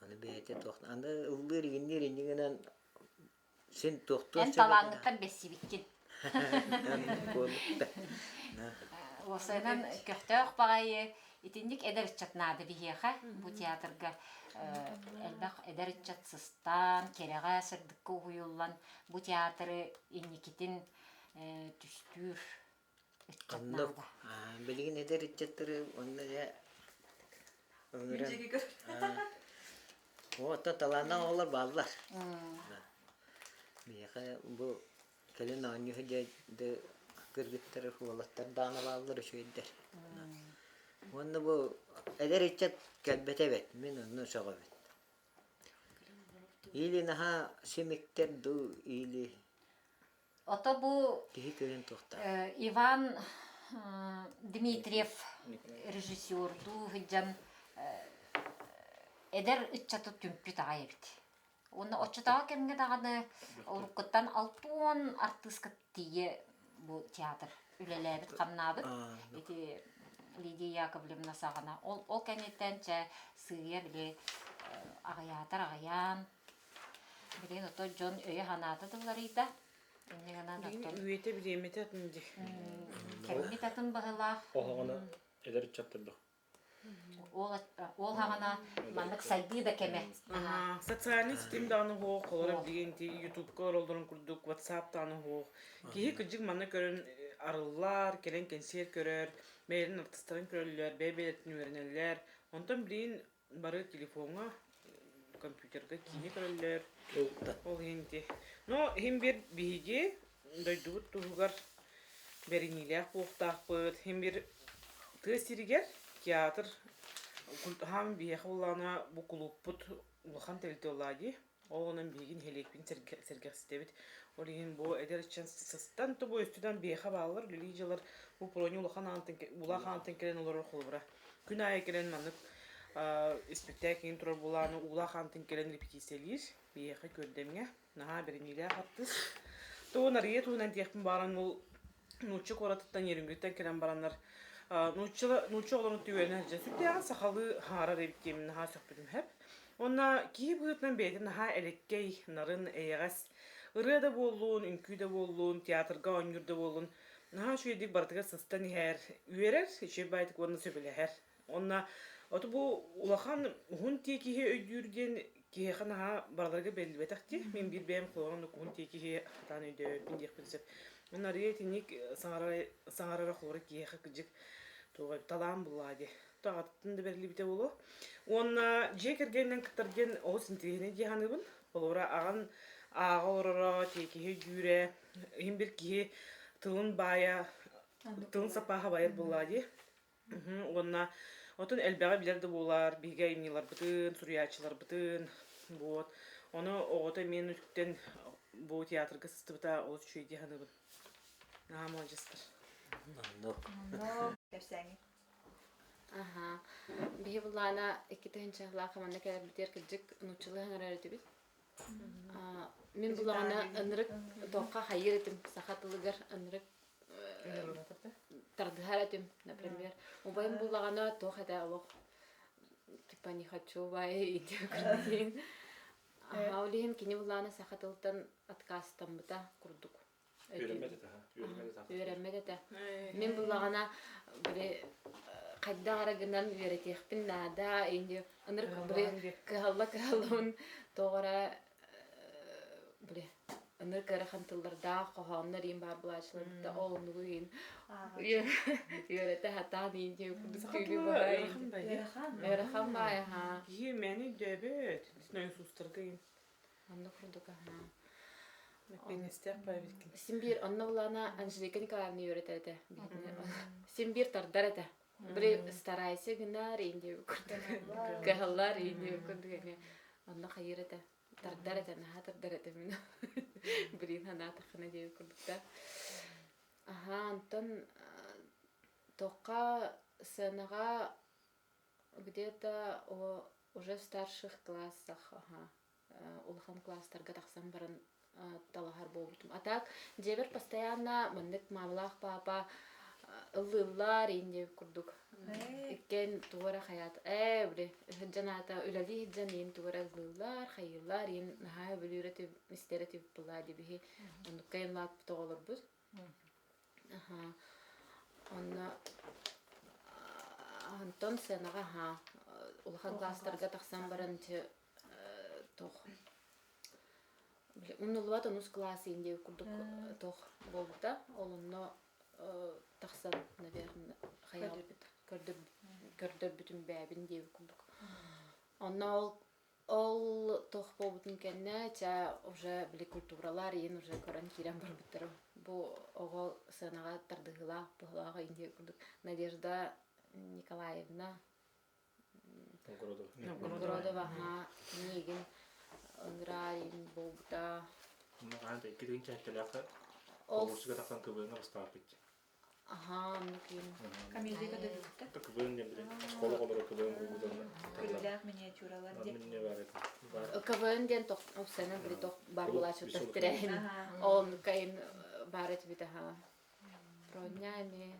Аны бэйэтэ туох аны ыллыыр игинниир инньэ гынан син туохтуон Эн сөп этэ. талааҥҥыттан бэссибиккин. Буоллукта. Уосайынан көхтөөх баҕайы итинник эдэр ыччат наада биһиэхэ бу театрга элбэх эдэр ыччат сыстан, кэрэҕэ, сырдыкка уһуйуллан бу театры инникитин түстүүр. ыччат Оннук. наада. Билигин эдэр ыччаттары онно дьэ ыҥыран Оттон талааннаах оҕолор бааллар. Миэхэ бу кэлин оонньуу дьэ кыргыттар, уолаттар даҕаны бааллар үчүгэйдэр. Уонна бу эдэр ыччат кэлбэтэ эбит, мин онно сөҕөбүн. Или наһаа симиктэр дуу, или Ото бу киһи көрөн туохтаах. Иван Дмитриев режиссердуу сылдьан эдэр ыччаты түмпүт аҕай эбит. Уонна оччотооҕу кэмҥэ даҕаны уруккуттан 60 артыыска тиийэ бу театр үлэлээбит-хамнаабыт. Ити Лидия Яковлевна саҕана. Ол, ол кэнниттэн чэ сыыйа били аҕыйаатар аҕыйаан Билигин ото дьон өйө-санаата да уларыйда. Инньэ гынан оттон Үйэтэ бириэмэтэ атын дии. Кэммит атын быһыылаах. Оһоҕоно эдэр ыччаттардах. Ол ол хаҕана маннык сайдыы да кэмэ. Социальный ситим даҕаны суох, холоро билигин ити Ютубка олороллорун курдук, WhatsApp даҕаны суох. Киһи кырдьык манна көрөн арыллар, кэлэн кэнсиэр көрөр, бэйэлэрин артыстарын көрөллөр, бэйэ-бэйэлэрин үөрэнэллэр. Онтон билигин бары телефоҥҥа, компьютерга киинэ көрөллөр. Ол иһин ити. Но иһин биир биһиги дойдубут туһугар бэриниилээх буолуохтаахпыт. Иһин биир тыа сиригэр театр хаам биһиэхэ буоллаҕына бу кулууппут улахан тэрилтэ буоллаҕа дии. Ол онон биһиги нэһилиэкпин сэргэхситэбит. Ол иһин бу эдэр ыччат сыстан тобу өстүнэн биһиэхэ бааллар, үлэлии дьылар бу Проня улахан аантан улахан аантан кэлэн олорор холобура. Күн аайы кэлэн маннык испиктээк иһин турар булааны уулаах аантан кэлэн репетициялиир. Биһиэхэ Күөрдэмҥэ наһаа бэриниилээх артыыс. Тугун арыйа туһунан диэхпин баҕаран ол нуучча куоратыттан Нерюнгриттэн кэлэн бараннар нуучча нуучча оҕолорун түгэнэ сылдьан сүрдээҕин сахалыы хаҥарар эбит диэммин наһаа сөхпүтүм сөп. Уонна киһи быһыытынан бэйэтэ наһаа элэккэй, нарын, эйэҕэс. Ырыа да буоллун, үҥкүү да буоллун, театрга оонньуур да буоллун, наһаа үчүгэйдик барытыгар сыстан иһэр, үөрэр, үчүгэй баайдык уонна сөбүлэһэр. Уонна оту бу улахан уһун тиэкиһи өйдүүр диэн киһиэхэ наһаа барыларыгар бэриллибэтэх дии. Мин биир бэйэм холоон уһун тиэкиһи хатаан өйдөөбөппүн диэхпин сөп. Уонна арыйа итинник саҥарара саҥарара холобура киһиэхэ кырдьык туох талаан буллаа дии. Аҕатыттан да бэриллибитэ буолуо. Уонна дьиэ кэргэнинэн кыттар диэн олус интэриэһинэй дии саныыбын. Холобура аҕан ааҕа олороро, тиэкиһи өйдүүрэ, иһин бир киһи тылын баайа, тылын сапааһа байар буоллаа дии. Уонна отун элбэҕи билэр да буолар, биһиги айымньыларбытын, суруйааччыларбытын, вот. Ону оҕото эмиэ үтүктэн бу театрга сыстыбыта олус үчүгэй дии саныыбын. Наһаа маладьыастар. Оннук. Кэпсээҥҥин. Аха. Биһи былаана 2000-лаах манна кэлэрбитигэр кырдьык нууччалыы хаҥарар этибит. Мин булаҕына ынырык туохха хайыыр этим саха тылыгар ынырык тардыһар этим, например. Убайым буллаҕына туох этэ олох типа не хочу бай иди курдук. Аха, ол иһин кини буллаҕына саха тылтан отказтаммыта курдук. Үөрэммэт этэ, үөрэммэт этэ. Үөрэммэт этэ. Мин буллаҕына били хайдах эрэ гынан үөрэтиэхпин наада, инди ынырык били кыһалла кыһаллабын тоҕо эрэ били ынырык ыарахан тыллардаах хоһооннор иин баар булааччылар ол оннугу иин үөрэтэ сатаан иин диэн курдук түүлү быһа ыарахан баай аhaa Киһи мэни өйдөөбөт, нойосуустарга иин. Онно курдук аһаа. Мэппиэннэстээх баайбыткын. Син биир онно булаана Анжелика Николаевна үөрэтэр этэ. Син биир тардар этэ. Били старайся гынар иин курдук. Кыһаллар иин курдук эмиэ. Онно хайыыр этэ. Тардар этэ, наһаа тардар этэ мин. Блин, ханаатаххына диэбит курдук да. Аһаа, онтон тоққа сценаҕа где-то уже в старших классах аха улахан класстарга тахсан баран талаһар буолбутум. А так дьиэбэр постоянно маннык маамалаах паапа ыллыыллар иин курдук. Иккиэн тугу эрэ хайаат ээ били сылдьан аата үлэлии сылдьан иин тугу эрэ ыллыыллар, хайыыллар иин наһаа сөбүлүүр этим, истэр этим была дибиһи оннукка иин оҕолорбут. Аха. Онно онтон сценаҕа аһаа улахан класстарга тахсан баран ити туох умнуллубат онус кылаас иин диэбит курдук туох буолбута. Ол онно тахсан, наверное, хайаабыт көрдөрбүтүм бээбин диэбит курдук. Онно ол ол туох буолбутун кэннэ ча уже били культуралар иин уже көрөн киирэн барбыттарым. Бу оҕо сыанаҕа тардыһыылаах быһылаах иин курдук Надежда Николаевна Новгородова аһаа миигин ыҥыраа иин буолбута. Хаһан да 2007-лээххэ Оҕурсуга тахсан КВН-ҥа бастаабыт. Аһаа, оннук иин. Комедия көрдөрбүттэр. КВН диэн билин оскуола оҕолоро КВН курдук Күлүүлээх миниатюралар диэн. КВН диэн тох сцена били тох бар булааччыттар тирээһин. Ол кайын баар этибит аһаа. Проня эмиэ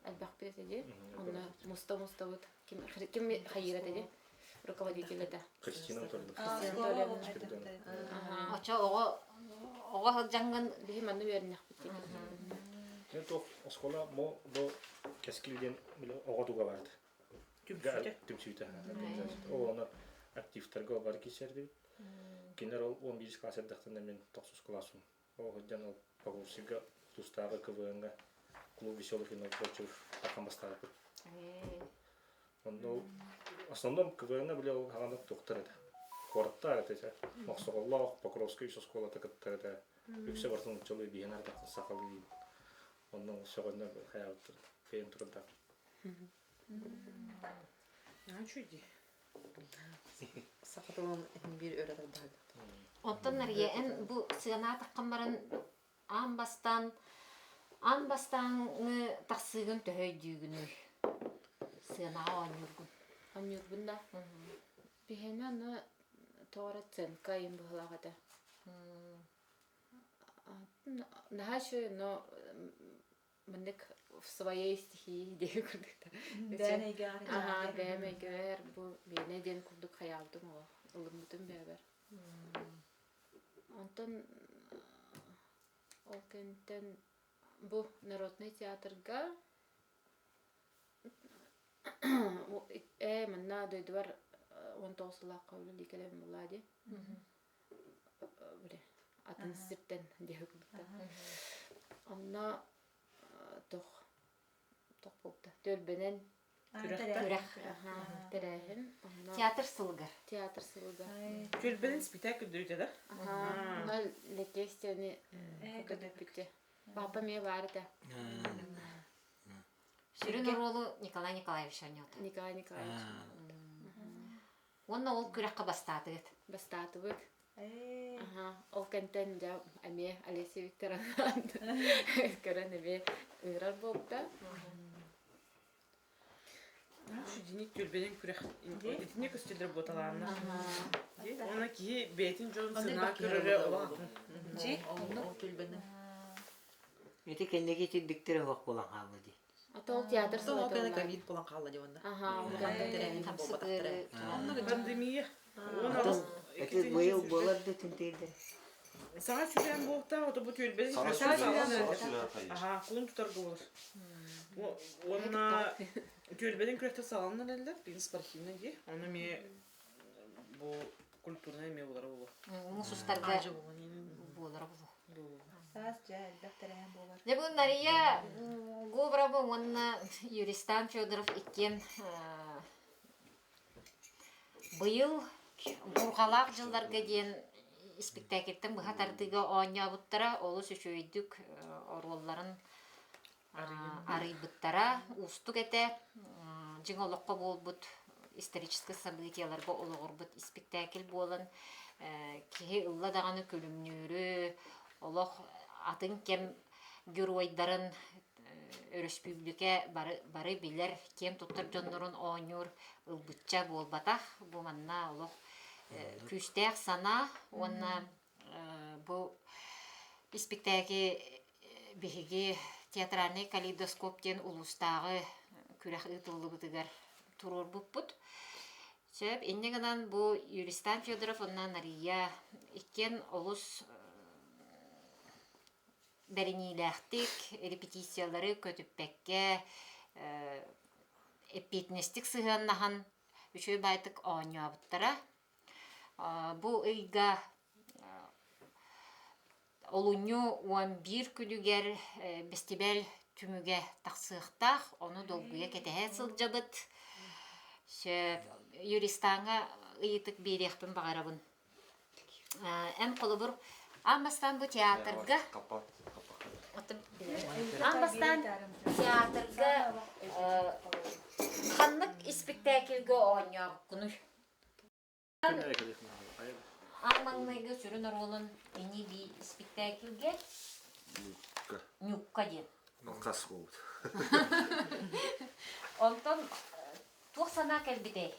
элбэхпит этэ дии. Онно муста-мустабыт. Ким ким хайыыр этэ дии? Руководитель этэ. Кристина Анатольевна. Кристина Анатольевна. Очо оҕо оҕо сылдьаҥҥын биһи манна үөрэннэхпит дии. Мен туох оскуола мо бу кэскил диэн оҕо туга баард. Түмсүүтэ. Түмсүүтэ. Ол оны активтарга бар кисердибит. Кинилэр ол 11 класс эрдэхтэн мен тохсус классум. Ол сылдьан ол Погрузчига тустааҕы КВН-га клуб веселых и находчивых тахан бастаабыт. Онно ол основном КВН-га бile ол хаҕана туохтар этэ. Куораттар этэ. Мохсоҕоллоох Покровскай үс оскуолата кыттар этэ. Үксэ барытын нууччалыы биһэн ардахтан сахалыы. Онно сөҕөннөр хайаабыттар. Кыйан турардаах. Наһаа үчүгэй дии. Саха тылын иһин биир өрө тардаһыт. Оттон Нария, эн бу сыанаҕа таххан баран аан бастаан аан бастааҥҥы тахсыыгын төһө өйдүүгүнүй? Сыанаҕа оонньуургун. Оонньуурбун да. Биһиэнэ аны тоҕо эрэ оценка ыйын быһыылаах этэ. Наһаа үчүгэй, но маннык в своей стихии диэки курдук Бэйэн эйгэҕэр Аһаа, бэйэм эйгэбэр бу миэнэ диэн курдук хайаабытым олох ылыммытым бэйэбэр. Онтон ол кэнниттэн бу народнай театрга ээ манна дойдубар 19 сыллаахха үлэлии кэлэбин буоллаа дии. Били атын сиртэн диэки курдук. Онно тох тох буолта. Түөлбэнэн Күрэх. Тэрээһин. Театр сылыгар. Театр сылыгар. Түөлбэнэн спектакль көрдөрүүтэ да? Аха. Лэкиэстияны көрдөрбүтэ. Папа эмиэ баар этэ. Сүрүн оруолу Николай Николаевич оонньоото. Николай Николаевич. Уонна ол күрэххэ бастаатыгыт. Бастаатыбыт. Аха, ол кэнтэн дьэ эмиэ Олеся Викторовна көрөн эмиэ ыҥырар буолбута. Дини түөлбэнэн күрэх итинник көстүүлэр буоталааннар. Уонна киһи бэйэтин дьонун сынаа көрөрө улахан. Дьи, оннук түөлбэнэн. Ити кэнники итирдиктэр оһох буолан хаалла дии. Ата ол театр Ол кэннэ ковид буолан хаалла дии уонна. Аха, буолбатахтара. Пандемия. Ити быйыл буолар да түнтейдер. Саҥа сүүрээн буолуохтаах, ото бу түөлбэни Саҥа сүүрээн Аха, кулун тутарга буолар. Уонна түөлбэнин күрэхтэр саҕаланан эрэллэр, билин спортивный дии. Ону эмиэ бу культурнай эмиэ буолара буолуо. Муус устарга буолара буолуо. Саас дьэ элбэх тэрээһин буолар. Дьэ бу Нария Говорова уонна Юристан Федоров иккиэн быйыл Бурҕалаах дьылларга диэн испиктээкилтэн быһа тардыыга оонньообуттара олус үчүгэйдик оруолларын арыйбыттара уустук этэ дьиҥ олоххо буолбут историческай событиеларга олоҕурбут испиктээкил буолан киһи ылла даҕаны күлүмнүүрү олох атын кэм геройдарын өрөспүүбүлүкэ бары, бары билэр, киэн туттар дьоннорун оонньуур ылбычча буолбатах. Бу манна олох күүстээх санаа уонна бу испиктээки биһиги театральный калейдоскоп диэн улуустааҕы күрэх ыытыллыбытыгар туруорбуппут. Сөп, инньэ гынан бу Юристан Федоров уонна Нария иккиэн олус бэриниилээхтик репетициялары көтүппэккэ эппиэтинэстик сыһыаннаһан үчүгэй баайтык оонньообуттара. Бу ыйга Олунньу 11 күнүгэр бэстибээл түмүгэ тахсыахтаах, ону долгуйа кэтэһэ сылдьабыт. Сөп. Юристааҥҥа ыйытык биэриэхпин баҕарабын. Эн холобур, аан бастаан бу театрга аан бастаан театрга ханнык испиктээкилгэ оонньообуккунуй? Аан маҥнайгы сүрүн оруолун ини бии испиктээкилгэ Ньукка. Ньукка диэн. Алхас буолбут. Онтон туох санаа кэлбитэй?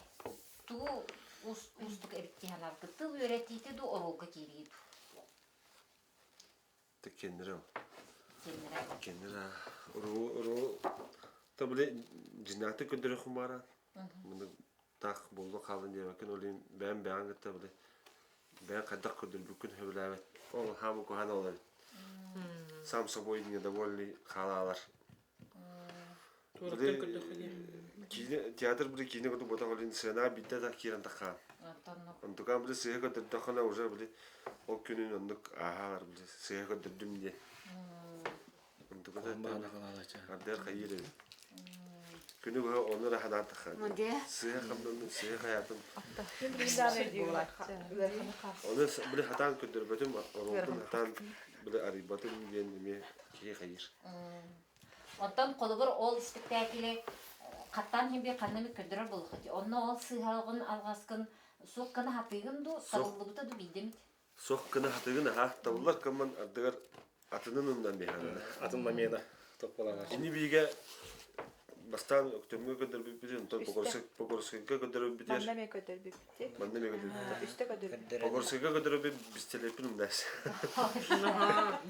Тугу уустук эбит дии санаабыккыт? Тыл үөрэтиитэ дуу, оруолга киирии дуу? Кеннere Кеннere уруу уруу та били дьинааты көрдөрө хумара муну таах буолла хаалын диэбэккин олин бэйэм бэйэҥ кытта били бэйэҥ хайдах көрдөрбүккүн сөбүлээбэт ол хаамы куһаан ол эбит сам собой недовольный хаалаалар Туораттан көрдөххө дии. Киинэ театр били киинэ курдук ботах олин сцена биирдэ да киирэн таххаан. Онтукаан били сыыһа көрдөрдөххүнэ уже били ол күнүн оннук ааһаар били сыыһа көрдөрдүм диэн. Онтуката ардыар хайыыр эбит. Күнү быһа ону эрэ ханаан таххаан. Сыыһа хамнанным, сыыһа хайаатым. Ону били хатаан көрдөрбөтүм, оруолбун хатаан били арыйбатым диэн эмиэ киһи хайыыр. Онтон холобур ол испиктээкили хаттаан иһин биир ханна эмит көрдөрөр буолуохха дии. Онно ол сыыһалҕын алҕаскын суох гына хатыыгын дуу, табыллыбыта дуу биирдэ эмит? Суох гына хатыыгын аһаа табыллар кымман ардыгар атынын умнан биһаанана. Атын момена топпаланар. Ини биигэ бастаан Өктөмҥө көрдөрбүппүт, онтон Покорскайга көрдөрбүппүтүгэр Манна эмиэ көрдөрбүппүт. Манна эмиэ көрдөрбүппүт. Үстэ көрдөрбүппүт. Покорскайга көрдөрбүт бистэлэппин умнаас.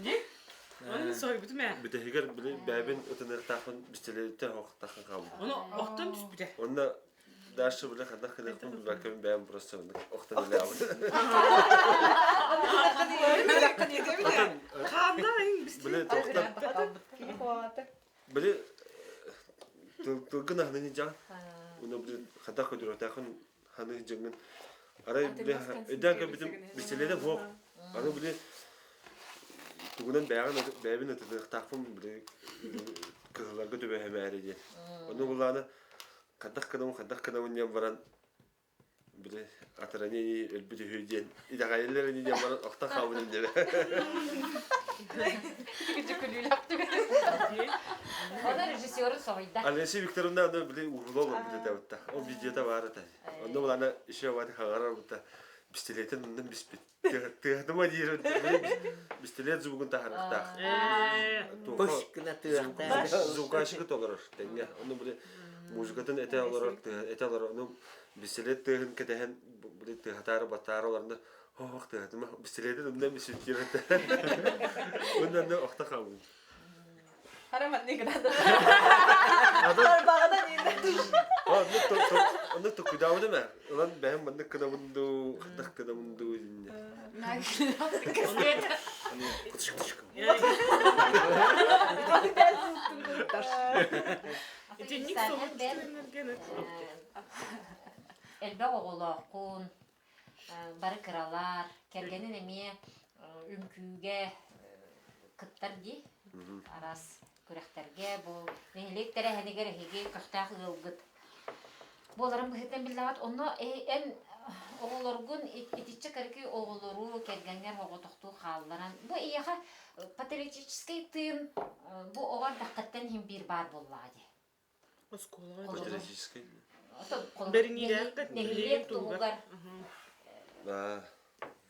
Дии? Оны соһуйбутум ээ. Бүтэһигэр били бэйэбин ытыныахтаахпын бистэлиэттэн оһохтааххын хаалбытым. Ону охтон түспүтэ. Онно дальше били ханна кыныахпын билбэккэбин бэйэм просто охтон илээбин. Били тохтон били тылгын аһыныгы дьаҥ. Уну били хата көдүрөтээхин ханы дьаҥын арай били өйдөөн көрбүтүм бистэлиэтэ суох. Аны били тугунан бэйэҕин бэйэбин ытыныахтаахпын били кыһылларга түбэһэмээри диэн. Ону булааны хайдах гынабын хайдах гынабын диэн баран били атырани өлбүт үһү диэн итэҕэйэллэр ини диэн баран охто хаалбытым диэбэ. Оны режиссеру соһуйда. Олеся Викторовна аны били уһуло олорбут этэ бутта. Ол видеота баар этэ. Онно булана еще баати хагарар бутта. Пистолетин оннун биспит. Тыаһытыма диир пистолет звугун таһарыахтаах. Пыш гына тыахтаах. Звукащигы толорор тэҥҥэ. Ону били музыкатын этэ олорор, этэ олорор. Ону пистолет тыаһын кэтэһэн били тыаһатаары баттаары олорно Ох тыаһытыма пистолетин умнан бисүттиир этэ. Уонна охто хаалбын. Хара маннык гынады. Тарбаҕынан Онно тукудаабыт эмэ. Ылан бэһэн маннык гынабын дуу, хатах гынабын дуу инне. Итинник соҕус Элбэх оҕолооххун, бары кыралар, кэргэнин эмиэ үҥкүүгэ кыттар дии. Араас күрэхтэргэ бу нэһилиэк тэрээһинигэр эһиги көхтөөх ыалгыт буоларын быһыытынан биллэҕит. Онно эн оҕолоргун итиччэ кыракый оҕолору кэргэҥҥэр оҕотохтуу хаалларан бу эйиэхэ патриотическай тыын бу оҕо эрдэххиттэн иһин биир баар буоллаҕа дии. Оскуолаҕа Патриотическай. Бэриниилээххит нэһилиэк туһугар.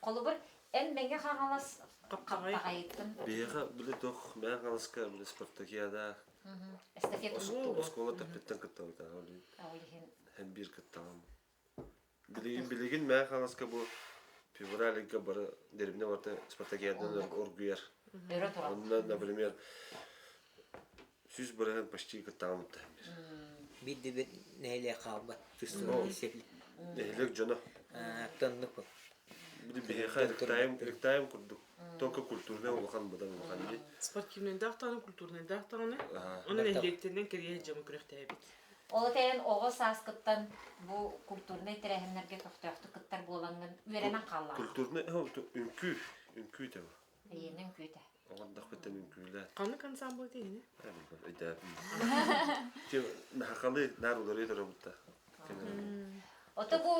Холобур, эн Мэҥэ Хаҥалас Хаптаҕайыттан. Биһиэхэ били туох Мэҥэ Хаҥаласка били спартакиада эстафета оскуола тэппиттэн кыттабыта. Һэн биир кыттаҕым. Билигин билигин Мэҥэ Хаҥаласка бу февраль ыйга бары дэриэбинэ барыта спартакиаданан оргуйар. Өрө турар. Онно, например, 100% почти кыттаҕым Биир да бит нэһилиэк хаалбат. Нэһилиэк дьоно. Тоннук. Биһиэхэ ректайм, ректайм курдук. Только культурнай улахан быдан улахан дии. Спортивнайдаах даҕаны, культурнайдаах даҕаны. Оны нэһилиэктэринэн кэрийэ дьону күрэхтээбит. Ол этэн оҕо сааскыттан бу культурнай тэрээһиннэргэ көхтөөхтүк кыттар буолаҥҥын үөрэнэн хааллаҕыҥ. Культурнай үҥкүү, үҥкүү тэбэ. Эйиэнин үҥкүүтэ. Оҕордохпуттан үҥкүүлээн. Ханнык ансамбль этиһини? Өйдөөбүм. Хахалы наар уларыйа турабытта. Ото бу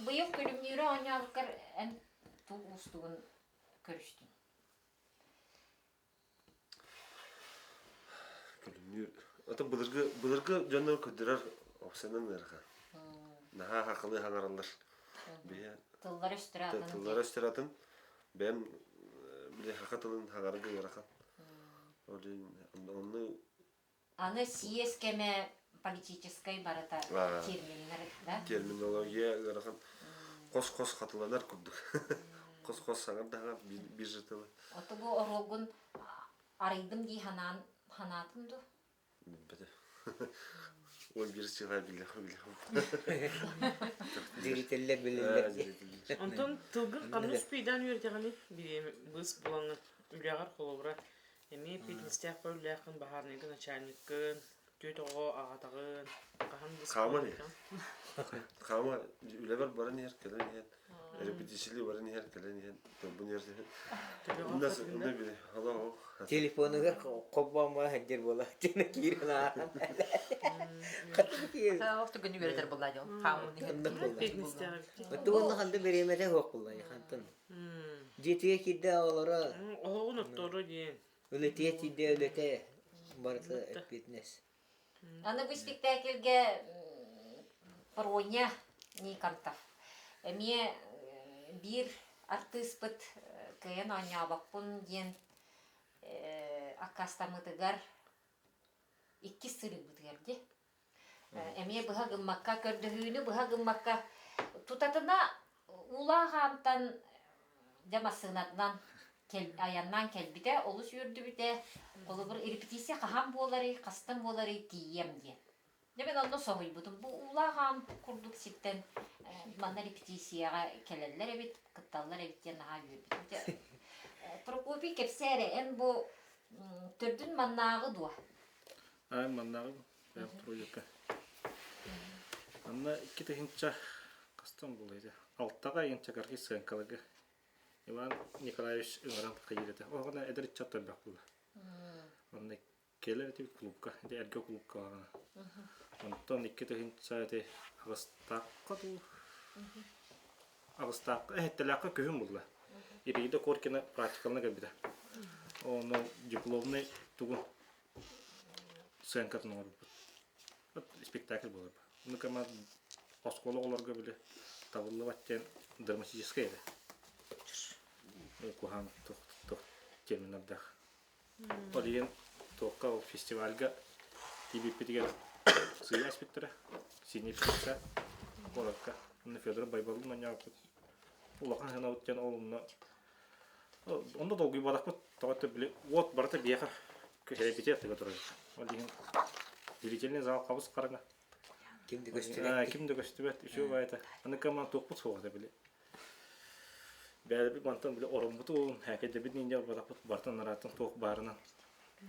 быйыл күлүмнүүрэ оонньообуккар эн туох уустугун көрүстүн? Күлүмнүүр. Ото былыргы былыргы дьоннор көрдөрөр опсанан ыарахан. Наһаа хахалы хаҥараллар. Биһи Тыллар өстөрө атын. Тыллар өстөрө атын. Бэйэм били хаха тылын хаҥарга ыарахан. Онну Аны съезд кэмэ политическай барыта терминнэр да? Терминология ыарахан хос-хос хатыланар курдук. Хос-хос саҥар да саҥар биир же тылы. Ото бу оруолгун арыйдым дии ханаан ханаатым ду? Билбэтим. 11 чыла билэхэ билэхэ. Зрителлэр билэллэр. Онтон тылгын ханна успейдаан үөрдэҕиний? Бириэмэ быыс булаҥҥын үлэҕэр холобура Эмиэ пиитинстээх көрүүлээххин, баһаарынайга начальниккын, түөрт оҕо аҕатаҕын, хаһан да Хааман иһэр. Хаама үлэбэр баран иһэр, кэлэн иһэн, репетициялыы баран иһэр, кэлэн иһэн, тылбын иһэр. Онно били, алло, Телефонугар холбоомморо сылдьар буола киирэн аахан. Ол түгэн үөрэтэр буолла дьон. Хаамын иһэр. Оттон ханды бириэмэтэ суох буолла хантан. Дьиэтигэр киирдэ оҕолоро Оһоҕун отторо диэн. Үлэтигэр тиийдэ үлэтэ барыта эппиэтинэс. Аны бу спектакльгэ Проня Никонтов эмиэ биир артыыспыт кыайан оонньообоппун диэн аккаастаммытыгар иккис сырыыбытыгар дии Эмиэ быһа гыммакка, көрдөһүүнү быһа гыммакка тутатына Уулаах Аантан дьэ массыынатынан айаннаан кэлбитэ, олус үөрдүбүтэ. Холобур, репетиция хаһан буоларый, хастан буоларый тиийиэм диэн. Дьэ мин онно соһуйбутум. Бу Уулаах Аан курдук сиртэн манна репетицияҕа кэлэллэр эбит, кытталлар эбит диэн наһаа үөрбүтүм. Дьэ, Прокопий, кэпсээ эрэ, эн бу төрдүн маннааҕы дуо? Аа, маннааҕы бэйэм туруйука. Манна 2000 хастан буолуой ити? Алтаҕа инчэкэрги сыаҥкаларга Иван Николаевич ыҥыран хайыыр этэ. Оҕону эдэр ыччат элбэх буолла. Онно кэлэр этибит клубка, ити эргэ клубка барана. Онтон 2000 ити аҕыстаахха дуу аҕыстаахха эһэттэлээххэ күһүн булла. Ираида Коркина практикалана кэлбитэ. Ону дипломный тугун сценкатын оҥорбуппут. Спектакль буолар. Ну кама оскуола оҕолорго били табыллыбат диэн драматическай этэ. Куһаан туох туох терминнардаах. Ол иһин туохха ол фестивальга тиийбиппитигэр сыыйа испиттэрэ. Синий птица куоракка. Онно Федор Байбалын оонньообуппут. Улахан сыанабыт диэн ол онно Онно долгуйбатахпыт, тоҕо били уот барыта биһиэхэ кэрэбитиэх тыга турар. Ол иһин зрительный зал хабыс хараҥа. Ким да көстүбэт. Ким да көстүбэт, үчүгэй баайта. Аны кэман туохпут суох этэ били. Бэйэбит мантан били ороммутун, хээкэйдэбит ниндья бараппыт бартан арааттан туох баарынан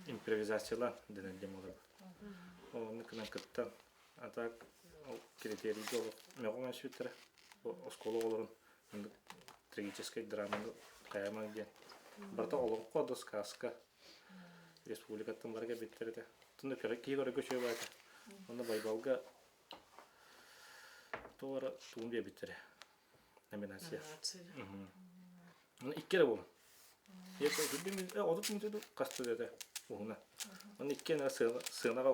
импровизациялаан дэнэн диэн буолар. Оннук гынан кыттан, а так критерийгэ олох мөҕөн сүттэрэ. Оскуола оҕолорун трагическай драманы хайаамаҥ диэн. Барыта олоҥхо да сказка республикаттан барыга биттэр этэ. Тунна киһи көрөргө үчүгэй баайта. Онно Байбалга туора тугун биэрбиттэрэ. Номинация. Оны икки эрэ буолан. 30 мүнүүтэ хаста да этэ уһуна. Оны икки эрэ сыанаҕа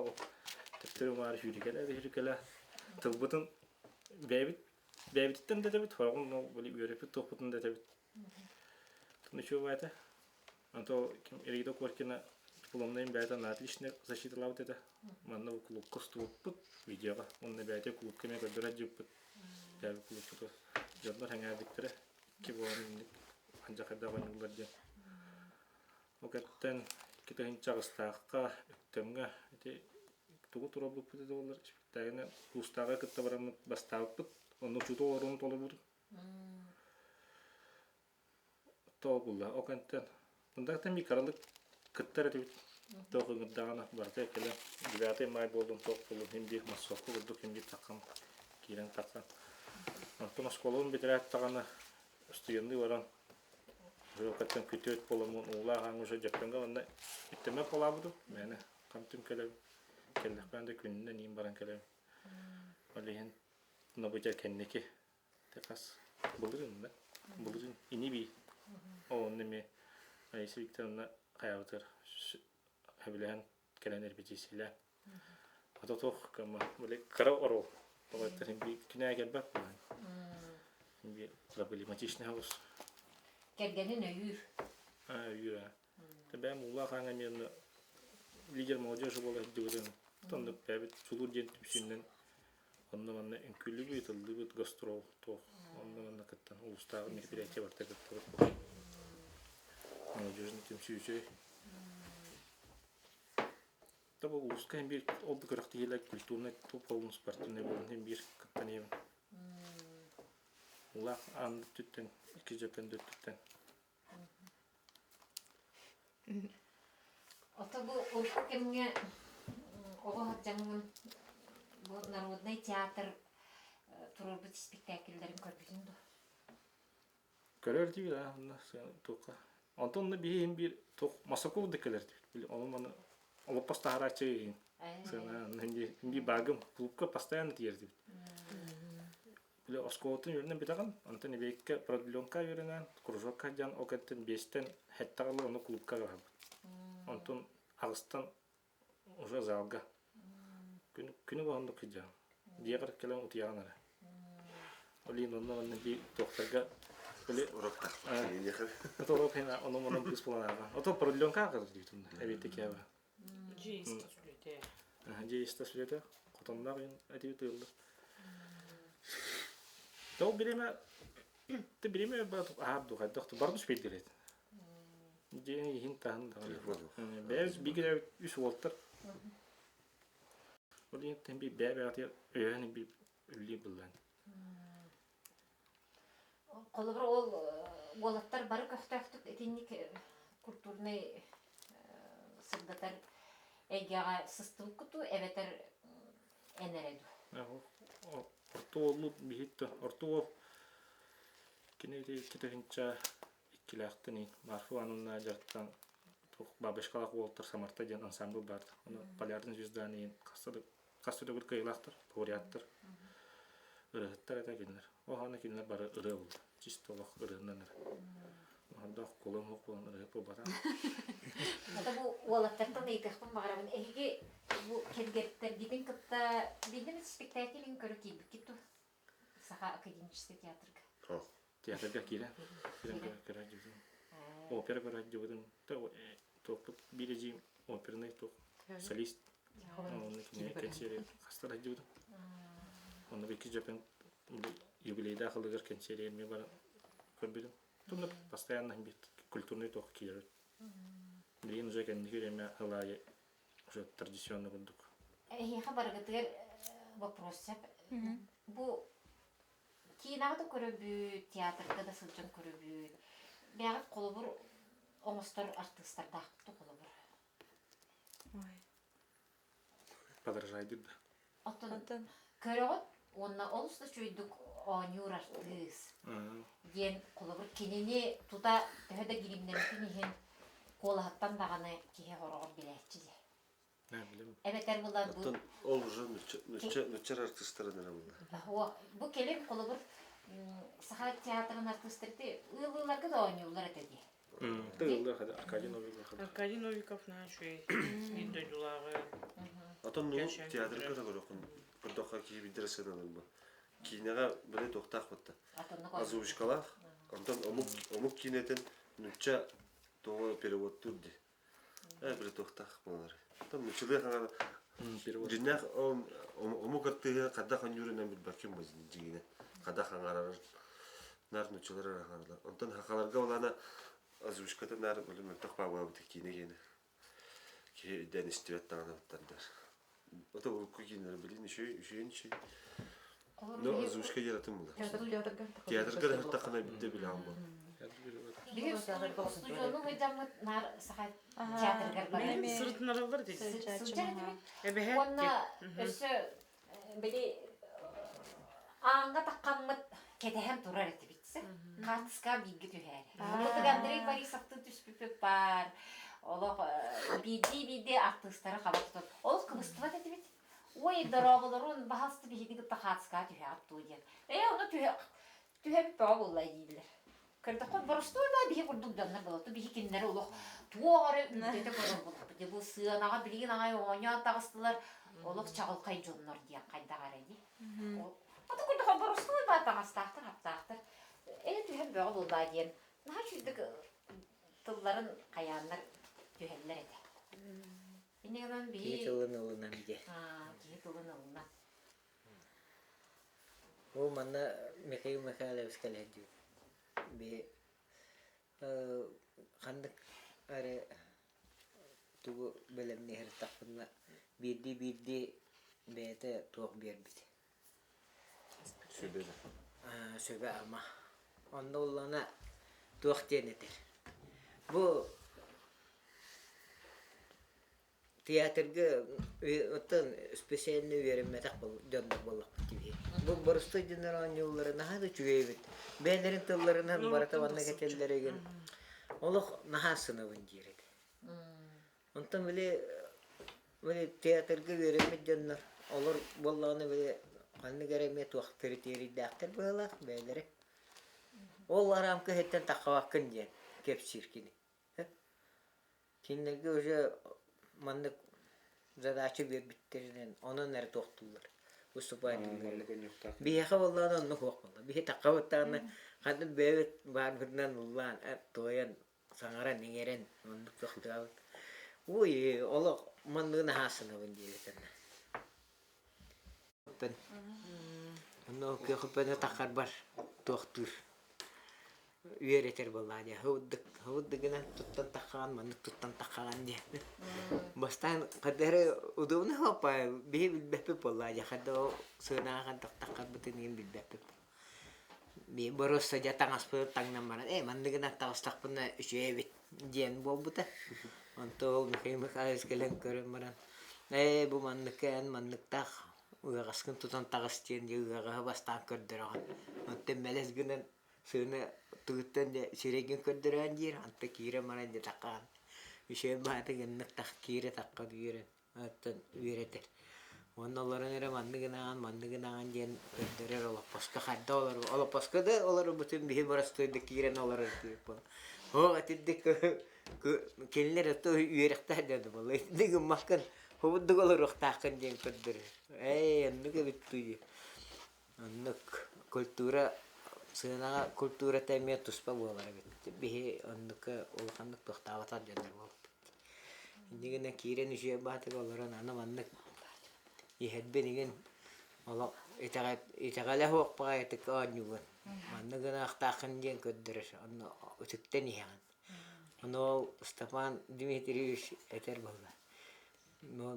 төптөрү маары сүүрүкэлээ да сүүрүкэлээ тылбытын бэйэбит Бэйэбититтэн да этэбит, хороҕун били үөрэппит туохпутун да этэбит. Ничего этэ. Онто ким Ираида Коркина дипломнайын бэйэтэ на отлично защиталаабыт этэ. Манна бу клубка устубуппут видеоҕа. Уонна бэйэтэ клубка эмиэ көрдөрө дьыппыт. Бэйэбит клубпуту дьоннор сэҥээрбиттэрэ. Икки буолан инник ханжахайдаах оонньууллар диэн. Ол кэттэн 2008-таахха Өктөмҥө ити тугу туруорбуппут этэ буоллар испиктээгинэ куустааҕы кытта бараммыт бастаабыппыт онно учуутал оруолун толорбутум тоҕо булла ол кэнниттэн мындактан биир кыралык кыттар этибит туох ыҥырдаҕына барыта кэлэн 9 май буоллун туох буоллун син биир массовка курдук син биир таххан киирэн таххан онтон оскуолабын бүтэрээт даҕаны студенныы баран. Уже күтүөт буоламмын уулаах ааҥҥа уже дьөппөҥҥө манна иттэммэт буолаабытым. Мээнэ хам-түм кэлэбин. Кэллэхпинэ да күнүнэн иин баран кэлэбин. Ол иһин нобудьа кэнники хас былырыын да былырыын ини-бии онно эмиэ Раиса Викторовна хайаабытыгар сөбүлэһэн кэлэн эрбитиисилээн ото туох кыма били кыра оруол тоҕо би кинээ кэлбэт буолан би проблематичный хаус Кэргэнин өйүүр. Өйүүр аа. Бэйэм уулаах ааҥҥа эмиэ лидер молодежи буола сылдьыбытым. Оннук бэйэбит Сулуур диэн түмсүүннэн онно-манна үҥкүүлүүбүт, ыллыыбыт, гастрол туох онно-манна кыттан улуустааҕы мероприятие барыта кыттабыт. Молодежный түмсүү үчүгэй. Тобо улууска иһин биир ол да күрэхтэһиилэр культурнай полун спортивнай буолан иһин биир кыттан иһэбин. Улаах аан өттүттэн, икки дьөппөн өттүттэн. Ото бу урукку кэмҥэ оҕо сылдьаҥҥын бу народнай театр туруорбут испиктээкиллэрин көрбүтүҥ дуо? Көрөр диибит аа онно туохха. Онтон онно биһи иһин биир туох Масаков да кэлэр диибит. Били ону маны олоппос таһарааччы иһин. Сыана инди багым клубка постоянно тиийэр диибит. Били оскуолатын үөрэнэн бүтэҕин, онтон эбиэккэ продленка үөрэнэн, кружокка диэн ол кэнниттэн биэстэн сэттэ ылы ону клубка барабыт. Онтон аҕыстан уже залга. Күнү күнү баһыннык сылдьаҕын. Дьиэҕэр кэлэн утуйаҕын эрэ. Ол иһин онно манна дии туохтарга били Уроктах. Урок ону манан быыс булан ааҕа. Ото продленка ааҕар диибит эбиэттэ киэбэ. Дьиэ истэ сүлүтэ. Дьиэ истэ сүлүтэ. Хотонноох иһин этиби тыыллар. Ол бириэмэ ты бириэмэ аһаар дуу хайдах барды үспейдир эт. Дьиэ иһин таһын даҕаны. Бэйэбит биир үс уолтар. Ол иһин би бэйэ бэйэтигэр өйөөн би үллүү быллаан. Холобур, ол уолаттар бары көхтөөхтүк итинник культурнай сырдатар эйгэҕэ сыстыбыккытуу эбэтэр эн эрэ дуу? Орто уоллут биһит орто уол кини ити икки иккилээхтэн Марфа Ивановна дьарыктан бабочкалаах уолтар Самарта диэн ансамбль баар. Ону Полярный звезда иһин хаста да төгүл кыайыылаахтар, лауреаттар, ырыаһыттар этэ кинилэр. Оһоно кинилэр бары ырыа булла. Чисто олох ырыаннан эрэ. Ордоох кулам уох буолан ырыа буолбатах. Ата бу уолаттартан ыйытыахпын баҕарабын. Эһиги бу кэргэттэргитин кытта биирдэ спектакль көрө киирбиккит дуо? Саха академическай театрга. Театрга киирэн көрө дьыбытым. Опера көрө дьыбытым. Туохпут биир эдьиийим опернай туох солист. Онно кинини кэнсиэри хаста да дьыбытым. Онно икки дьөпөн юбилейдаах ылыгар кэнсиэри эмиэ баран көрбүтүм. Тунна постоянно культурный туох киирэр. Билигин уже кэнники время ылаайы уже традиционно курдук. Эһиэхэ барыгытыгар вопрос сөп. Бу киинэҕэ да көрөбүт, театрга да сылдьан көрөбүт. Бэйэҕит холобур оҥостор артыыстардаахпыт холобур. Подражайдыр да. Оттон көрөҕүт уонна олус да үчүгэйдик оонньуур артыыс диэн холобур кинини тута төһө да гримнэммитин иһин куолаһыттан даҕаны киһи хороҕор билээччи дии. Эбэтэр була бу Оттон ол уже нуччар артыыстарын эрэ була. Бу кэлин холобур Саха театрын артыыстары ыаллыыларга да оонньууллар этэ дии. Тыыллар Аркадий Новиков. Аркадий Новиков наһаа үчүгэй биир дойдулааҕы. Отон ну театрга да көрөххүн көрдөххө киһи билдэрэ сыаналыр бу. Киинэҕэ били туохтаах батта. Озвучкалаах. Онтон омук омук киинэтин нучча тоҕо переводтуур дии. Э били туохтаах буолар. Оттон нуччалыы хаҥар дьиннээх омук артыыһа хайдах оонньуурунан билбэккин бу дьиҥинэ. Хайдах хаҥарарар наар нуччалар эрэ хаҥараллар. Онтон хахаларга улаана озвучката наар били мөлтөх баабылабыт киинэ киэнэ. Киһи өйдөөн истибэт даҕаны баттардар. Ото урукку киинэлэр билин үчүгэй үчүгэй үчүгэй. Но озвучка диэн була. Театрга да хаттаххына битте билэҕин буол. Биһи устудьуону сылдьаммыт наар саха театрыгар барар. Сырытынараллар дии. Сылдьар этибит. Эбэһээт Уонна өссө били ааҥҥа таххаммыт кэтэһэн турар этибит. Хаартыска бииргэ түһээр. Бу Андрей Борисовтыын түспүппүт баар. Олох биирдии-биирдии артыыстары хаба тутан. Олох кыбыстыбат этибит. Ой, дорооболорун, баһаалыста биһиги кытта хаартыскаҕа түһэҕит дуо диэн. Ээ, ону түһэ түһэбит бөҕө буолла дииллэр. Көрдөххө, боростуой да биһи курдук дьоннор буолла. Биһи кинилэри олох туох эрэ үрдэтэ көрөр буоллахпыт. Бу сыанаҕа билигин аҕай оонньоон таҕыстылар. Олох чаҕылхай дьоннор диэн хайдах эрэ дии. Ото курдук боростуой баа таҥастаахтар, хаптаахтар. Ээ түһэн бөҕө буоллаа диэн наһаа үчүгдүк тылларын хайааннар түһэллэр этэ. Инньэ гынан Киһи тылын ылынан диэ. Киһи тылын ылынан. Ол манна Михаил Михайлович кэлэр диир. Би ханнык эрэ тугу бэлэмниэһэртахпына биирдии-биирдии бэйэтэ туох биэрбит. Сүбэ. Сүбэ-ама. Онно уллана туох диэн этэр. Бу театрга оттон специально үөрэммэтэх дьоннор буоллахпыт дии. Бу боростуой дьоннор оонньууллара наһаа да үчүгэй эбит. Бэйэлэрин тылларынан барыта манна кэтэллэригин олох наһаа сынабын диир этэ. Онтон били били театрга үөрэммит дьоннор олор буоллаҕына били ханнык эрэ эмиэ туох киритиэрийдээхтэр быһыылаах бэйэлэрэ. Ол араамка иһиттэн таххабаккын диэн кэпсиир кини. Кинилэргэ уже маннык задача биэрбиттэринэн онон эрэ туохтууллар выступаетыллар. Биһиэхэ буоллаҕына оннук суох буолла. Биһи таххабыттаҕына ханнык бэйэбит баарбытынан ыллаан, туойан, саҥаран, иҥэрэн оннук тохтообут. Ой, олох манныгын аһаасынабын диэбитинэ. Онно көхөппөнө таххарбар туохтуур үөрэтэр буоллаҕа дии хабыдыгынан туттан таххаҕын маннык туттан таххаҕын диэн бастаан хайдах эрэ удобно хаппа биһи билбэппит буоллаҕа дии хайдах ол сыанаҕа хайдах таххарбытын иһин билбэппит би боруоста дьэ таҥаспытын таҥнан баран ээ манныгынан таҕыстахпына үчүгэй эбит диэн буолбута онто ол Михаил Михайлович кэлэн көрөн баран ээ бу манныкка эн манныктаах ыаҕаскын тутан таҕыс диэн дьэ ыаҕаһы бастаан көрдөрөҕүн онтон мэлэс гынан сыана тыгыттан дьэ сирэйгин көрдөрөөн диир онто киирэн баран дьэ таххаан үчүгэй баҕайытык гыннык тах киирэ таххан үөрэн оттон үөрэтэр уонна олорон эрэ маннык гынаҕын маннык гынаҕын диэн көрдөрөр олоппоско хайда олору олоппоско да олорбутун биһи боростуойдук киирэн олорор диэбит оо итирдик кинилэр ото үөрэхтээх дьон буолла итинник гыммаккын хобурдук олоруохтааххын диэн көрдөрөр ээ оннук эбит дуу оннук культура сыанаҕа культурата эмиэ туспа буолар эбит биһи оннукка улаханнык туохтаабатах дьоннор буолбут инньэ гынан киирэн үчүгэй баатыга олорон аны маннык иһэрбин игин олох итэҕэлэ суох баҕайытык оонньуубун маннык гыныахтааххын диэн көрдөрөр онно үтүктэн иһэҕин ону ол Степан Дмитриевич этэр буолла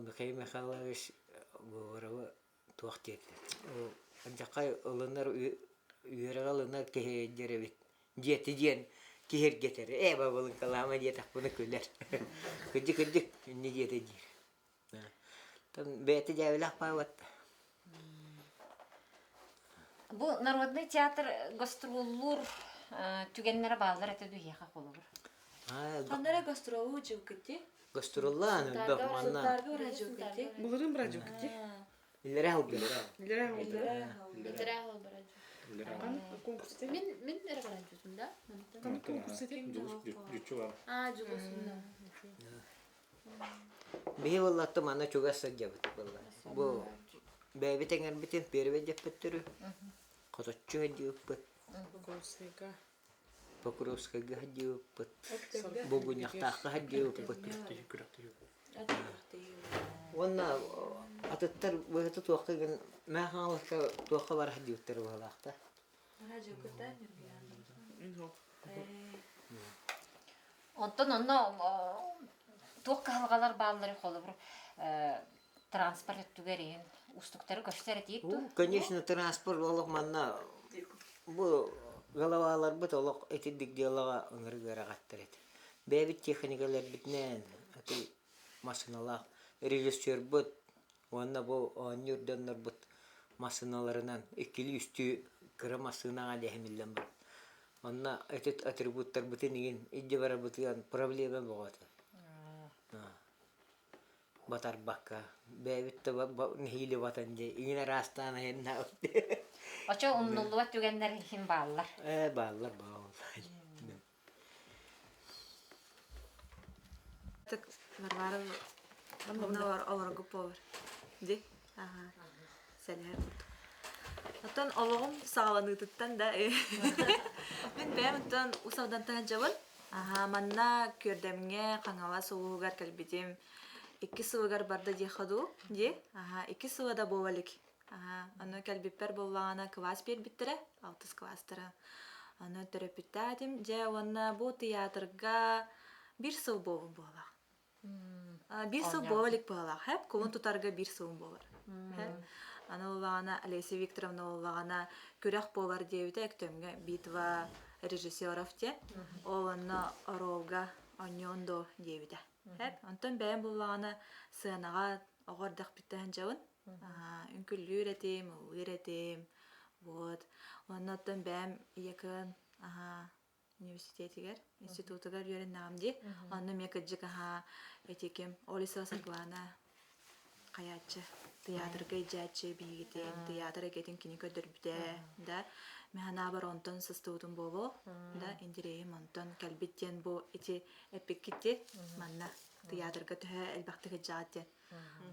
Михаил Михайлович Говоровы туох диэтэ алдьархай ылынар үөрэҕи ылынар киһи диэр эбит диэти диэн киһиргэтэр ээ бабылыҥкалаама диэтэхпинэ күлэр кырдьык кырдьык инньэ диэтэ диир бэйэтэ дьээбэлээх паабат Бу народный театр гастроллуур түгэннэрэ бааллар этэ дуһиэхэ холобур. Ханна эрэ гастроллуу дьылкыти? Гастроллаан элбэх манна. Сунтаарга бараадьылкыти? Былырыын бараадьылкыти. Илэрэ халбы. Илэрэ халбы. Илэрэ халбы бараадьы. Мин мин эрэ бараадьытым да? Кан конкурс Дьуччу А, Дьулус. Биһи буоллатты манна чугас сылдьабыт буолла. Бу бэйэбит эҥэрбитин первый дьэппэттэрү хоточчу диэппит. Покровскайга. Покровскайга диэппит. Булгунньахтаахха диэппит. Уонна атыттар быһыты туохха гын мээ хаҥаласка туохха барар диэбиттэр быһалаахта. Онтон онно туох кыһалҕалар бааллары холобур транспорт өттүгэр иһин уустуктары көрсөр этиит дуо? Конечно, транспорт олох манна бу головаларбыт олох итирдик дьыалаҕа ыҥырык ыараҕаттар этэ. Бэйэбит техникаларбытынан аты массыыналаах режиссербут уонна бу оонньуур дьоннорбут массыыналарынан иккилии-үстүү кыра массыынаҕа дэһимиллэн баран. Онно ити атрибуттарбытын игин илдьэ барарбытыгар проблема бөҕөтө. Батарбакка бэйэбит да нэһиилэ батан дьэ иҥин араастаан айаннаабыт. Очо умнуллубат түгэннэр иһин бааллар. Ээ бааллар бааллар. Варвара олоргу повар. Ди? Ага. Сэлэһэр курдук. Оттон олоҕум саҕаланыытыттан да мин бэйэм оттон Уус Алдантан сылдьабын. Аһаа, манна Күөрдэмҥэ Хаҥалас улууһугар кэлбитим. Икки сылыгар барда диэххэ дуу, дии. Аһаа, икки сыла да буола илик. Аһаа, ону кэлбиппэр буоллаҕына кылаас биэрбиттэрэ, алтыс кылаастара. Аны төрөппүттээтим. Дьэ уонна бу тыйаатырга биир сыл буолбут буоллаах. Биир сыл буола илик быһалаах. Хэп, кулун тутарга биир сылым буолар. Аны буоллаҕына Олеся Викторовна буоллаҕына күрэх буолар диэбитэ Өктөмҥө битва режиссеров диэн. Ол онно оруолга оонньуон дуо диэбитэ. Хэп, онтон бэйэм буоллаҕына сыанаҕа оҕо эрдэхпиттэн сылдьабын. Үҥкүллүүр этим, ыллыыр этим. Вот. Уонна оттон бэйэм ийэкын университетигэр, институтугар үөрэннэҕим дии. Онно эмиэ кырдьык аһаа ити ким Олесова Саргылана хайааччы, тыйаатырга илдьээччи биһигитин, тыйаатыр эйгэтин кини көрдөрбүтэ да. Мин санаабар онтон сыстыбытым буолуо да, интириэһим онтон кэлбит диэн бу ити эппиккит дии манна тыйаатырга төһө элбэхтик илдьэҕит диэн.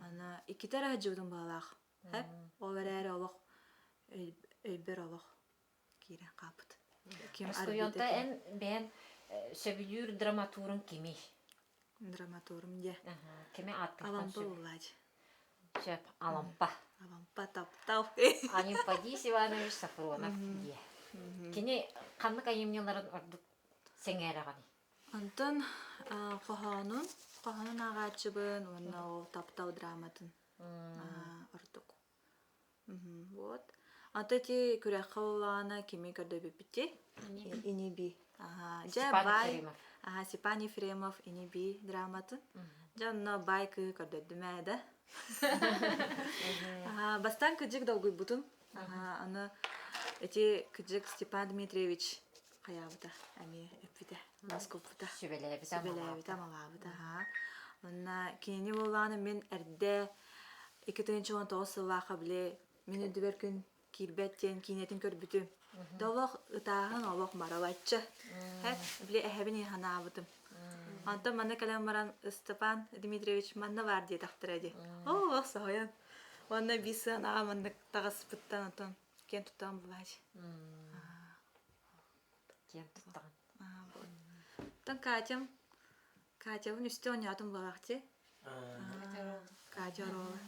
Аны иккитэ эрэ сылдьыбытым быһыылаах. Ол эрээри олох өйбөр олох киирэн хаалбыт. Ким Остуйонта эн бэйэн сөбүлүүр драматурун кимий? Драматурум дьэ. Кими ааттыктан Алампа буллаачы. Сөп, Алампа. Алампа таптал. Анемподист Иванович Сафронов диэ. Кини ханнык айымньыларын ордук сэҥээрэҕиний? Онтон хоһоонун, хоһоонун ааҕааччыбын уонна ол таптал драматын ордук. Вот. А то эти күрэххэ буоллаҕына кими көрдөбүппүтүй? Ини-би. Дьэ Степан баай Ефремов. Аха, Степан Ефремов Ини-би драматын. Дьэ онно баай кыыһы көрдөрдүм ээ да. Аха, бастаан кыдьык долгуйбутум. Аха, аны эти кыдьык Степан Дмитриевич хайаабыта эмиэ эппитэ, москуппута. Сүбэлээбитэ, Сүбэлээбитэ, амалаабыта. Аха. Онно кинини буоллаҕына мин эрдэ 2019 сыллаахха били мин үрдүбэр күн киирбэт диэн киинэтин көрбүтүм. Да олох ытааһын олох маралаччы. Һэ, били эһэбин санаабытым. Онтон манна кэлэн баран Степан Дмитриевич манна баар диэтэхтэрэ дии. Оо, соһуйан. Уонна биир сыанаҕа маннык таҕыспыттан онтон киэн туттаҕын булаачы. Киэн туттаҕын. Оттон Катям, Катябын үстэ оонньоотум буолаахчы. Катя оруола.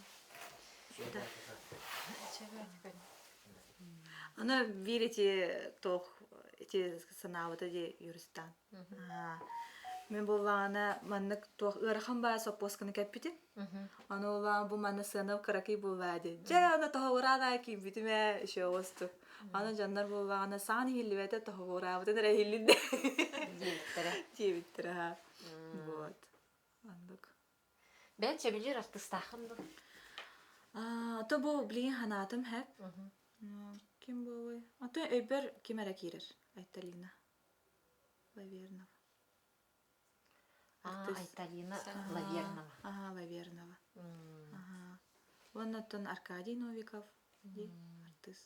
Аны биир ити туох ити санаабыта дии Юристан. Мин буоллаҕына маннык туох ыарахан баа соппуосканы кэппитим. Аны буоллаҕына бу манна сыана кыракый буоллаа дии. Дьэ аны тоһоҕураан аайы киирбитим ээ еще оҕустук. Аны дьоннор буоллаҕына саҥан иһиллибэтэ тоһоҕураабытын эрэ иһиллин Диэбиттэрэ. диэбиттэрэ Вот. Оннук. Бэйэн сөбүлүүр артыыстааххын дуу? А то бу билигин санаатым хэп. Ким буолуой? Ото өйбөр ким эрэ киирэр. Айталина. Лавернова. А, Айталина Лавернова. Ага, Лавернова. Ага. Уонна оттон Аркадий Новиков дии артыыс.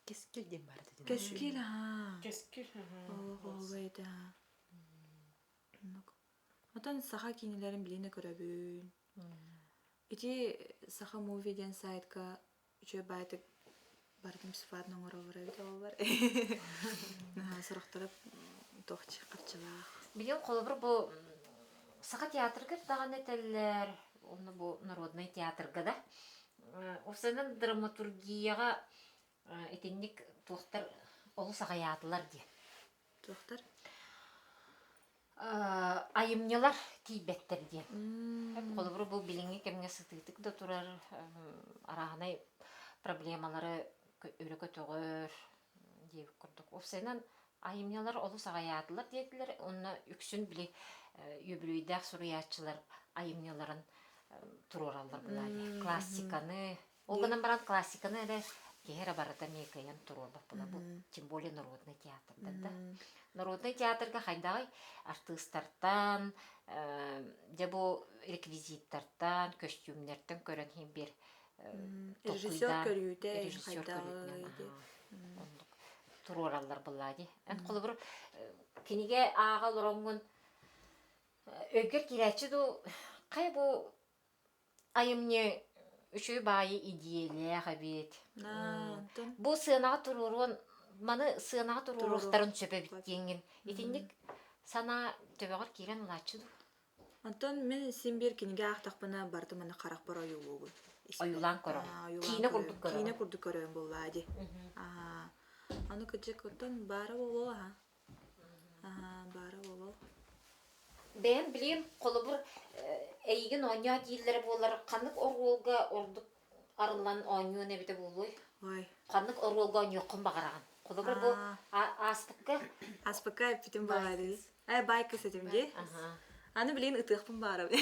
Кэскил диэн баар этэ. Кэскил, аhaa. Кэскил, Ол этэ, аhaa. Оннук. Отон саха киинэлэрин билиэнэ көрөбүн. Ити Саха Муви диэн сайтка үчүгэй баайтык барытын бесплатно оҥороллор эбит оҕолор. Сорохторо туох харчылаах. Билигин холобур бу Саха театрыгар даҕаны этэллэр, онно бу народнай театрга да. Уопсайынан драматургияҕа итинник туохтар олус аҕыйаатылар диэн. Туохтар? Айымньылар тиийбэттэр диэн. Холобур, бу билиҥҥи кэмҥэ сытыытык да турар арааһынай проблемалары өрө көтөҕөр диэбит курдук. Уопсайынан айымньылар олус аҕыйаатылар диэтилэр уонна үксүн били үбүлүөйдээх суруйааччылар айымньыларын туруораллар былаа дии. Классиканы, ол гынан баран классиканы эрэ Киһи эрэ барыта эмиэ кыайан туруорбат була бу тем более народный театрда да. Народный театрга хайдаҕый артыыстартан, дьэ бу реквизиттартан, көстүүмнэртэн көрөн иһин биир Режиссер көрүүтэ, режиссер көрүүтүнэн оннук туруораллар буоллаа дии. Эн холобур кинигэ ааҕа олороҥҥун өйгөр киирээччи дуу хайа бу айымньы үчүгэй баайы идиэйэлээх эбит. Бу сыанаҕа туруоруон маны сыанаҕа туруоруохтарын сөп эбит диэҥҥин итинник санаа төбөҕөр киирэн ылааччы дуу? Онтон мин син биир кинигэ аахтахпына барыта маны харахпар ойуулуубун. Ойуулаан көрөҕүн. Киинэ курдук көрөҕүн. Киинэ курдук көрөҕүн буоллаа дии. Аны кырдьык оттон баара буолуо аха. Баара буолуо. Бэйэм билигин холобур эйигин оонньоо дииллэрэ буоллар ханнык оруолга ордук арыллан оонньуон эбитэ буолуой? Ой. Ханнык оруолга оонньуоххун баҕараҕын? Холобур бу ааспыкка Ааспыкка эппитим баҕарыы. Э, байкыс этим дии. Аны билигин ытыахпын баарабын.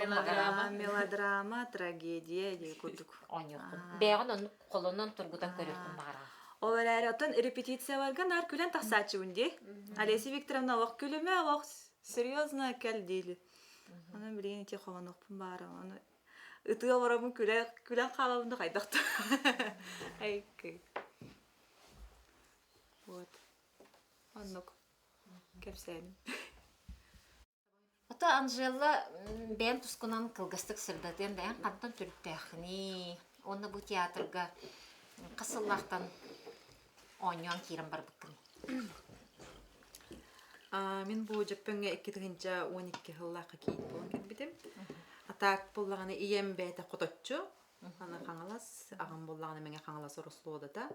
Мелодрама. Мелодрама, трагедия дии курдук. Оонньуоххун. Бэйэҕин оннук холонон тургутан көрүөххүн баҕараҕын. Ол эрээри оттон репетицияларга наар күлэн тахсааччыбын дии. Олеся Викторовна олох күлүмэ, олох серьезно кэл диили. Аны билигин ити холонуохпун баарым. Аны ытыы олороммун күлэ күлэн хаалабын да хайдах да. Айкы. Вот. Оннук кэпсээним. Ото Анжела бэйэм тускунан кылгастык сырдатыам бэйэм хантан төрүттээххиний? Уонна бу театрга хас сыллаахтан оонньоон киирэн барбыккыный? Мин бу Дьөппөҥҥө 2012 сыллаахха киит буолан кэлбитим. А так буоллаҕына ийэм бэйэтэ хоточчу, аны Хаҥалас, аҕам буоллаҕына Мэҥэ Хаҥалас Орослуодата.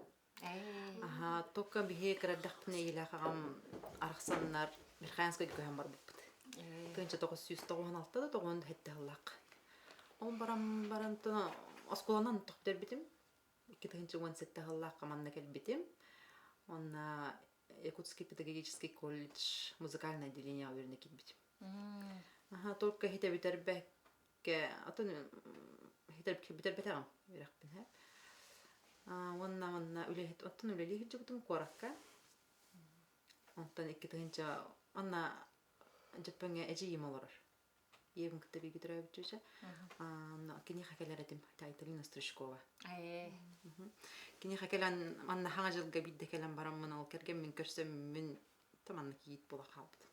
Аһаа, только биһи кыра эрдэхпинэ ийэлээх аҕам арахсаннар Верхоянскайга көһөн барбыппыт. 1996 да 97 сыллаах. Ол баран баран оскуоланан тохтөрбүтүм. 2017 сыллаахха манна кэлбитим. Онно Якутский педагогический колледж музыкальное отделение үөрэнэ киирбитим. Аха, только иһитэ бүтэрбэккэ, атын бүтэрбэтэҕим үөрэхпин һэ. Уонна манна үлэһит, оттон үлэлии сылдьыбытым куоракка. Онтон 2000 онно Дьөппөҥҥө эдьиийим олорор. Ийэбин кытта бииргэ төрөөбүт чүөчэ. Онно киниэхэ кэлэр этим, Айталина Стручкова. Киниэхэ кэлэн манна хаҥа дьылга биирдэ кэлэн бараммын ол кэргэммин көрсөммүн манна кийиит буола хаалбытым.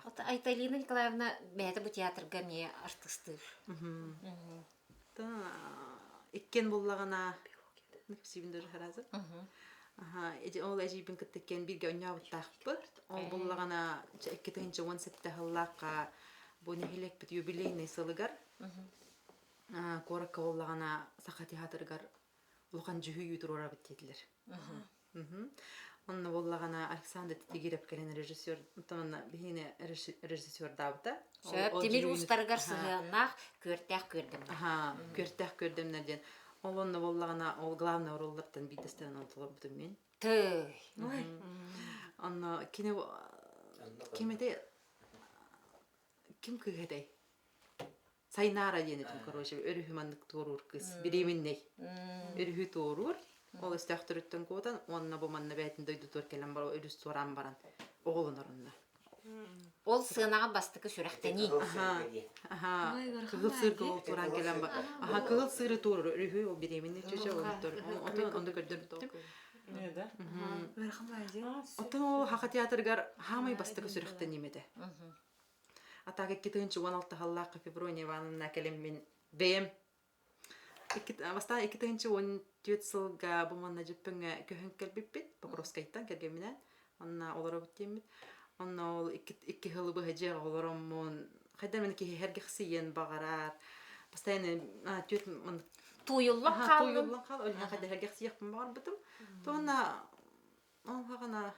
Ото Айталина Николаевна бэйэтэ бу театрга эмиэ артыстыыр. Иккиэн буллаҕына кэпсиибин даже сразу. Ол эдьиийбин кытта иккиэн бииргэ оонньообуттаахпыт. Ол буллаҕына 2017 сыллаахха бу нэһилиэкпит юбилейный сылыгар куоракка буоллаҕына Саха театрыгар улахан дьүһүйүү туруорабыт диэтилэр. Онно буоллаҕына Александр Титигиров кэлэн режиссер онно биһиги режиссердаабыта. Сөп, тимир уустарыгар сыһыаннаах күөртээх күөрдэмнэр. Аха, күөртээх күөрдэмнэр диэн. Ол онно буоллаҕына ол главный оруоллартан биирдэстэрин ол толорбутум мин. Тыый. Онно кини ким этэй ким кыыһа этэй? Сайнаара диэн этим, короче, өрүһү маннык туоруур кыыс, беременнэй. Өрүһү туоруур, ол өстөөхтөрүттэн куотан, уонна бу манна бэйэтин дойдутугар кэлэн баран, өрүс туораан баран, оҕолонор онно. Ол сыанаҕа бастакы сүрэхтэнии. Аха, кыһыл сыырга ол туораан кэлэн ба. Аха, кыһыл сыыры туоруур, өрүһү ол беременный чүчэ ол отон онно көрдөрбүттүм. Оттон ол Хаха театрыгар хаамай бастакы сүрэхтэниим этэ. А так 2016 сыллаахха Феврония Ивановна кэлэммин бэйэм бастаан 2014 сылга бу манна Дьөппөҥҥө көһөн кэлбиппит Покровскайтан кэргэмминээн онно олоробут диэммит онно ол икки сылы быһа дьиэҕэ олороммун хайда эмэ киһи сэргэхсийиэн баҕарар постоянно түөрт тууйуллан хааллым тууйуллан хаал ол хайда сэргэхсийиэхпин баҕарбытым то онно ол хаҕана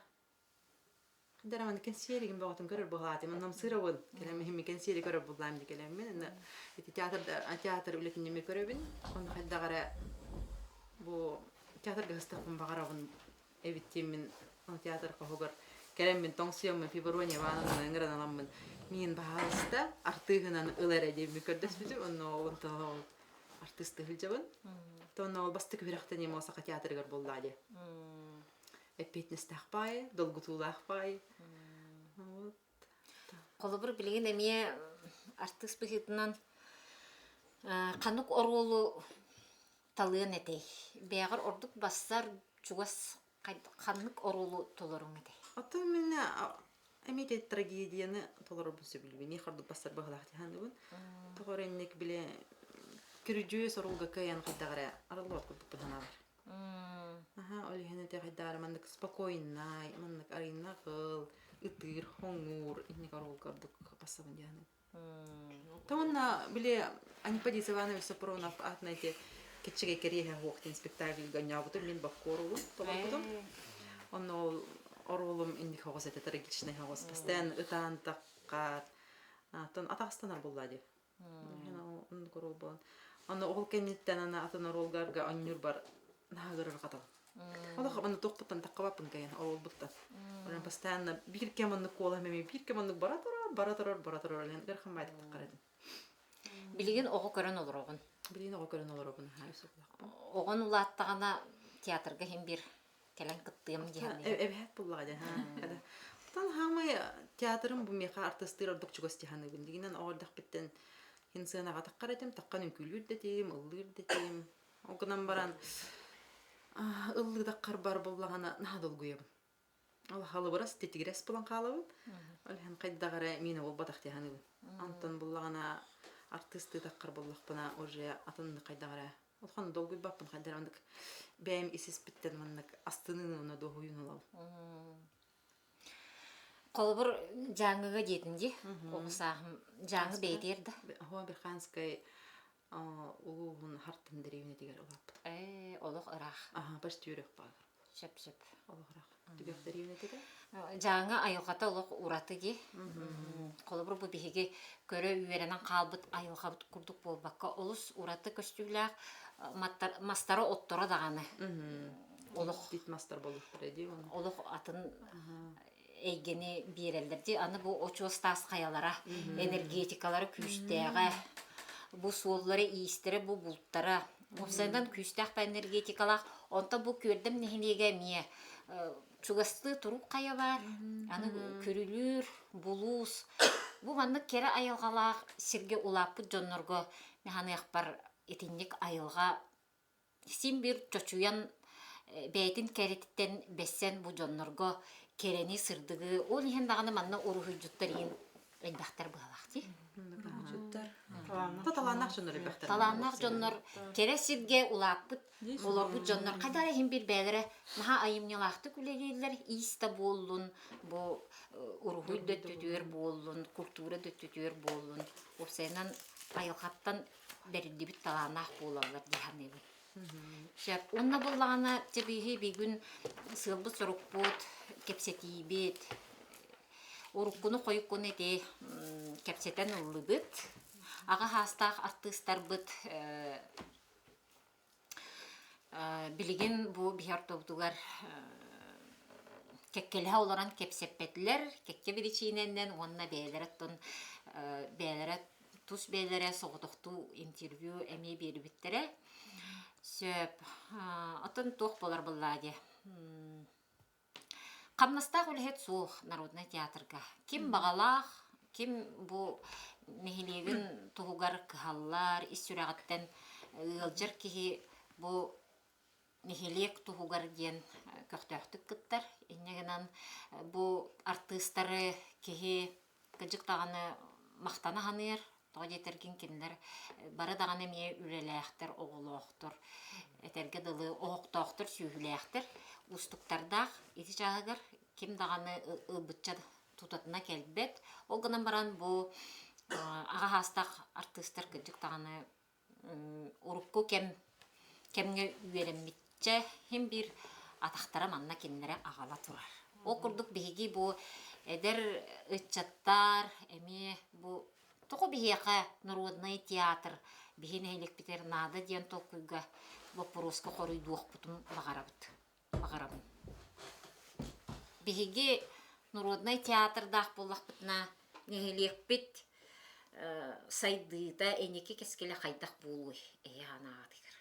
Дараман кэнсиэригин бөҕөтүн көрөр буолаатым. Онном сыырабын. Кэлэн иһимми кэнсиэри көрөр буллаам дии кэлэммин. Онно ити театр театр үлэтин ньэмэ көрөбүн. Онно хайдах эрэ бу театрга ыстахпын баҕарабын эбит диэммин театр хоһугар кэлэммин тоҥсуйаммын Феврония Ивановна ыҥыран аламмын миин баһаалыста артыыһынан ыл эрэ диэммин көрдөспүтүм. Онно онтон ол артыыстыы сылдьабын. Тонна ол бастакы үрэхтэн Саха театрыгар буоллаа дии. Эппиэтинэстээх баайы, долгутуулаах баайы. Вот. Холобур, билигин эмиэ артыыс быһыытынан ханнык оруолу талыан этэй? Бэйэҕэр ордук бассар, чугас ханнык оруолу толоруҥ этэй? Оттон мин эмиэ ити трагедияны толорорбун сөбүлүүбүн. Миэхэ ордук бассар быһыылаах дии саныыбын. Тоҕо эрэ инник били күрдьүөс оруолга кыайан хайдах эрэ арыллыбат курдукпун санаабар. Аха, ол иһин ити хайдах эрэ маннык спокойнай, маннык арыйнаҕыл, ытыыр, хоҥуур инник оруолга ордук бассабын дии саныыбын. Уонна били Аниподис Иванович Сопронов аатынан ити Киччигэй кэриэһэ суох диэн спектакльга оонньообутум, мин боккуорулум толорбутум. Онно ол оруолум инник оҕус этэ, трагичный оҕус. Постоянно ытаан таххаат, атын атаҕастанар буолла дии. Оннук оруол буолан. Аны ол кэнниттэн аны атын оруолгарга оонньуурбар наһаа ыарырҕатабын. Олох манна туохпуттан таххабаппын кэйэн оруолбуттан. Онон постоянно биир кэм оннук куолаһым эмиэ биир кэм оннук бара турар, бара турар, бара турар олен ыарахан баайдык таххар этим. Билигин оҕо көрөн олороҕун. Билигин оҕо көрөн олоробун аһаа үс оҕолоохпун. Оҕон улааттаҕына театрга иһин биир кэлэн кыттыам диэн. Эбэһээт буллаҕа дьэ. Оттон хаамай театрым бу миэхэ артыстыыр ордук чугас дьаһаныыбын. Дигинэн оҕо эрдэхпиттэн хин сыанаҕа таххар этим, таххан үҥкүүлүүр да этим, ыллыыр да этим. Ол гынан баран ыллыытаххар бар буоллаҕына наһаа долгуйабын. Ол халыбырас, титигирэс булан хаалабын. Ол иһин хайдах эрэ миэнэ буолбатах дии саныыбын. Онтон буллаҕына артыыстыытаххар буллахпына уже атын хайдах эрэ улахан долгуйбаппын хайдах эрэ маннык бэйэм ис-испиттэн маннык астыныыны уонна дуоһуйууну ылабын. Холобур, Дьааҥыга диэтин дии, оҕо сааһым Дьааҥы бэйэтигэр да? Оһо Верханскай улууһун Хартын дэриэбинэтигэр улааппыт. Ээ, олох ыраах. Аха, почти үрэх баар. Сөп-сөп. Олох ыраах. Түгэх дэриэбинэтигэр. Дьааҥы айылҕата олох ураты дии. Холобур, бу биһиги көрө үөрэнэн хаалбыт айылҕабыт курдук буолбакка, олус ураты көстүүлээх мастара отторо даҕаны. Олох Тит мастар буолуохтара дии. Олох атын эйгэни биэрэллэр дии. Аны бу очуос таас хайалара, энергетикалара күүстээҕэ, бу суоллара, иистэрэ, бу бултара. Уопсайынан күүстээх энергетикалаах. Онтон бу Күөрдэм нэһилиэгэ эмиэ чугастыы турук хайа баар. Аны Күрүлүүр, Булуус. Бу маннык кэрэ айылҕалаах сиргэ улааппыт дьоннорго ханыахпар итинник айылҕа Син биир чочуйан бэйэтин кэрэтиттэн бэссэн бу дьоннорго кэрэни, сырдыгы, ол иһин даҕаны манна уруһуйдьуттар иһин элбэхтэр быһалаах дии. Талааннаах дьоннор элбэхтэр. Талааннаах дьоннор кэрэ сиргэ улааппыт, олорбут дьоннор хайдах эрэ иһин биир бэйэлэрэ наһаа айымньылаахтык үлэлииллэр, иис да буоллун, бу уруһуй да өттүтүгэр буоллун, культура да өттүтүгэр буоллун, уопсайынан айылҕаттан бэриллибит талааннаах буолаллар дии саныыбын. Сөп. Уонна буоллаҕына, дьэ биһи бүгүн сыалбыт-сорукпут, кэпсэтиибит, уруккуну-хойуккуну ити кэпсэтэн ыллыбыт. Аҕа саастаах артыыстарбыт Билигин бу биһи ортобутугар кэккэлэһэ олорон кэпсэппэтилэр, кэккэ биричиинэнэн уонна бэйэлэрэ оттон бэйэлэрэ тус бэйэлэрэ соҕотохтуу интервью эмиэ биэрбиттэрэ. Сөп. Оттон туох буолар буоллаа диэ. Хамнастаах үлэһит суох народнай театрга. Ким баҕалаах, ким бу нэһилиэгин туһугар кыһаллар, ис сүрэҕиттэн ыалдьар киһи бу нэһилиэк туһугар диэн көхтөөхтүк кыттар. Инньэ гынан бу артыыстары киһи кырдьык даҕаны махтана саныыр. Тоҕо диэтэргин кинилэр бары даҕаны эмиэ үлэлээхтэр, оҕолоохтор, этэргэ дылы оһохтоохтор, сүөһүлээхтэр, уустуктардаах ити чааһыгар ким даҕаны ылбычча тутатына кэлбэт. Ол гынан баран бу аҕа саастаах артыыстар кырдьык даҕаны урукку кэм кэмҥэ үөрэммиччэ син биир атахтара манна кинилэри аҕала турар. Ол курдук биһиги бу эдэр ыччаттар эмиэ бу тоҕо биһиэхэ народный театр биһи нэһилиэкпитигэр наада диэн толкуйга боппуруоска хоруйдуохпутун баҕарабыт баҕарабын. Биһиги народнай театрдаах буоллахпытына нэһилиэкпит. сайдыыта инники кэскилэ хайдах буолуой эһи анаатыгар?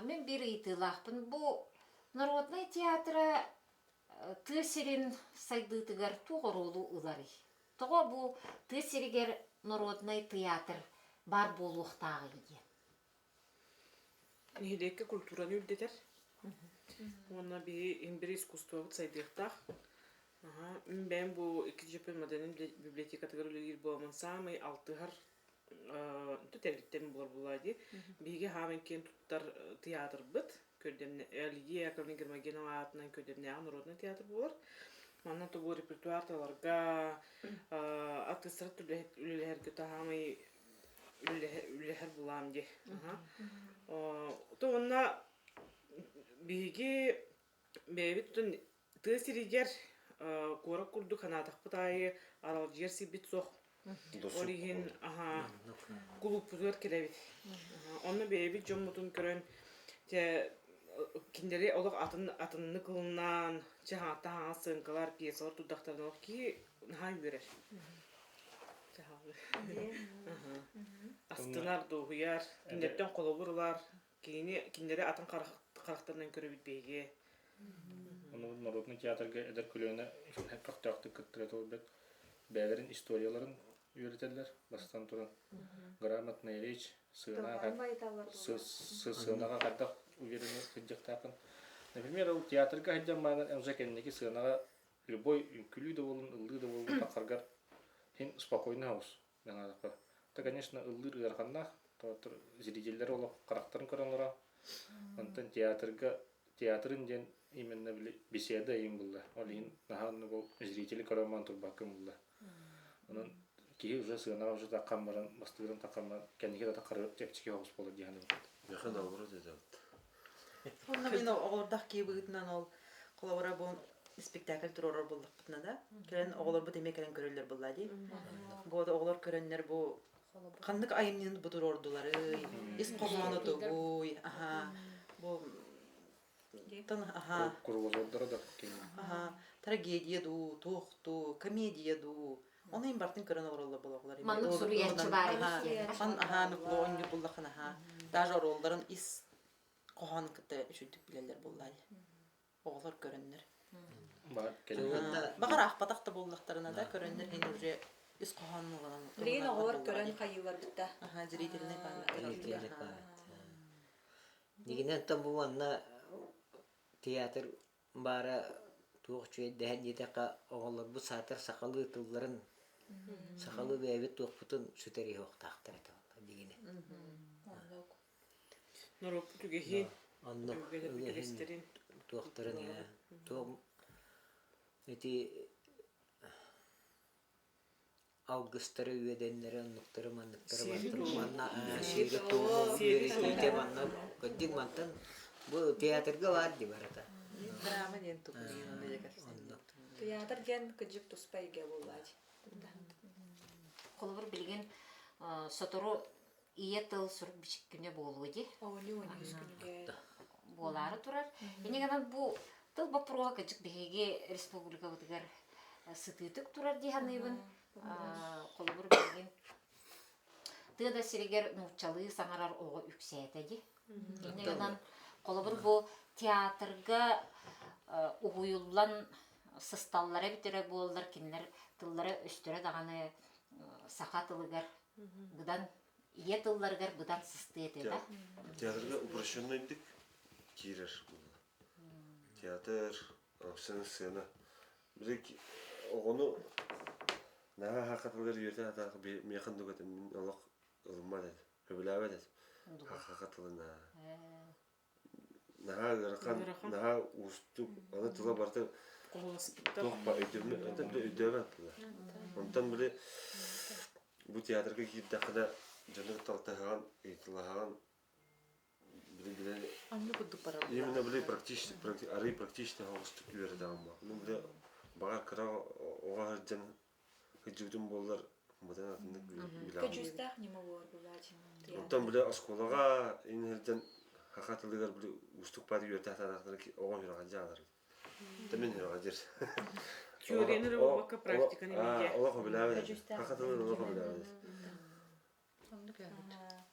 Мин биир ыйытыылаахпын. Бу народнай театра тыа сирин сайдыытыгар туох оруолу ыларый? Тоҕо бу тыа сиригэр народнай театр баар буолуохтааҕый диэн? Нэһилиэккэ культураны үрдэтэр уонна биһи иһин искусствобыт сайдыахтаах. Мин бэйэм бу икки дьөппөн модельнай библиотекатыгар үлэлиир буоламмын саамай алтыһар тэрилтэм буолар буолаа дии. Биһиги хааман киэн туттар театрбыт Көрдөмнө Лидия Яковлевна Гермогенова аатынан Көрдөмнөөҕү народнай театр буолар. Манна тобу репертуар таларга, артыыстар үлэлэһэргэ таһаамай үлэлэһэр булаам дии. То онно биһиги бэйэбит тыа сиригэр куорат курдук санаатахпыт аайы аралдьыйар сирбит суох. Ол иһин кулууппутугар кэлэбит. Онно бэйэбит дьоммутун көрөн чэ кинилэри олох атын атыннык ылынаан чэ хаҥаттан хаҥас сыаҥкалар, пьесалар турдахтарына олох киһи наһаа үөрэр. Астынар, дуоһуйар, кинилэртэн холобур ылар, кинини кинилэри атын харахтарынан көрөбүт биһиги. Ону народнай театрга эдэр көлүөнэ көхтөөхтүк кыттыга туолбут бэйэлэрин историяларын үөрэтэллэр. Бастатан туран, грамотная речь, сыанаҕа сыанаҕа хайдах уверенно сылдьыахтааххын. Например, ол театрга сылдьан маанан уже кэнники сыанаҕа любой үҥкүлүү да буоллун, ыллыы да буоллун тахсаргар һин спокойно оҕус. Наадапа. Это, конечно, ыллыыр ыараханнаах. Тоҕо зрителлэр олох харахтарын көрөн олоро. Онтон театрга театрын диэн именно били беседа иһин булла. Ол иһин наһаа оннук ол зрители көрөн турбаккын булла. Онон киһи уже сыанаҕа уже таххан баран бастыырын таххан баран кэнники да таххары чэпчэки соҕус буолар дии саныыбын. Миэхэ наоборот этэ. Онно мин оҕолордоох киһи быһыытынан ол холобура бу спектакль туруорар буоллахпытына да кэлэн оҕолорбут эмиэ кэлэн көрөллөр буолла дии. Бу оҕолор көрөннөр бу ханнык айымньыны бу туруордуларый, ис хоһооно тугуй, аха бу тон аха Кругозордара да аха трагедия дуу, туох дуу, комедия дуу. Оны им бартын көрөн олороллор буолаллар. Маннык суруйааччы баар эбит диэн. Хан аха нукло оонньуур буллахын аха. Даже оруолларын ис хоһоон кытта үчүгдүк билэллэр буоллаа оҕолор көрөннөр. Баҕар аахпатах да буоллахтарына да көрөннөр иһин уже ис хоһоонун ылынан Билигин оҕолор көрөн хайыыларбыта. Аха, зрительный память. Зрительный память. Дигинэн бу манна театр баара туох үчүгэйдэһэн диэтэххэ оҕолорбут саатар сахалыы тылларын сахалыы бэйэбит туохпутун сүтэриһиохтаахтар этэ дигини. Норуоппут үгэһин, Оннук үгэстэрин туохтарын туох ити алгыстары үөдэннэри оннуктары манныктары манна сиэри туому үөрэтиитэ манна кырдьык мантан бу театрга баар дии барыта. Драма диэн тугун Театр диэн кыдьык туспа эйгэ буоллаачы. Холобур билигин сотору ийэ тыл сурук бичик күнэ буолуо дии. Буолаары турар. Инньэ гынан бу тыл боппуруоһа кырдьык биһиги республикабытыгар сытыытык турар дии саныыбын. Холобур билигин тыа да сиригэр нууччалыы саҥарар оҕо үксээтэ дии. Инньэ гынан холобур бу театрга уһуйуллан сысталлара эбитэрэ буоллар кинилэр тыллара өстөрө даҕаны саха тылыгар быдан ийэ тылларыгар быдан сыстыа этэ да. Театрга упрощеннайдык киирэр Театр, сцена, сцена. Били оҕону наһаа хахатылар үөрэтэ сатаах миэхэ оннук этим мин олох ылыммат этим сөбүлээбэт этим хахатылын наһаа ыарахан наһаа уустук аны тыла барыта туох ба өйдөөбөт тыла онтон били бу театрга киирдэххинэ дьону талтаһаҕын ыйыталаһаҕын били били Анны курдук барар именно били практически арый практически оҕустук үөрэтэҕим ба ну били баҕар кыра оҕо сылдьан кыдьыбытым буоллар быдан атыннык билэҕим Көдьүүстээх ньыма буолар булаачы. Онтон били оскуолаҕа инһирдэн саха тылыгар били уустук баар үөрэтэ сатаатахтара оҕо үөрэҕэ дьаалар. Мин хаҕадыр. Теорияны эрэ буолбакка практиканы эмиэ. Олох өбүлээбит. Саха тылын олох өбүлээбит.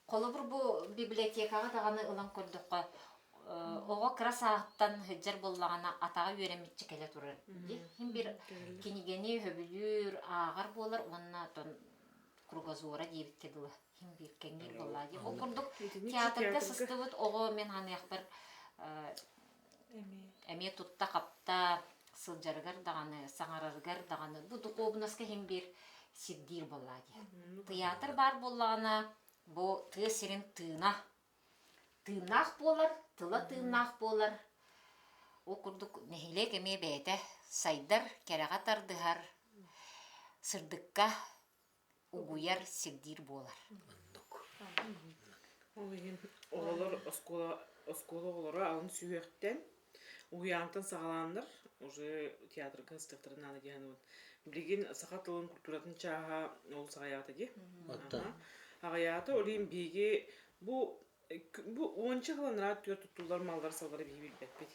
Холобур бу библиотекаҕа даҕаны ылан көрдөххө, оҕо кыра сааһыттан сылдьар буоллаҕына атаҕа үөрэммиччэ кэлэ турар дии. Иһин бир кинигэни сөбүлүүр, ааҕар буолар уонна оттон кругозора диэбиккэ дылы иһин биир кэҥиир буоллаа дии. Ол курдук театрга сыстыбыт оҕо мин ханыахпар эмиэ тутта-хапта сылдьарыгар даҕаны, саҥарарыгар даҕаны бу духуобунаска иһин биир сирдиир буоллаа дии. Тыйаатыр баар буоллаҕына, бу тыа сирин тыына тыыннаах буолар, тыла тыыннаах буолар. Ол курдук нэһилиэк эмиэ бэйэтэ сайдар, кэрэҕэ тардыһар, сырдыкка угуйар, сирдиир буолар. Ол иһин оҕолор оскуола оскуола оҕолоро алын сүһүөхтэн уһуйаантан саҕалааннар уже театрга сыстыахтарын наада дии саныыбын. Билигин саха тылын культуратын чааһа ол саҕайаата дии. Аҕыйаата ол иһин биһиги бу Бу уонча сыл анараа өттүгэр туттуллар маллар-саллары биһиги билбэппит.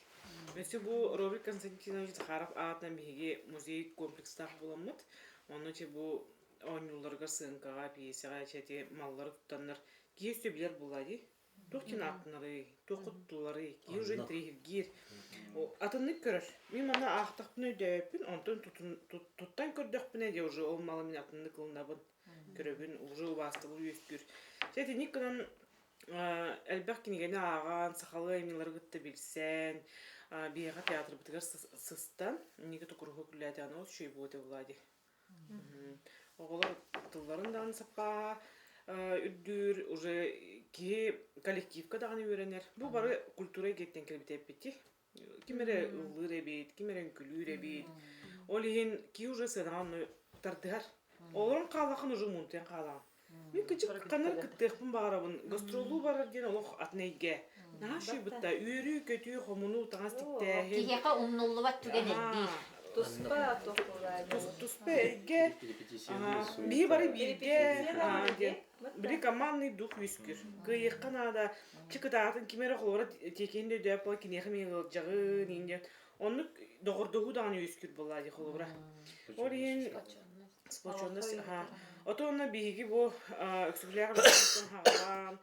Өссө бу Роберт Константинович Захаров аатынан биһиги музей комплекстаах буоламмыт, онно чэ бу оонньууларыгар сыаҥкаҕа, пьесаҕа чэ ити маллары туттаннар киһи өссө билэр буолла дии. Туох диэн ааттанарый, туохха туттулларый, киһи уже интэриэһиргиир. Атыннык көрөр. Мин манна аахтахпына өйдөөбөппүн, онтон туттан көрдөхпүнэ дьэ уже ол малы мин атыннык ылынабын. көрөбүн, уже убаастабыл үөскүүр. Дьэ итинник гынан элбэх кинигэни ааҕан, сахалыы айымньылары кытта билсэн, биһиэхэ театрбытыгар сыстан, инники токуруһу күллээтэҕинэ ол үчүгэй буолуо этэ Влади. Оҕолор тылларын даҕаны саппааһа үрдүүр, уже киһи коллективка даҕаны үөрэнэр. Бу бары культура эйгэтиттэн кэлбит эппити. Ким эрэ ыллыыр эбит, ким эрэ үҥкүлүүр эбит. Ол иһин киһи уже сыанаҕа онно тардыһар. Олорон хааллаххын уже муунтуйан хаалаҕын. Мин кычык ханна кыттыахпын баҕарабын. Гастроллуу барар диэн олох атын эйгэ. Наһаа үчүгэй үөрүү, көтүү, хомунуу, таҥас тиктээһин. Киһиэхэ умнуллубат түгэн элбиир. Туспа Туспа эйгэ. Биһи бары бииргэ диэн. Били командный дух үөскүүр. Кыайыахха наада. Чыкытаатын ким эрэ холобура тиэкиһин да өйдөөп буола киниэхэ эмиэ ыалдьаҕын иин диэн. Оннук доҕордоһуу даҕаны үөскүүр буоллаа дии холобура. Ол иһин сплоченность аха. Ото онно биһиги бу Өксөкүлээх хаҕалаан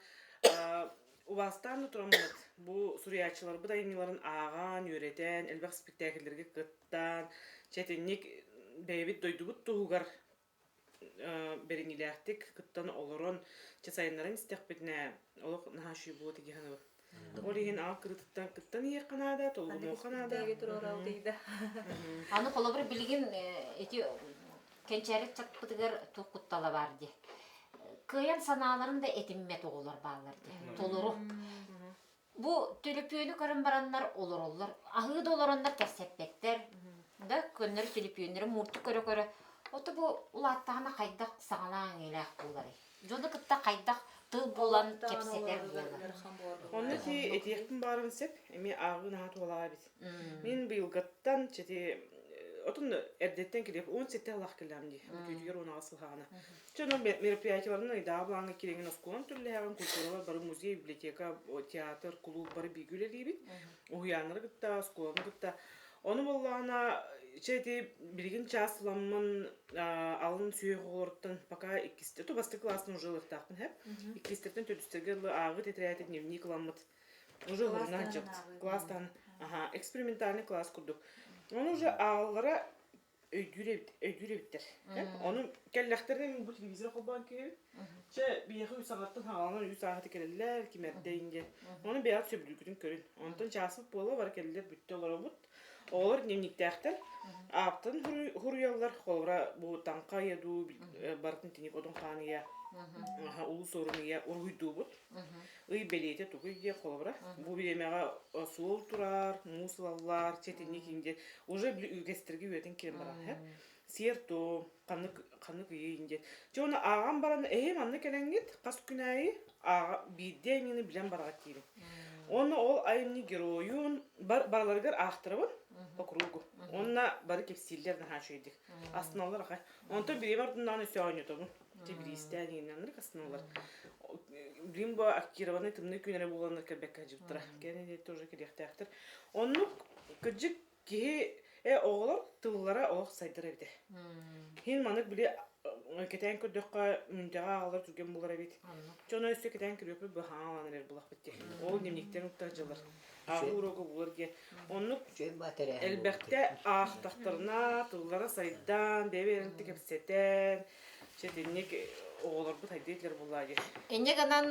убаастаан да тураммыт бу суруйааччыларбыт айымньыларын ааҕан, үөрэтэн, элбэх спектакльлэргэ кыттан, чэтинник бэйэбит дойдубут туһугар бэриниилээхтик кыттан олорон чэ сайыннаран истэхпитинэ олох наһаа үчүгэй буолуо дии саныыбын. Ол иһин аҕа кырыытыттан кыттан иһиэххэ наада, толгумуохха наада. Аны холобур билигин ити кэнчээри ыччаппытыгар туох куттала баар дии. Кыайан санааларын да этиммэт оҕолор бааллар дии. Толору. Бу төлөпүөнү көрөн бараннар олороллор. Аһыы да олороннор кэпсэппэттэр. Да көннөрү төлөпүөннэрин муурту көрө-көрө ото бу улааттаҕына хайдах саҥалаах иҥэлээх буоларый? Дьону кытта хайдах тыл булан кэпсэтэр буолар? Онно ити этиэхпин баҕарабын сөп. Эмиэ ааҕыы наһаа туһалаах эбит. Мин быйылгаттан чэти отун эрдэттэн килиэп 17 сылах кэллэҕим дии. Бүтүүтүгэр 18 сылһаҕына. Чэ, онон мероприятиеларын ыйдааҕы былааҥҥа киирэҥҥин оскуолаҥ түллэһэҕин, культуралар бары музей, библиотека, театр, кулууп бары бииргэ үлэлиибит. Уһуйааннары кытта, оскуоланы кытта. Ону буоллаҕына, чэ ити билигин чаас ыламмын алын сүһүөх оҕолоруттан пока иккистэ, то бастакы класстан уже ылыахтаахпын һэп. Иккистэртэн төрдүстэргэ ылы ааҕыы тэтэрээти дневник ыламмыт. Уже уһуруна сылдьабыт. Класстан, аха, экспериментальный класс курдук. Ону уже ааллара өйдүүр эбит, өйдүүр эбиттэр. Ону кэллэхтэринэ мин бу телевизор холбоон киһибит. Чэ, биһиэхэ үс аҕаттан хааланан үс ааһыты кэлэллэр, кимэрдэйин диэн. Ону бэйэҕит сөбүлүүргүтүн көрүн. Онтон чааспыт буола бары кэллилэр бүттэ олоробут. Оҕолор дневниктээхтэр. Ааптан хуруйаллар, холобура бу таҥха ыйа дуу, барытын тиник одун хаан ыйа, улуу суорун ыйа уруһуйдуубут. Ый бэлиэтэ тугуй диye холобура. Бу бириэмэҕэ суол турар, муус ылаллар, чэтинник диэн уже били үгэстэргэ үөрэтэн киирэн барар. Сиэр-туом, ханнык ханнык ыйы диэн. Дьэ ону ааҕан баран эһи манна кэлэҥҥит хас күн аайы ааҕа биирдии айымньыны билэн бараҕыт диибин. Уонна ол айымньы геройун бар барыларыгар аахтарабын по кругу. Уонна бары кэпсииллэр наһаа үчүгэйдик. Астыналлар аҕай. Онтон бириэмэ ортоннаан өссө оонньотобун. Ити бириистээн иҥиннэннэр астыналлар. Билим бу актированный тымныы күн эрэ буоланнар кэлбэккэ сылдьыбыттара. Кэнники тоже кэлиэхтээхтэр. Оннук кырдьык. Киһи э оҕолор тыллара олох сайдар эбитэ. Хин маннык били кэтээн көрдөххө мунтяҕа аҕалар түргэн булар эбит. Дьоно өссө кэтээн көрүөхпүт быһаалаан эрэр булахпыт дии. Ол дневниктэн уктар дьылар. Ааҕыы уруога булар диэн. Оннук элбэхтэ аахтахтарына тыллара сайдан, бэйэ-бэйэлэрин кэпсэтэн, чэтинник оҕолорбут хайдыы этилэр буллаа диэн. Инньэ гынан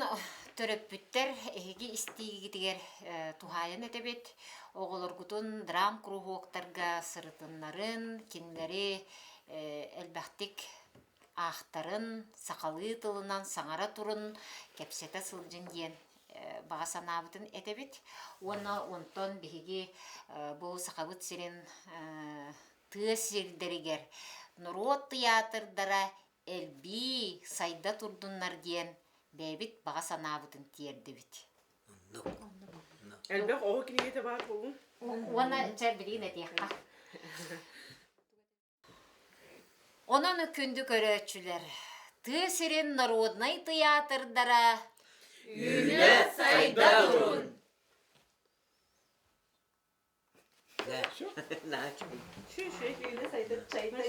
төрөппүттэр эһиги истиигитигэр туһаайан этэбит. Оҕолоргутун драм-куруһуоктарга сырытыннарын, кинилэри элбэхтик аахтарын, сахалыы тылынан саҥара турун, кэпсэтэ сылдьын диэн баҕа санаабытын этэбит. Уонна онтон биһиги бу Сахабыт сирин тыа сирдэригэр норуот тыйаатырдара элбии, сайда турдуннар диэн бэйэбит баҕа санаабытын тиэрдибит. Элбэх оҕо кинигэтэ баар буолун. Уонна чэ билигин этиэххэ. Онон күндү көрөөччүлэр, тыа сирин народнай тыйаатырдара Үүнэ сайда турун! Наачу. Шү-шү. Үүнэ сайда чайда